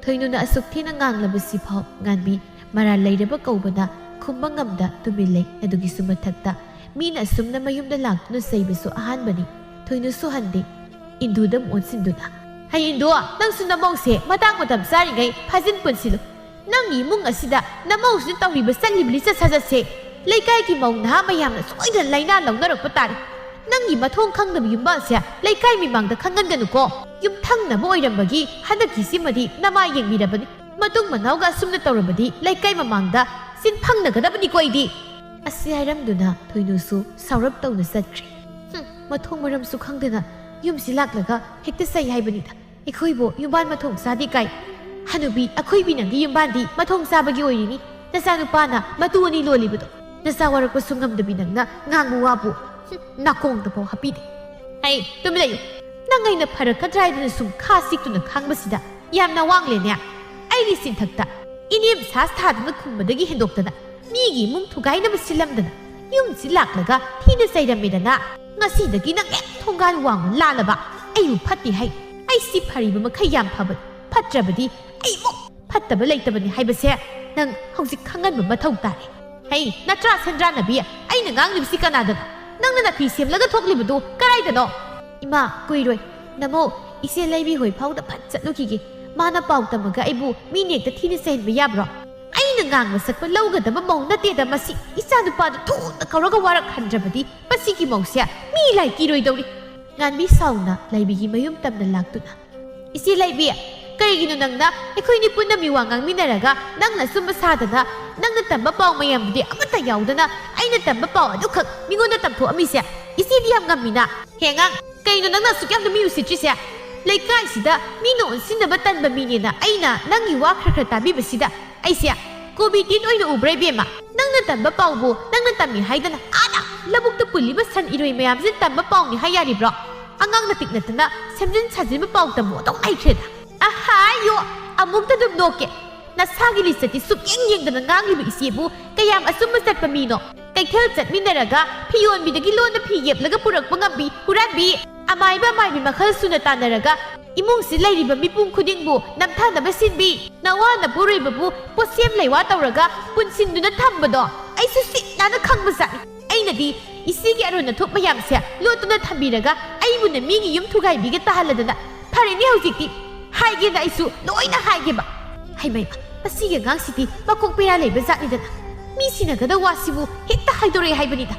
ꯊꯣꯏꯅꯨꯅ ꯑꯁꯨꯛ ꯊꯤꯅ ꯉꯥꯡꯂꯕꯁꯤꯐꯥꯎ ꯉꯥꯟꯕꯤ ꯃꯔꯥꯜ ꯂꯩꯔꯕ ꯀꯧꯕꯅ ꯈꯨꯝꯕ ꯉꯝꯗ ꯇꯨꯃꯤꯟ ꯂꯩ꯫ ꯑꯗꯨꯒꯤꯁꯨ ꯃꯊꯛꯇ ꯃꯤꯅ ꯑꯁꯨꯝꯅ ꯃꯌꯨꯝꯗ ꯂꯥꯛꯇꯨꯅ ꯆꯩꯕꯁꯨ ꯑꯍꯥꯟꯕꯅꯤ꯫ ꯊꯣꯏꯅꯨꯁꯨ ꯍꯟꯗꯦ꯫ ꯏꯟꯗꯨꯗ ꯑꯃꯨꯛ ꯑꯣꯟꯁꯤꯟꯗꯨꯅ, "ꯍꯩ ꯏꯟꯗꯨ, ꯅꯪꯁꯨ ꯅꯃꯧꯁꯦ ꯃꯇꯥꯡ ꯃꯇꯝ ꯆꯥꯔꯤꯉꯩ ꯐꯥꯖꯤꯟ ꯄꯨꯟꯁꯤꯜꯂꯨ꯫ ꯅꯪꯒꯤ ꯏꯃꯨꯡ ꯑꯁꯤꯗ ꯅꯃꯧꯁꯤꯅ ꯇꯧꯔꯤꯕ ꯆꯠꯂꯤꯕ ꯂꯤꯆꯠ ꯁꯥꯖꯠꯁꯦ ꯂꯩꯀꯥꯏꯒꯤ ꯃꯧ ꯅꯍꯥ ꯃꯌꯥꯝꯅ ꯁꯣꯏꯗꯅ ꯂꯥꯏꯅꯥ ꯂꯧꯅꯔꯛꯄ ꯇꯥꯔꯦ꯫ ꯅꯪꯒꯤ ꯃꯊꯣꯡ ꯈꯪꯗꯕ ꯌꯨꯝꯕꯥꯜꯁꯦ ꯂꯩꯀꯥꯏ ꯃꯤꯃꯥꯡꯗ ꯈꯪꯍꯟꯒꯅꯨꯀꯣ꯫ ꯌꯨꯝꯊꯪꯅꯕ ꯑꯣꯏꯔꯝꯕꯒꯤ ꯍꯟꯗꯛꯀꯤꯁꯤꯃꯗꯤ ꯅꯃꯥ ꯌꯦꯡꯕꯤꯔꯕꯅꯤ꯫ ꯃꯇꯨꯡ ꯃꯅꯥꯎꯒ ꯑꯁꯨꯝꯅ ꯇꯧꯔꯕꯗꯤ ꯂꯩꯀꯥꯏ ꯃꯃꯥꯡꯗ ꯆꯤꯟꯐꯪꯅꯒꯗꯕꯅꯤꯀꯣ ꯑꯩꯗꯤ"꯫ ꯑꯁꯤ ꯍꯥꯏꯔꯝꯗꯨꯅ ꯊꯣꯏꯅꯨꯁꯨ ꯁꯥꯎꯔꯞ ꯇꯧꯅ ꯆꯠꯈ꯭ꯔꯦ꯫ "ꯍꯨꯝ, ꯃꯊꯣꯡ ꯃꯔꯝꯁꯨ ꯈꯪꯗꯅ ꯌꯨꯝꯁꯤ ꯂꯥꯛꯂꯒ ꯍꯦꯛꯇ ꯆꯩ ꯍꯥꯏꯕꯅꯤꯗ꯫ ꯑꯩꯈꯣꯏꯕꯨ ꯌꯨꯝꯕꯥꯟ ꯃꯊꯣꯡ ꯆꯥꯗꯦ ꯀꯥꯏ꯫ ꯍꯅꯨꯕꯤ, ꯑꯩꯈꯣꯏ ꯏꯕꯤ ꯅꯪꯒꯤ ꯌꯨꯝꯕꯥꯟꯗꯤ ꯃꯊꯣꯡ ꯆꯥꯕꯒꯤ ꯑꯣꯏꯔꯤꯅꯤ꯫ ꯅꯆꯥꯅꯨꯄꯥꯅ ꯃꯇꯨ ꯑꯅꯤ ꯂꯣꯜꯂꯤꯕꯗꯣ꯫ ꯅꯆꯥ ꯋꯥꯔꯛꯄꯁꯨ ꯉꯝꯗꯕꯤ ꯅꯪꯅ ꯉꯥꯡꯕ ꯋꯥꯕꯨ꯫ ꯍꯨꯝ, ꯅꯥꯀꯣꯡꯗꯐꯥꯎ ꯍꯥꯞꯄꯤꯗꯦ꯫ ꯍꯩ, ꯇꯨꯃꯤꯟ ꯂꯩꯌꯨ꯫ ꯅꯪ ꯑꯩꯅ ꯐꯔꯛꯀꯗ꯭ꯔꯥ ꯍꯥꯏꯗꯨꯅ ꯁꯨꯝ ꯈꯥ ꯆꯤꯛꯇꯨꯅ ꯈꯥꯡꯕꯁꯤꯗ ꯌꯥꯝꯅ ꯋꯥꯡꯂꯦꯅꯦ꯫ ꯑꯩꯒꯤ ꯆꯤꯟꯊꯛꯇ ꯏꯅꯦꯝ ꯁꯥꯁ ꯊꯥꯗꯨꯅ ꯈꯨꯝꯕꯗꯒꯤ ꯍꯦꯟꯗꯣꯛꯇꯅ ꯃꯤꯒꯤ ꯏꯃꯨꯡ ꯊꯨꯒꯥꯏꯅꯕ ꯁꯤꯜꯂꯝꯗꯅ ꯌꯨꯝꯁꯤ ꯂꯥꯛꯂꯒ ꯊꯤꯅ ꯆꯩꯔꯝꯃꯦꯗꯅ꯫ ꯉꯁꯤꯗꯒꯤ ꯅꯪ ꯍꯦꯛ ꯊꯣꯡꯒꯥꯟ ꯋꯥꯡꯃ ꯂꯥꯜꯂꯕ ꯑꯩꯕꯨ ꯐꯠꯇꯦ ꯍꯥꯏ꯫ ꯑꯩꯁꯤ ꯐꯔꯤꯕ ꯃꯈꯩ ꯌꯥꯝ ꯐꯕꯅꯤ, ꯐꯠꯇ꯭ꯔꯕꯗꯤ ꯑꯩꯃꯨꯛ ꯐꯠꯇꯕ ꯂꯩꯇꯕꯅꯤ ꯍꯥꯏꯕꯁꯦ ꯅꯪ ꯍꯧꯖꯤꯛ ꯈꯪꯍꯟꯕ ꯃꯊꯧ ꯇꯥꯔꯦ꯫ ꯍꯩ, ꯅꯠꯇ꯭ꯔꯥ ꯁꯦꯟꯗ꯭ꯔꯥꯅꯕꯤ, ꯑꯩꯅ ꯉꯥꯡꯂꯤꯕꯁꯤ ꯀꯅꯥꯗꯅꯣ? ꯅꯪꯅ ꯅꯥꯄꯤ ꯁꯦꯝꯂꯒ ꯊꯣꯛꯂꯤꯕꯗꯨ ꯀꯗꯥꯏꯗꯅꯣ? ꯏꯃꯥ, ꯀꯨꯏꯔꯣꯏ꯫ ꯅꯃꯧ, ꯏꯆꯦ ꯂꯩꯕꯤ ꯍꯣꯏ ꯐꯥꯎꯗ ꯐꯠ ꯆꯠꯂꯨꯈꯤꯒꯦ꯫ ꯃꯥꯅ ꯄꯥꯎ ꯇꯝꯃꯒ ꯑꯩꯕꯨ ꯃꯤ ꯅꯦꯛꯇ ꯊꯤꯅ ꯆꯩꯍꯟꯕ ꯌꯥꯕ꯭ꯔꯣ? ꯑꯩꯅ ꯉꯥꯡꯕ ꯁꯛꯄ ꯂꯧꯒꯗꯕ ꯃꯧ ꯅꯠꯇꯦꯗ ꯃꯁꯤ꯫ ꯏꯆꯥ ꯅꯨꯄꯥꯗꯨ ꯊꯨꯅ ꯀꯧꯔꯒ ꯋꯥꯔꯛꯍꯟꯗ꯭ꯔꯕꯗꯤ ꯃꯁꯤꯒꯤ ꯃꯧꯁꯦ ꯃꯤ ꯂꯥꯏ ꯀꯤꯔꯣꯏꯗꯧꯔꯤ꯫ ꯉꯥꯟꯕꯤ ꯁꯥꯎꯅ ꯂꯩꯕꯤꯒꯤ ꯃꯌꯨꯝ ꯇꯝꯅ ꯂꯥꯛꯇꯨꯅ, "ꯏꯆꯦ ꯂꯩꯕꯤ, ꯀꯔꯤꯒꯤꯅꯣ ꯅꯪꯅ ꯑꯩꯈꯣꯏꯅꯤ ꯄꯨꯟꯅ ꯃꯤꯋꯥ ꯉꯥꯡꯃꯤꯟꯅꯔꯒ ꯅꯪꯅ ꯑꯆꯨꯝꯕ ꯁꯥꯗꯅ ꯅꯪꯅ ꯇꯝꯕ ꯄꯥꯎ ꯃꯌꯥꯝꯗꯨꯗꯤ ꯑꯃꯠꯇ ꯌꯥꯎꯗꯅ ꯑꯩꯅ ꯇꯝꯕ ꯄꯥꯎ ꯑꯗꯨꯈꯛ ꯃꯤꯉꯣꯟꯗ ꯇꯝꯊꯣꯛꯑꯝꯃꯤꯁꯦ? ꯏꯆꯦꯗꯤ ꯌꯥꯝ ꯉꯝꯃꯤꯅ꯫ ꯍꯦ ꯑꯉꯥꯡ, ꯀꯩꯅꯣ ꯅꯪꯅ ꯑꯁꯨꯛ ꯌꯥꯝꯅ ꯃꯤ ꯎꯁꯤꯠꯇ꯭ꯔꯤꯁꯦ? ꯂꯩꯀꯥꯏꯁꯤꯗ ꯃꯤꯅ ꯑꯣꯟꯁꯤꯟꯅꯕ ꯇꯟꯕ ꯃꯤꯅꯦꯅ ꯑꯩꯅ ꯅꯪꯒꯤ ꯋꯥ ꯈꯔ ꯈꯔ ꯇꯥꯕꯤꯕꯁꯤꯗ ꯑꯩꯁꯦ ꯀꯣꯕꯤ ꯇꯤꯟ ꯑꯣꯏꯅ ꯎꯕ꯭ꯔꯥ ꯏꯕꯦꯝꯃ? ꯅꯪꯅ ꯇꯝꯕ ꯄꯥꯎꯕꯨ ꯅꯪꯅ ꯇꯝꯃꯤ ꯍꯥꯏꯗꯅ ꯑꯥꯗ ꯂꯧꯕꯨꯛꯇ ꯄꯨꯜꯂꯤꯕ ꯁꯟ ꯏꯔꯣꯏ ꯃꯌꯥꯝꯁꯤꯅ ꯇꯝꯕ ꯄꯥꯎꯅꯤ ꯍꯥꯏ ꯌꯥꯔꯤꯕ꯭ꯔꯣ? ꯑꯉꯥꯡ ꯅꯇꯤꯛ ꯅꯠꯇꯅ ꯁꯦꯝꯖꯤꯟ ꯁꯥꯖꯤꯟꯕ ꯄꯥꯎ ꯇꯝꯃꯣ ꯑꯗꯨꯝ ꯂꯩꯈ꯭ꯔꯦꯗ꯫ ꯑꯌꯣ, ꯑꯃꯨꯛꯇ ꯑꯗꯨꯝ ꯅꯣꯛꯀꯦ꯫ ꯅꯁꯥꯒꯤ ꯂꯤꯆꯠꯇꯤ ꯁꯨꯛꯌꯦꯡ ꯌꯦꯡꯗꯅ ꯉꯥꯡꯂꯤꯕ ꯏꯆꯦꯕꯨ ꯀꯌꯥꯝ ꯑꯆꯨꯝꯕ ꯆꯠꯄ ꯃꯤꯅꯣ? ꯀꯩꯊꯦꯜ ꯆꯠꯃꯤꯟꯅꯔꯒ ꯐꯤꯌꯣꯟꯕꯤꯗꯒꯤ ꯂꯣꯟꯅ ꯐꯤ ꯌꯦꯞꯂꯒ ꯄꯨꯔꯛꯄ ꯉꯝꯕꯤ ꯍꯨꯔꯥꯟꯕꯤ, ꯑꯃꯥꯏꯕ ꯑꯃꯥꯏꯕꯤ ꯃꯈꯜ ꯁꯨꯅ ꯇꯥꯟꯅꯔꯒ ꯏꯃꯨꯡꯁꯤ ꯂꯩꯔꯤꯕ ꯃꯤꯄꯨꯝ ꯈꯨꯗꯤꯡꯕꯨ ꯅꯝꯊꯥꯅꯕ ꯁꯤꯟꯕꯤ, ꯅꯋꯥ ꯅꯄꯨꯔꯣꯏꯕꯕꯨ ꯄꯣꯠꯁꯦꯝ ꯂꯩꯋꯥ ꯇꯧꯔꯒ ꯄꯨꯟꯁꯤꯟꯗꯨꯅ ꯊꯝꯕꯗꯣ ꯑꯩꯁꯨ ꯁꯤꯠ ꯅꯥꯟꯅ ꯈꯪꯕ ꯖꯥꯠꯅꯤ꯫ ꯑꯩꯅꯗꯤ ꯏꯆꯦꯒꯤ ꯑꯔꯣꯟ ꯑꯊꯨꯞ ꯃꯌꯥꯝꯁꯦ ꯂꯣꯠꯇꯨꯅ ꯊꯝꯕꯤꯔꯒ ꯑꯩꯕꯨꯅ ꯃꯤꯒꯤ ꯌꯨꯝ ꯊꯨꯒꯥꯏꯕꯤꯒ ꯇꯥꯍꯜꯂꯗꯅ ꯐꯔꯦꯅꯦ ꯍꯧꯖꯤꯛꯇꯤ ꯍꯥꯏꯒꯦꯅ ꯑꯩꯁꯨ ꯂꯣꯏꯅ ꯍꯥꯏꯒꯦꯕ꯫ ꯍꯩꯃꯩ, ꯃꯁꯤꯒꯤ ꯑꯉꯥꯡꯁꯤꯗꯤ ꯃꯀꯣꯛ ꯕꯦꯔꯥ ꯂꯩꯕ ꯖꯥꯠꯅꯤꯗꯅ꯫ ꯃꯤ ꯁꯤꯟꯅꯒꯗꯧ ꯋꯥꯁꯤꯕꯨ ꯍꯦꯛꯇ ꯍꯥꯏꯗꯣꯔꯛꯑꯦ ꯍꯥꯏꯕꯅꯤꯗ꯫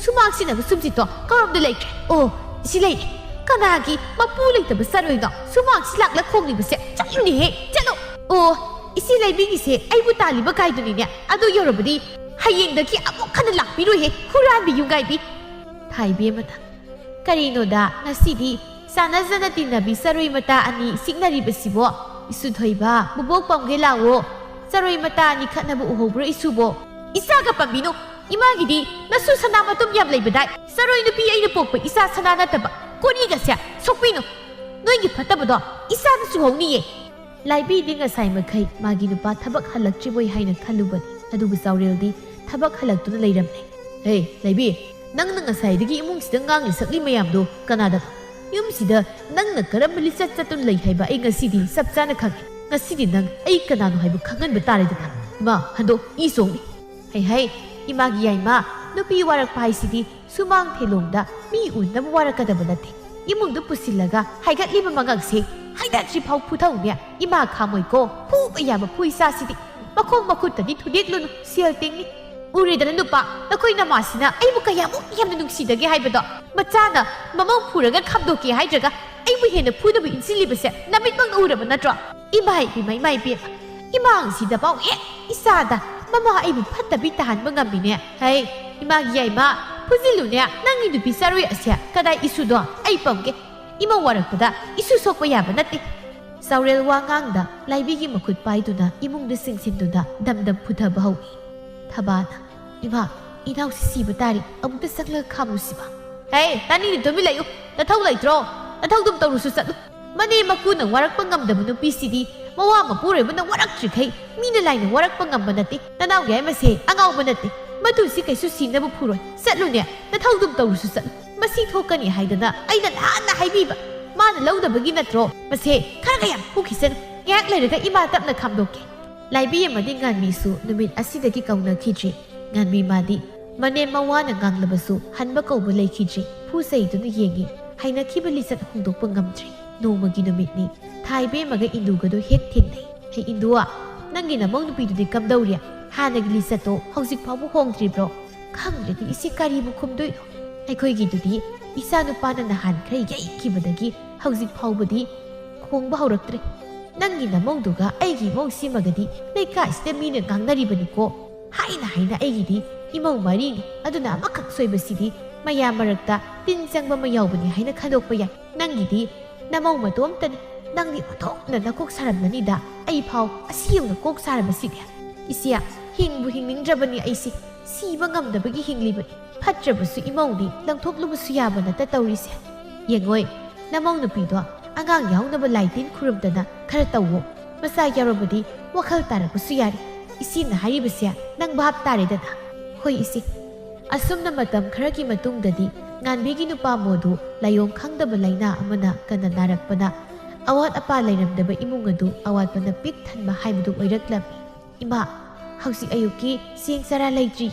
ꯁꯨꯃꯥꯡ ꯁꯤꯟꯅꯕ ꯁꯨꯝꯁꯤꯠꯇꯣ ꯀꯔꯣꯝꯗ ꯂꯩꯈ꯭ꯔꯦ? ꯑꯣ, ꯁꯤ ꯂꯩꯔꯦ꯫ ꯀꯅꯥꯒꯤ ꯃꯄꯨ ꯂꯩꯇꯕ ꯆꯔꯣꯏꯅꯣ ꯁꯨꯃꯥꯡꯁꯤ ꯂꯥꯛꯂ ꯈꯣꯡꯂꯤꯕꯁꯦ? ꯆꯠꯂꯨꯅꯦꯍꯦ, ꯆꯠꯂꯨ꯫ ꯑꯣ, ꯏꯆꯦ ꯂꯩꯕꯤꯒꯤꯁꯦ ꯑꯩꯕꯨ ꯇꯥꯜꯂꯤꯕ ꯀꯥꯏꯗꯨꯅꯤꯅꯦ꯫ ꯑꯗꯨ ꯌꯧꯔꯕꯗꯤ ꯍꯌꯦꯡꯗꯒꯤ ꯑꯃꯨꯛ ꯍꯟꯅ ꯂꯥꯛꯄꯤꯔꯣꯏꯍꯦ, ꯍꯨꯔꯥꯟꯕꯤ ꯌꯨꯝꯒꯥꯏꯕꯤ꯫ ꯊꯥꯏꯕꯦꯝꯃꯅ, ꯀꯔꯤꯅꯣꯗ ꯉꯁꯤꯗꯤ ꯆꯥꯟꯅꯖꯅ ꯇꯤꯟꯅꯕꯤ ꯆꯔꯣꯏ ꯃꯇꯥ ꯑꯅꯤ ꯁꯤꯛꯅꯔꯤꯕꯁꯤꯕꯣ? ꯏꯁꯨ ꯊꯣꯏꯕ, ꯕꯨꯕꯣꯛ ꯄꯝꯒꯦ ꯂꯥꯛꯑꯣ꯫ ꯆꯔꯣꯏ ꯃꯇꯥ ꯑꯅꯤ ꯈꯠꯅꯕ ꯎꯍꯧꯕ꯭ꯔꯣ ꯏꯁꯨꯕꯣ? ꯏꯆꯥꯒ ꯄꯝꯕꯤꯅꯨ꯫ ꯏꯃꯥꯒꯤꯗꯤ ꯅꯁꯨ ꯁꯅꯥ ꯃꯇꯨꯝ ꯌꯥꯝ ꯂꯩꯕꯗꯥꯏ? ꯆꯔꯣꯏ ꯅꯨꯄꯤ ꯑꯩꯅ ꯄꯣꯛꯄ ꯏꯆꯥ ꯁꯅꯥ ꯅꯠꯇꯕ ꯀꯣꯔꯤꯒꯁꯦ ꯁꯣꯛꯄꯤꯅꯨ꯫ ꯅꯣꯏꯒꯤ ꯐꯠꯇꯕꯗꯣ ꯏꯆꯥꯗꯁꯨ ꯍꯧꯅꯤꯌꯦ꯫ ꯂꯥꯏꯕꯤꯗꯤ ꯉꯁꯥꯏ ꯃꯈꯩ ꯃꯥꯒꯤ ꯅꯨꯄꯥ ꯊꯕꯛ ꯍꯜꯂꯛꯇ꯭ꯔꯤꯕꯣꯏ ꯍꯥꯏꯅ ꯈꯜꯂꯨꯕꯅꯤ, ꯑꯗꯨꯕꯨ ꯆꯥꯎꯔꯦꯜꯗꯤ ꯊꯕꯛ ꯍꯜꯂꯛꯇꯨꯅ ꯂꯩꯔꯝꯂꯦ꯫ ꯍꯦ, ꯂꯥꯏꯕꯤ, ꯅꯪꯅ ꯉꯁꯥꯏꯗꯒꯤ ꯏꯃꯨꯡꯁꯤꯗ ꯉꯥꯡꯂꯤ ꯁꯛꯂꯤ ꯃꯌꯥꯝꯗꯣ ꯀꯅꯥꯗꯅꯣ? ꯌꯨꯝꯁꯤꯗ ꯅꯪꯅ ꯀꯔꯝꯕ ꯂꯤꯆꯠ ꯆꯠꯇꯨꯅ ꯂꯩ ꯍꯥꯏꯕ ꯑꯩ ꯉꯁꯤꯗꯤ ꯆꯞ ꯆꯥꯅ ꯈꯪꯉꯦ꯫ ꯉꯁꯤꯗꯤ ꯅꯪ ꯑꯩ ꯀꯅꯥꯅꯣ ꯍꯥꯏꯕ ꯈꯪꯍꯟꯕ ꯇꯥꯔꯦꯗꯅ꯫ ꯏꯃꯥ, ꯍꯟꯗꯣꯛ, ꯏ ꯆꯣꯡꯅꯤ꯫ ꯍꯩ ꯍꯩ, ꯏꯃꯥꯒꯤ ꯌꯥꯏꯃ, ꯅꯨꯄꯤ ꯋꯥꯔꯛꯄ ꯍꯥꯏꯁꯤꯗꯤ ꯁꯨꯃꯥꯡ ꯊꯦꯂꯣꯡꯗ ꯃꯤ ꯎꯅꯕ ꯋꯥꯔꯛꯀꯗꯕ ꯅꯠꯇꯦ꯫ ꯏꯃꯨꯡꯗ ꯄꯨꯁꯤꯜꯂꯒ ꯍꯥꯏꯒꯠꯂꯤꯕ ꯃꯉꯛꯁꯦ ꯍꯥꯏꯗꯠꯇ꯭ꯔꯤ ꯐꯥꯎ ꯐꯨꯊꯧꯅꯦ꯫ ꯏꯃꯥ ꯈꯥꯃꯣꯏꯀꯣ, ꯐꯨꯕ ꯌꯥꯕ ꯐꯨ ꯏꯆꯥꯁꯤꯗꯤ꯫ ꯃꯈꯣꯡ ꯃꯈꯨꯠꯇꯗꯤ ꯊꯨꯗꯦꯛꯂꯨꯅꯨ, ꯁꯦꯜ ꯇꯤꯡꯅꯤ꯫ ꯎꯔꯦꯗꯅ ꯅꯨꯄꯥ, ꯅꯈꯣꯏ ꯅꯃꯥꯁꯤꯅ ꯑꯩꯕꯨ ꯀꯌꯥꯃꯨꯛ ꯌꯥꯝꯅ ꯅꯨꯡꯁꯤꯗꯒꯦ ꯍꯥꯏꯕꯗꯣ꯫ ꯃꯆꯥꯅ ꯃꯃꯧ ꯐꯨꯔꯒ ꯈꯥꯝꯗꯣꯛꯀꯦ ꯍꯥꯏꯗ꯭ꯔꯒ ꯑꯩꯕꯨ ꯍꯦꯟꯅ ꯐꯨꯅꯕ ꯏꯟꯁꯤꯜꯂꯤꯕꯁꯦ ꯅꯃꯤꯠꯃꯛꯅ ꯎꯔꯕ ꯅꯠꯇ꯭ꯔꯣ? ꯏꯃꯥ ꯏꯕꯦꯝꯃ, ꯏꯃꯥ ꯏꯕꯦꯝꯃ, ꯏꯃꯥꯡꯁꯤꯗꯐꯥꯎ ꯍꯦꯛ ꯏꯆꯥꯗ ꯃꯃꯥ ꯑꯩꯕꯨ ꯐꯠꯇꯕꯤ ꯇꯥꯍꯟꯕ ꯉꯝꯃꯤꯅꯦ꯫ ꯍꯩ, ꯏꯃꯥꯒꯤ ꯌꯥꯏꯃ, ꯐꯨꯖꯤꯜꯂꯨꯅꯦ ꯅꯪꯒꯤ ꯅꯨꯄꯤ ꯆꯥꯔꯣꯏ ꯑꯁꯦ꯫ ꯀꯗꯥꯏ ꯏꯁꯨꯗꯣ? ꯑꯩ ꯄꯝꯒꯦ꯫ ꯏꯃꯧ ꯋꯥꯔꯛꯄꯗ ꯏꯁꯨ ꯁꯣꯛꯄ ꯌꯥꯕ ꯅꯠꯇꯦ꯫ ꯆꯥꯎꯔꯦꯜ ꯋꯥ ꯉꯥꯡꯗ ꯂꯥꯏꯕꯤꯒꯤ ꯃꯈꯨꯠ ꯄꯥꯏꯗꯨꯅ ꯏꯃꯨꯡꯗ ꯆꯤꯡꯁꯤꯟꯗꯨꯅ ꯗꯝ ꯗꯝ ꯐꯨꯊꯕ ꯍꯧꯏ꯫ ꯊꯕꯥꯅ, ꯏꯃꯥ, ꯏꯅꯥꯎꯁꯤ ꯁꯤꯕ ꯇꯥꯔꯦ, ꯑꯃꯨꯛꯇ ꯆꯪꯂꯒ ꯈꯥꯝꯂꯨꯁꯤꯕ꯫ ꯍꯦ, ꯇꯥꯅꯤꯡꯗꯦ, ꯇꯨꯃꯤꯟ ꯂꯩꯌꯨ꯫ ꯅꯊꯧ ꯂꯩꯇ꯭ꯔꯣ? ꯅꯊꯧꯗꯨꯝ ꯇꯧꯔꯨꯁꯨ ꯆꯠꯂꯨ꯫ ꯃꯅꯦꯝ ꯃꯀꯨꯅ ꯋꯥꯔꯛꯄ ꯉꯝꯗꯕ ꯅꯨꯄꯤꯁꯤꯗꯤ ꯃꯋꯥ ꯃꯄꯨꯔꯣꯏꯕꯅ ꯋꯥꯔꯛꯇ꯭ꯔꯤꯈꯩ ꯃꯤꯅ ꯂꯥꯏꯅ ꯋꯥꯔꯛꯄ ꯉꯝꯕ ꯅꯠꯇꯦ꯫ ꯅꯅꯥꯎ ꯌꯥꯏꯃꯁꯦ ꯑꯉꯥꯎꯕ ꯅꯠꯇꯦ꯫ ꯃꯗꯨꯁꯤ ꯀꯩꯁꯨ ꯁꯤꯅꯕ ꯐꯨꯔꯣꯏ꯫ ꯆꯠꯂꯨꯅꯦ, ꯅꯊꯧꯗꯨꯝ ꯇꯧꯔꯨꯁꯨ ꯆꯠꯂꯨ꯫ ꯃꯁꯤ ꯊꯣꯛꯀꯅꯤ ꯍꯥꯏꯗꯅ ꯑꯩꯅ ꯅꯍꯥꯟꯅ ꯍꯥꯏꯕꯤꯕ꯫ ꯃꯥꯅ ꯂꯧꯗꯕꯒꯤ ꯅꯠꯇ꯭ꯔꯣ? ꯃꯁꯦ ꯈꯔꯒ ꯌꯥꯝ ꯐꯨꯈꯤꯁꯅꯨ꯫ ꯉꯥꯏꯍꯥꯛ ꯂꯩꯔꯒ ꯏꯃꯥ ꯇꯞꯅ ꯈꯥꯝꯗꯣꯛꯀꯦ꯫ ꯂꯥꯏꯕꯤ ꯑꯃꯗꯤ ꯉꯥꯟꯕꯤꯁꯨ ꯅꯨꯃꯤꯠ ꯑꯁꯤꯗꯒꯤ ꯀꯧꯅꯈꯤꯗ꯭ꯔꯦ꯫ ꯉꯥꯟꯕꯤ ꯃꯥꯗꯤ ꯃꯅꯦꯝ ꯃꯋꯥꯅ ꯉꯥꯡꯂꯕꯁꯨ ꯍꯟꯕ ꯀꯧꯕ ꯂꯩꯈꯤꯗ꯭ꯔꯦ꯫ ꯐꯨ ꯆꯩꯗꯨꯅ ꯌꯦꯡꯉꯤ꯫ ꯍꯩꯅꯈꯤꯕ ꯂꯤꯆꯠ ꯍꯣꯡꯗꯣꯛꯄ ꯉꯝꯗ꯭ꯔꯦ꯫ ꯅꯣꯡꯃꯒꯤ ꯅꯨꯃꯤꯠꯅꯤ꯫ ꯊꯥꯏꯕꯦꯝꯃꯒ ꯏꯟꯗꯨꯒꯗꯨ ꯍꯦꯛ ꯊꯦꯡꯅꯩ꯫ "ꯍꯦ ꯏꯟꯗꯨ, ꯅꯪꯒꯤ ꯅꯃꯧ ꯅꯨꯄꯤꯗꯨꯗꯤ ꯀꯝꯗꯧꯔꯤ? ꯍꯥꯟꯅꯒꯤ ꯂꯤꯆꯠꯇꯣ ꯍꯧꯖꯤꯛ ꯐꯥꯎꯕ ꯍꯣꯡꯗ꯭ꯔꯤꯕ꯭ꯔꯣ?" "ꯈꯪꯗ꯭ꯔꯦꯗ ꯏꯆꯦ, ꯀꯔꯤꯕꯨ ꯈꯨꯝꯗꯣꯏꯅꯣ? ꯑꯩꯈꯣꯏꯒꯤꯗꯨꯗꯤ ꯏꯆꯥ ꯅꯨꯄꯥꯅ ꯅꯍꯥꯟ ꯈꯔ ꯌꯩꯈꯤꯕꯗꯒꯤ ꯍꯧꯖꯤꯛ ꯐꯥꯎꯕꯗꯤ ꯈꯣꯡꯕ ꯍꯧꯔꯛꯇ꯭ꯔꯦ꯫ ꯅꯪꯒꯤ ꯅꯃꯧꯗꯨꯒ ꯑꯩꯒꯤ ꯏꯃꯧꯁꯤꯃꯒꯗꯤ ꯂꯩꯀꯥꯏꯁꯤꯗ ꯃꯤꯅ ꯉꯥꯡꯅꯔꯤꯕꯅꯤꯀꯣ꯫ ꯍꯥꯏꯅ ꯍꯥꯏꯅ ꯑꯩꯒꯤꯗꯤ ꯏꯃꯧ ꯃꯔꯤꯅꯤ, ꯑꯗꯨꯅ ꯑꯃꯈꯛ ꯁꯣꯏꯕꯁꯤꯗꯤ ꯃꯌꯥꯝ ꯃꯔꯛꯇ ꯇꯤꯟ ꯆꯪꯕ ꯑꯃ ꯌꯥꯎꯕꯅꯤ ꯍꯥꯏꯅ ꯈꯟꯗꯣꯛꯄ ꯌꯥꯏ꯫ ꯅꯪꯒꯤꯗꯤ ꯅꯃꯧ ꯃꯇꯣꯝꯇꯅꯤ꯫ ꯅꯪꯗꯤ ꯑꯣꯟꯊꯣꯛꯅ ꯅꯀꯣꯛ ꯁꯥꯔꯝꯂꯅꯤꯗ꯫ ꯑꯩ ꯐꯥꯎ ꯑꯁꯤ ꯌꯧꯅ ꯀꯣꯛ ꯁꯥꯔꯕꯁꯤꯗꯤ꯫ ꯏꯆꯦ, ꯍꯤꯡꯕꯨ ꯍꯤꯡꯅꯤꯡꯗ꯭ꯔꯕꯅꯤ ꯑꯩꯁꯦ꯫ ꯁꯤꯕ ꯉꯝꯗꯕꯒꯤ ꯍꯤꯡꯂꯤꯕꯅꯤ꯫ ꯐꯠꯇ꯭ꯔꯕꯁꯨ ꯏꯃꯧꯅꯤ, ꯂꯪꯊꯣꯛꯂꯨꯕꯁꯨ ꯌꯥꯕ ꯅꯠꯇ ꯇꯧꯔꯤꯁꯦ꯫ ꯌꯦꯡꯉꯣꯏ, ꯅꯃꯧ ꯅꯨꯄꯤꯗꯣ ꯑꯉꯥꯡ ꯌꯥꯎꯅꯕ ꯂꯥꯏ ꯇꯤꯟ ꯈꯨꯔꯨꯝꯗꯅ ꯈꯔ ꯇꯧꯋꯣ꯫ ꯃꯆꯥ ꯌꯥꯎꯔꯕꯗꯤ ꯋꯥꯈꯜ ꯇꯥꯔꯛꯄꯁꯨ ꯌꯥꯔꯤ꯫ ꯏꯆꯦꯅ ꯍꯥꯏꯔꯤꯕꯁꯦ ꯅꯪ ꯚꯥꯞ ꯇꯥꯔꯦꯗꯅ?" "ꯍꯣꯏ ꯏꯆꯦ꯫" ꯑꯁꯨꯝꯅ ꯃꯇꯝ ꯈꯔꯒꯤ ꯃꯇꯨꯡꯗꯗꯤ ꯉꯥꯟꯕꯤꯒꯤ ꯅꯨꯄꯥ ꯃꯣꯗꯨ ꯂꯥꯏꯑꯣꯡ ꯈꯪꯗꯕ ꯂꯥꯏꯅꯥ ꯑꯃꯅ ꯀꯟꯅ ꯅꯥꯔꯛꯄꯅ ꯑꯋꯥꯠ ꯑꯄꯥ ꯂꯩꯔꯝꯗꯕ ꯏꯃꯨꯡ ꯑꯗꯨ ꯑꯋꯥꯠꯄꯅ ꯄꯤꯛ ꯊꯟꯕ ꯍꯥꯏꯕꯗꯨ ꯑꯣꯏꯔꯛꯂꯝꯃꯤ꯫ "ꯏꯃꯥ, ꯍꯧꯖꯤꯛ ꯑꯌꯨꯛꯀꯤ ꯆꯦꯡ ꯆꯔꯥ ꯂꯩꯇ꯭ꯔꯤ꯫"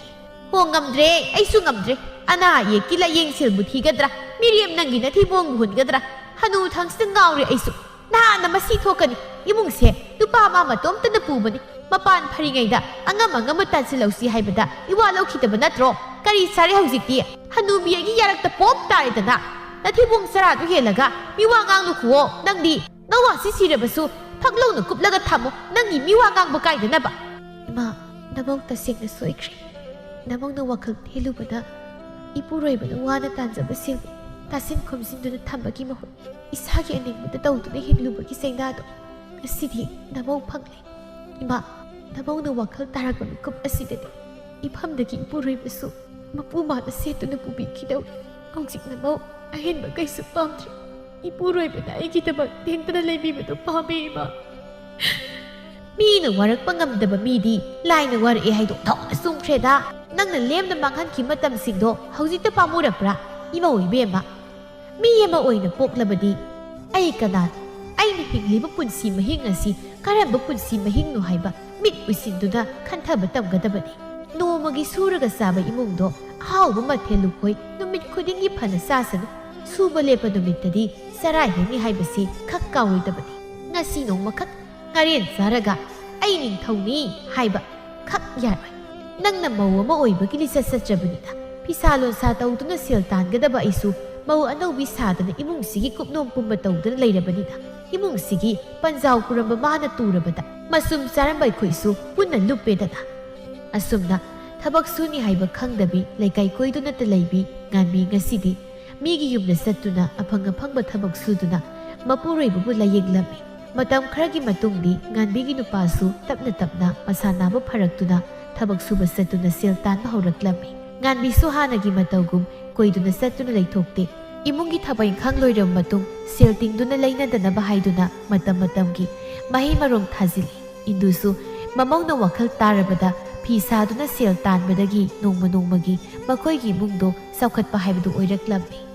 "ꯍꯣ, ꯉꯝꯗ꯭ꯔꯦ, ꯑꯩꯁꯨ ꯉꯝꯗ꯭ꯔꯦ꯫ ꯑꯅꯥ ꯑꯌꯦꯛꯀꯤ ꯂꯥꯏꯌꯦꯡ ꯁꯦꯜꯕꯨ ꯊꯤꯒꯗ꯭ꯔꯥ? ꯃꯤꯔꯦꯝ ꯅꯪꯒꯤ ꯅꯊꯤꯕꯣꯡꯕꯨ ꯍꯨꯟꯒꯗ꯭ꯔꯥ? ꯍꯅꯨ ꯊꯪꯁꯤꯗ ꯉꯥꯎꯔꯦ ꯑꯩꯁꯨ꯫ ꯅꯍꯥꯟꯅ ꯃꯁꯤ ꯊꯣꯛꯀꯅꯤ꯫ ꯏꯃꯨꯡꯁꯦ ꯅꯨꯄꯥ ꯃꯥ ꯃꯇꯣꯝꯇꯅ ꯄꯨꯕꯅꯤ꯫ ꯃꯄꯥꯟ ꯐꯔꯤꯉꯩꯗ ꯑꯉꯝ ꯑꯉꯝꯕ ꯇꯥꯟꯁꯤꯜꯍꯧꯁꯤ ꯍꯥꯏꯕꯗ ꯏꯋꯥ ꯂꯧꯈꯤꯗꯕ ꯅꯠꯇ꯭ꯔꯣ? ꯀꯔꯤ ꯆꯥꯔꯦ ꯍꯧꯖꯤꯛꯇꯤ? ꯍꯅꯨꯕꯤ ꯑꯩꯒꯤ ꯌꯥꯔꯛꯇ ꯄꯣꯞ ꯇꯥꯔꯦꯗꯅ꯫ ꯅꯊꯤꯕꯣꯡ ꯆꯔꯥꯗꯨ ꯍꯦꯜꯂꯒ ꯃꯤꯋꯥ ꯉꯥꯡꯂꯨꯈꯨꯋꯣ ꯅꯪꯗꯤ꯫ ꯅꯋꯥꯁꯤ ꯁꯤꯔꯕꯁꯨ ꯐꯛꯂꯧꯅ ꯀꯨꯞꯂꯒ ꯊꯝꯃꯨ, ꯅꯪꯒꯤ ꯃꯤꯋꯥ ꯉꯥꯡꯕ ꯀꯥꯏꯗꯅꯕ꯫" "ꯏꯃꯥ, ꯅꯃꯧ ꯇꯁꯦꯡꯅ ꯁꯣꯏꯈ꯭ꯔꯦ꯫ ꯅꯃꯧꯅ ꯋꯥꯈꯜ ꯊꯦꯜꯂꯨꯕꯗ ꯏꯄꯨꯔꯣꯏꯕꯅ ꯋꯥꯅ ꯇꯥꯟꯖꯕ ꯁꯦꯜꯕꯨ ꯇꯥꯁꯤꯟ ꯈꯣꯝꯖꯤꯟꯗꯨꯅ ꯊꯝꯕꯒꯤ ꯃꯍꯨꯠ ꯏꯁꯥꯒꯤ ꯑꯅꯤꯡꯕꯗ ꯇꯧꯗꯨꯅ ꯍꯤꯡꯂꯨꯕꯒꯤ ꯆꯩꯅꯥꯗꯣ ꯉꯁꯤꯗꯤ ꯅꯃꯧ ꯐꯪꯂꯦ꯫ ꯏꯃꯥ, ꯅꯃꯧꯅ ꯋꯥꯈꯜ ꯇꯥꯔꯛꯄ ꯃꯤꯀꯨꯞ ꯑꯁꯤꯗꯗꯤ ꯏꯐꯝꯗꯒꯤ ꯏꯄꯨꯔꯣꯏꯕꯁꯨ ꯃꯄꯨ ꯃꯥꯅ ꯁꯦꯠꯇꯨꯅ ꯄꯨꯕꯤꯈꯤꯗꯧꯔꯤ꯫ ꯍꯧꯖꯤꯛ ꯅꯃꯧ ꯑꯍꯦꯟꯕ ꯀꯩꯁꯨ ꯄꯥꯝꯗ꯭ꯔꯦ꯫ ꯏꯄꯨꯔꯣꯏꯕꯅ ꯑꯩꯒꯤꯗꯃꯛ ꯂꯦꯡꯗꯅ ꯂꯩꯕꯤꯕꯗꯨ ꯄꯥꯝꯃꯤ, ꯏꯃꯥ꯫ ꯃꯤꯅ ꯋꯥꯔꯛꯄ ꯉꯝꯗꯕ ꯃꯤꯗꯤ ꯂꯥꯏꯅ ꯋꯥꯔꯛꯑꯦ ꯍꯥꯏꯗꯣ ꯊꯧꯅ ꯆꯨꯝꯈ꯭ꯔꯦꯗ꯫ ꯅꯪꯅ ꯂꯦꯝꯅ ꯃꯥꯡꯍꯟꯈꯤꯕ ꯃꯇꯝꯁꯤꯡꯗꯣ ꯍꯧꯖꯤꯛꯇ ꯄꯥꯝꯃꯨꯔꯛꯄ꯭ꯔꯥ? ꯏꯃꯧ ꯏꯕꯦꯝꯃ, ꯃꯤ ꯑꯃ ꯑꯣꯏꯅ ꯄꯣꯛꯂꯕꯗꯤ ꯑꯩ ꯀꯅꯥꯅꯣ? ꯑꯩꯅ ꯍꯤꯡꯂꯤꯕ ꯄꯨꯟꯁꯤ ꯃꯍꯤꯡ ꯑꯁꯤ ꯀꯔꯝꯕ ꯄꯨꯟꯁꯤ ꯃꯍꯤꯡꯅꯣ ꯍꯥꯏꯕ ꯃꯤꯠ ꯎꯏꯁꯤꯟꯗꯨꯅ ꯈꯟꯊꯕ ꯇꯝꯒꯗꯕꯅꯤ꯫ ꯅꯣꯡꯃꯒꯤ ꯁꯨꯔꯒ ꯆꯥꯕ ꯏꯃꯨꯡꯗꯣ ꯑꯍꯥꯎꯕ ꯃꯊꯦꯜ ꯂꯨꯀꯣꯏ ꯅꯨꯃꯤꯠ ꯈꯨꯗꯤꯡꯒꯤ ꯐꯅ ꯆꯥꯁꯅꯨ, ꯁꯨꯕ ꯂꯦꯞꯄ ꯅꯨꯃꯤꯠꯇꯗꯤ ꯆꯔꯥ ꯍꯦꯟꯅꯤ ꯍꯥꯏꯕꯁꯤ ꯈꯛ ꯀꯥꯎꯔꯣꯏꯗꯕꯅꯤ꯫ ꯉꯁꯤ ꯅꯣꯡꯃꯈꯛ ꯉꯥꯔꯦꯟ ꯆꯥꯔꯒ ꯑꯩ ꯅꯤꯡꯊꯧꯅꯤ ꯍꯥꯏꯕ ꯈꯛ ꯌꯥꯔꯣꯏ꯫ ꯅꯪꯅ ꯃꯧ ꯑꯃ ꯑꯣꯏꯕꯒꯤ ꯂꯤꯆꯠ ꯆꯠꯇ꯭ꯔꯕꯅꯤꯅ, ꯐꯤꯁꯥ ꯂꯣꯟꯁꯥ ꯇꯧꯗꯨꯅ ꯁꯦꯜ ꯇꯥꯟꯒꯗꯕ ꯑꯩꯁꯨ ꯃꯧ ꯑꯅꯧꯕꯤ ꯁꯥꯗꯅ ꯏꯃꯨꯡꯁꯤꯒꯤ ꯀꯨꯞꯅꯣꯝ ꯄꯨꯝꯕ ꯇꯧꯗꯨꯅ ꯂꯩꯔꯕꯅꯤꯅ, ꯏꯃꯨꯡꯁꯤꯒꯤ ꯄꯟꯖꯥꯎ ꯄꯨꯔꯝꯕ ꯃꯥꯅ ꯇꯨꯔꯕꯗ ꯃꯆꯨꯝ ꯆꯥꯔꯝꯕ ꯑꯩꯈꯣꯏꯁꯨ ꯄꯨꯟꯅ ꯂꯨꯞꯄꯦꯗꯅ꯫ ꯑꯁꯨꯝꯅ ꯊꯕꯛ ꯁꯨꯅꯤ ꯍꯥꯏꯕ ꯈꯪꯗꯕꯤ ꯂꯩꯀꯥꯏ ꯀꯣꯏꯗꯨꯅꯇ ꯂꯩꯕꯤ ꯉꯥꯟꯕꯤ ꯉꯁꯤꯗꯤ ꯃꯤꯒꯤ ꯌꯨꯝꯗ ꯆꯠꯇꯨꯅ ꯑꯐꯪ ꯑꯐꯪꯕ ꯊꯕꯛ ꯁꯨꯗꯨꯅ ꯃꯄꯨꯔꯣꯏꯕꯕꯨ ꯂꯥꯌꯦꯡꯂꯝꯃꯤ꯫ ꯃꯇꯝ ꯈꯔꯒꯤ ꯃꯇꯨꯡꯗꯤ ꯉꯥꯟꯕꯤꯒꯤ ꯅꯨꯄꯥꯁꯨ ꯇꯞꯅ ꯇꯞꯅ ꯃꯁꯥ ꯅꯥꯕ ꯐꯔꯛꯇꯨꯅ ꯊꯕꯛ ꯁꯨꯕ ꯆꯠꯇꯨꯅ ꯁꯦꯜ ꯇꯥꯟꯕ ꯍꯧꯔꯛꯂꯝꯃꯤ꯫ ꯉꯥꯟꯕꯤꯁꯨ ꯍꯥꯟꯅꯒꯤ ꯃꯇꯧꯒꯨꯝ ꯀꯣꯏꯗꯨꯅ ꯆꯠꯇꯨꯅ ꯂꯩꯊꯣꯛꯇꯦ꯫ ꯏꯃꯨꯡꯒꯤ ꯊꯕꯛ ꯏꯪꯈꯥꯡ ꯂꯣꯏꯔꯕ ꯃꯇꯨꯡ ꯁꯦꯜ ꯇꯤꯡꯗꯨꯅ ꯂꯩꯅꯗꯅꯕ ꯍꯥꯏꯗꯨꯅ ꯃꯇꯝ ꯃꯇꯝꯒꯤ ꯃꯍꯩ ꯃꯔꯣꯡ ꯊꯥꯖꯤꯜꯂꯤ꯫ ꯏꯟꯗꯨꯁꯨ ꯃꯃꯧꯅ ꯋꯥꯈꯜ ꯇꯥꯔꯕꯗ ꯐꯤ ꯁꯥꯗꯨꯅ ꯁꯦꯜ ꯇꯥꯟꯕꯗꯒꯤ ꯅꯣꯡꯃ ꯅꯣꯡꯃꯒꯤ ꯃꯈꯣꯏꯒꯤ ꯏꯃꯨꯡꯗꯣ ꯆꯥꯎꯈꯠꯄ ꯍꯥꯏꯕꯗꯨ ꯑꯣꯏꯔꯛꯂꯝꯃꯤ꯫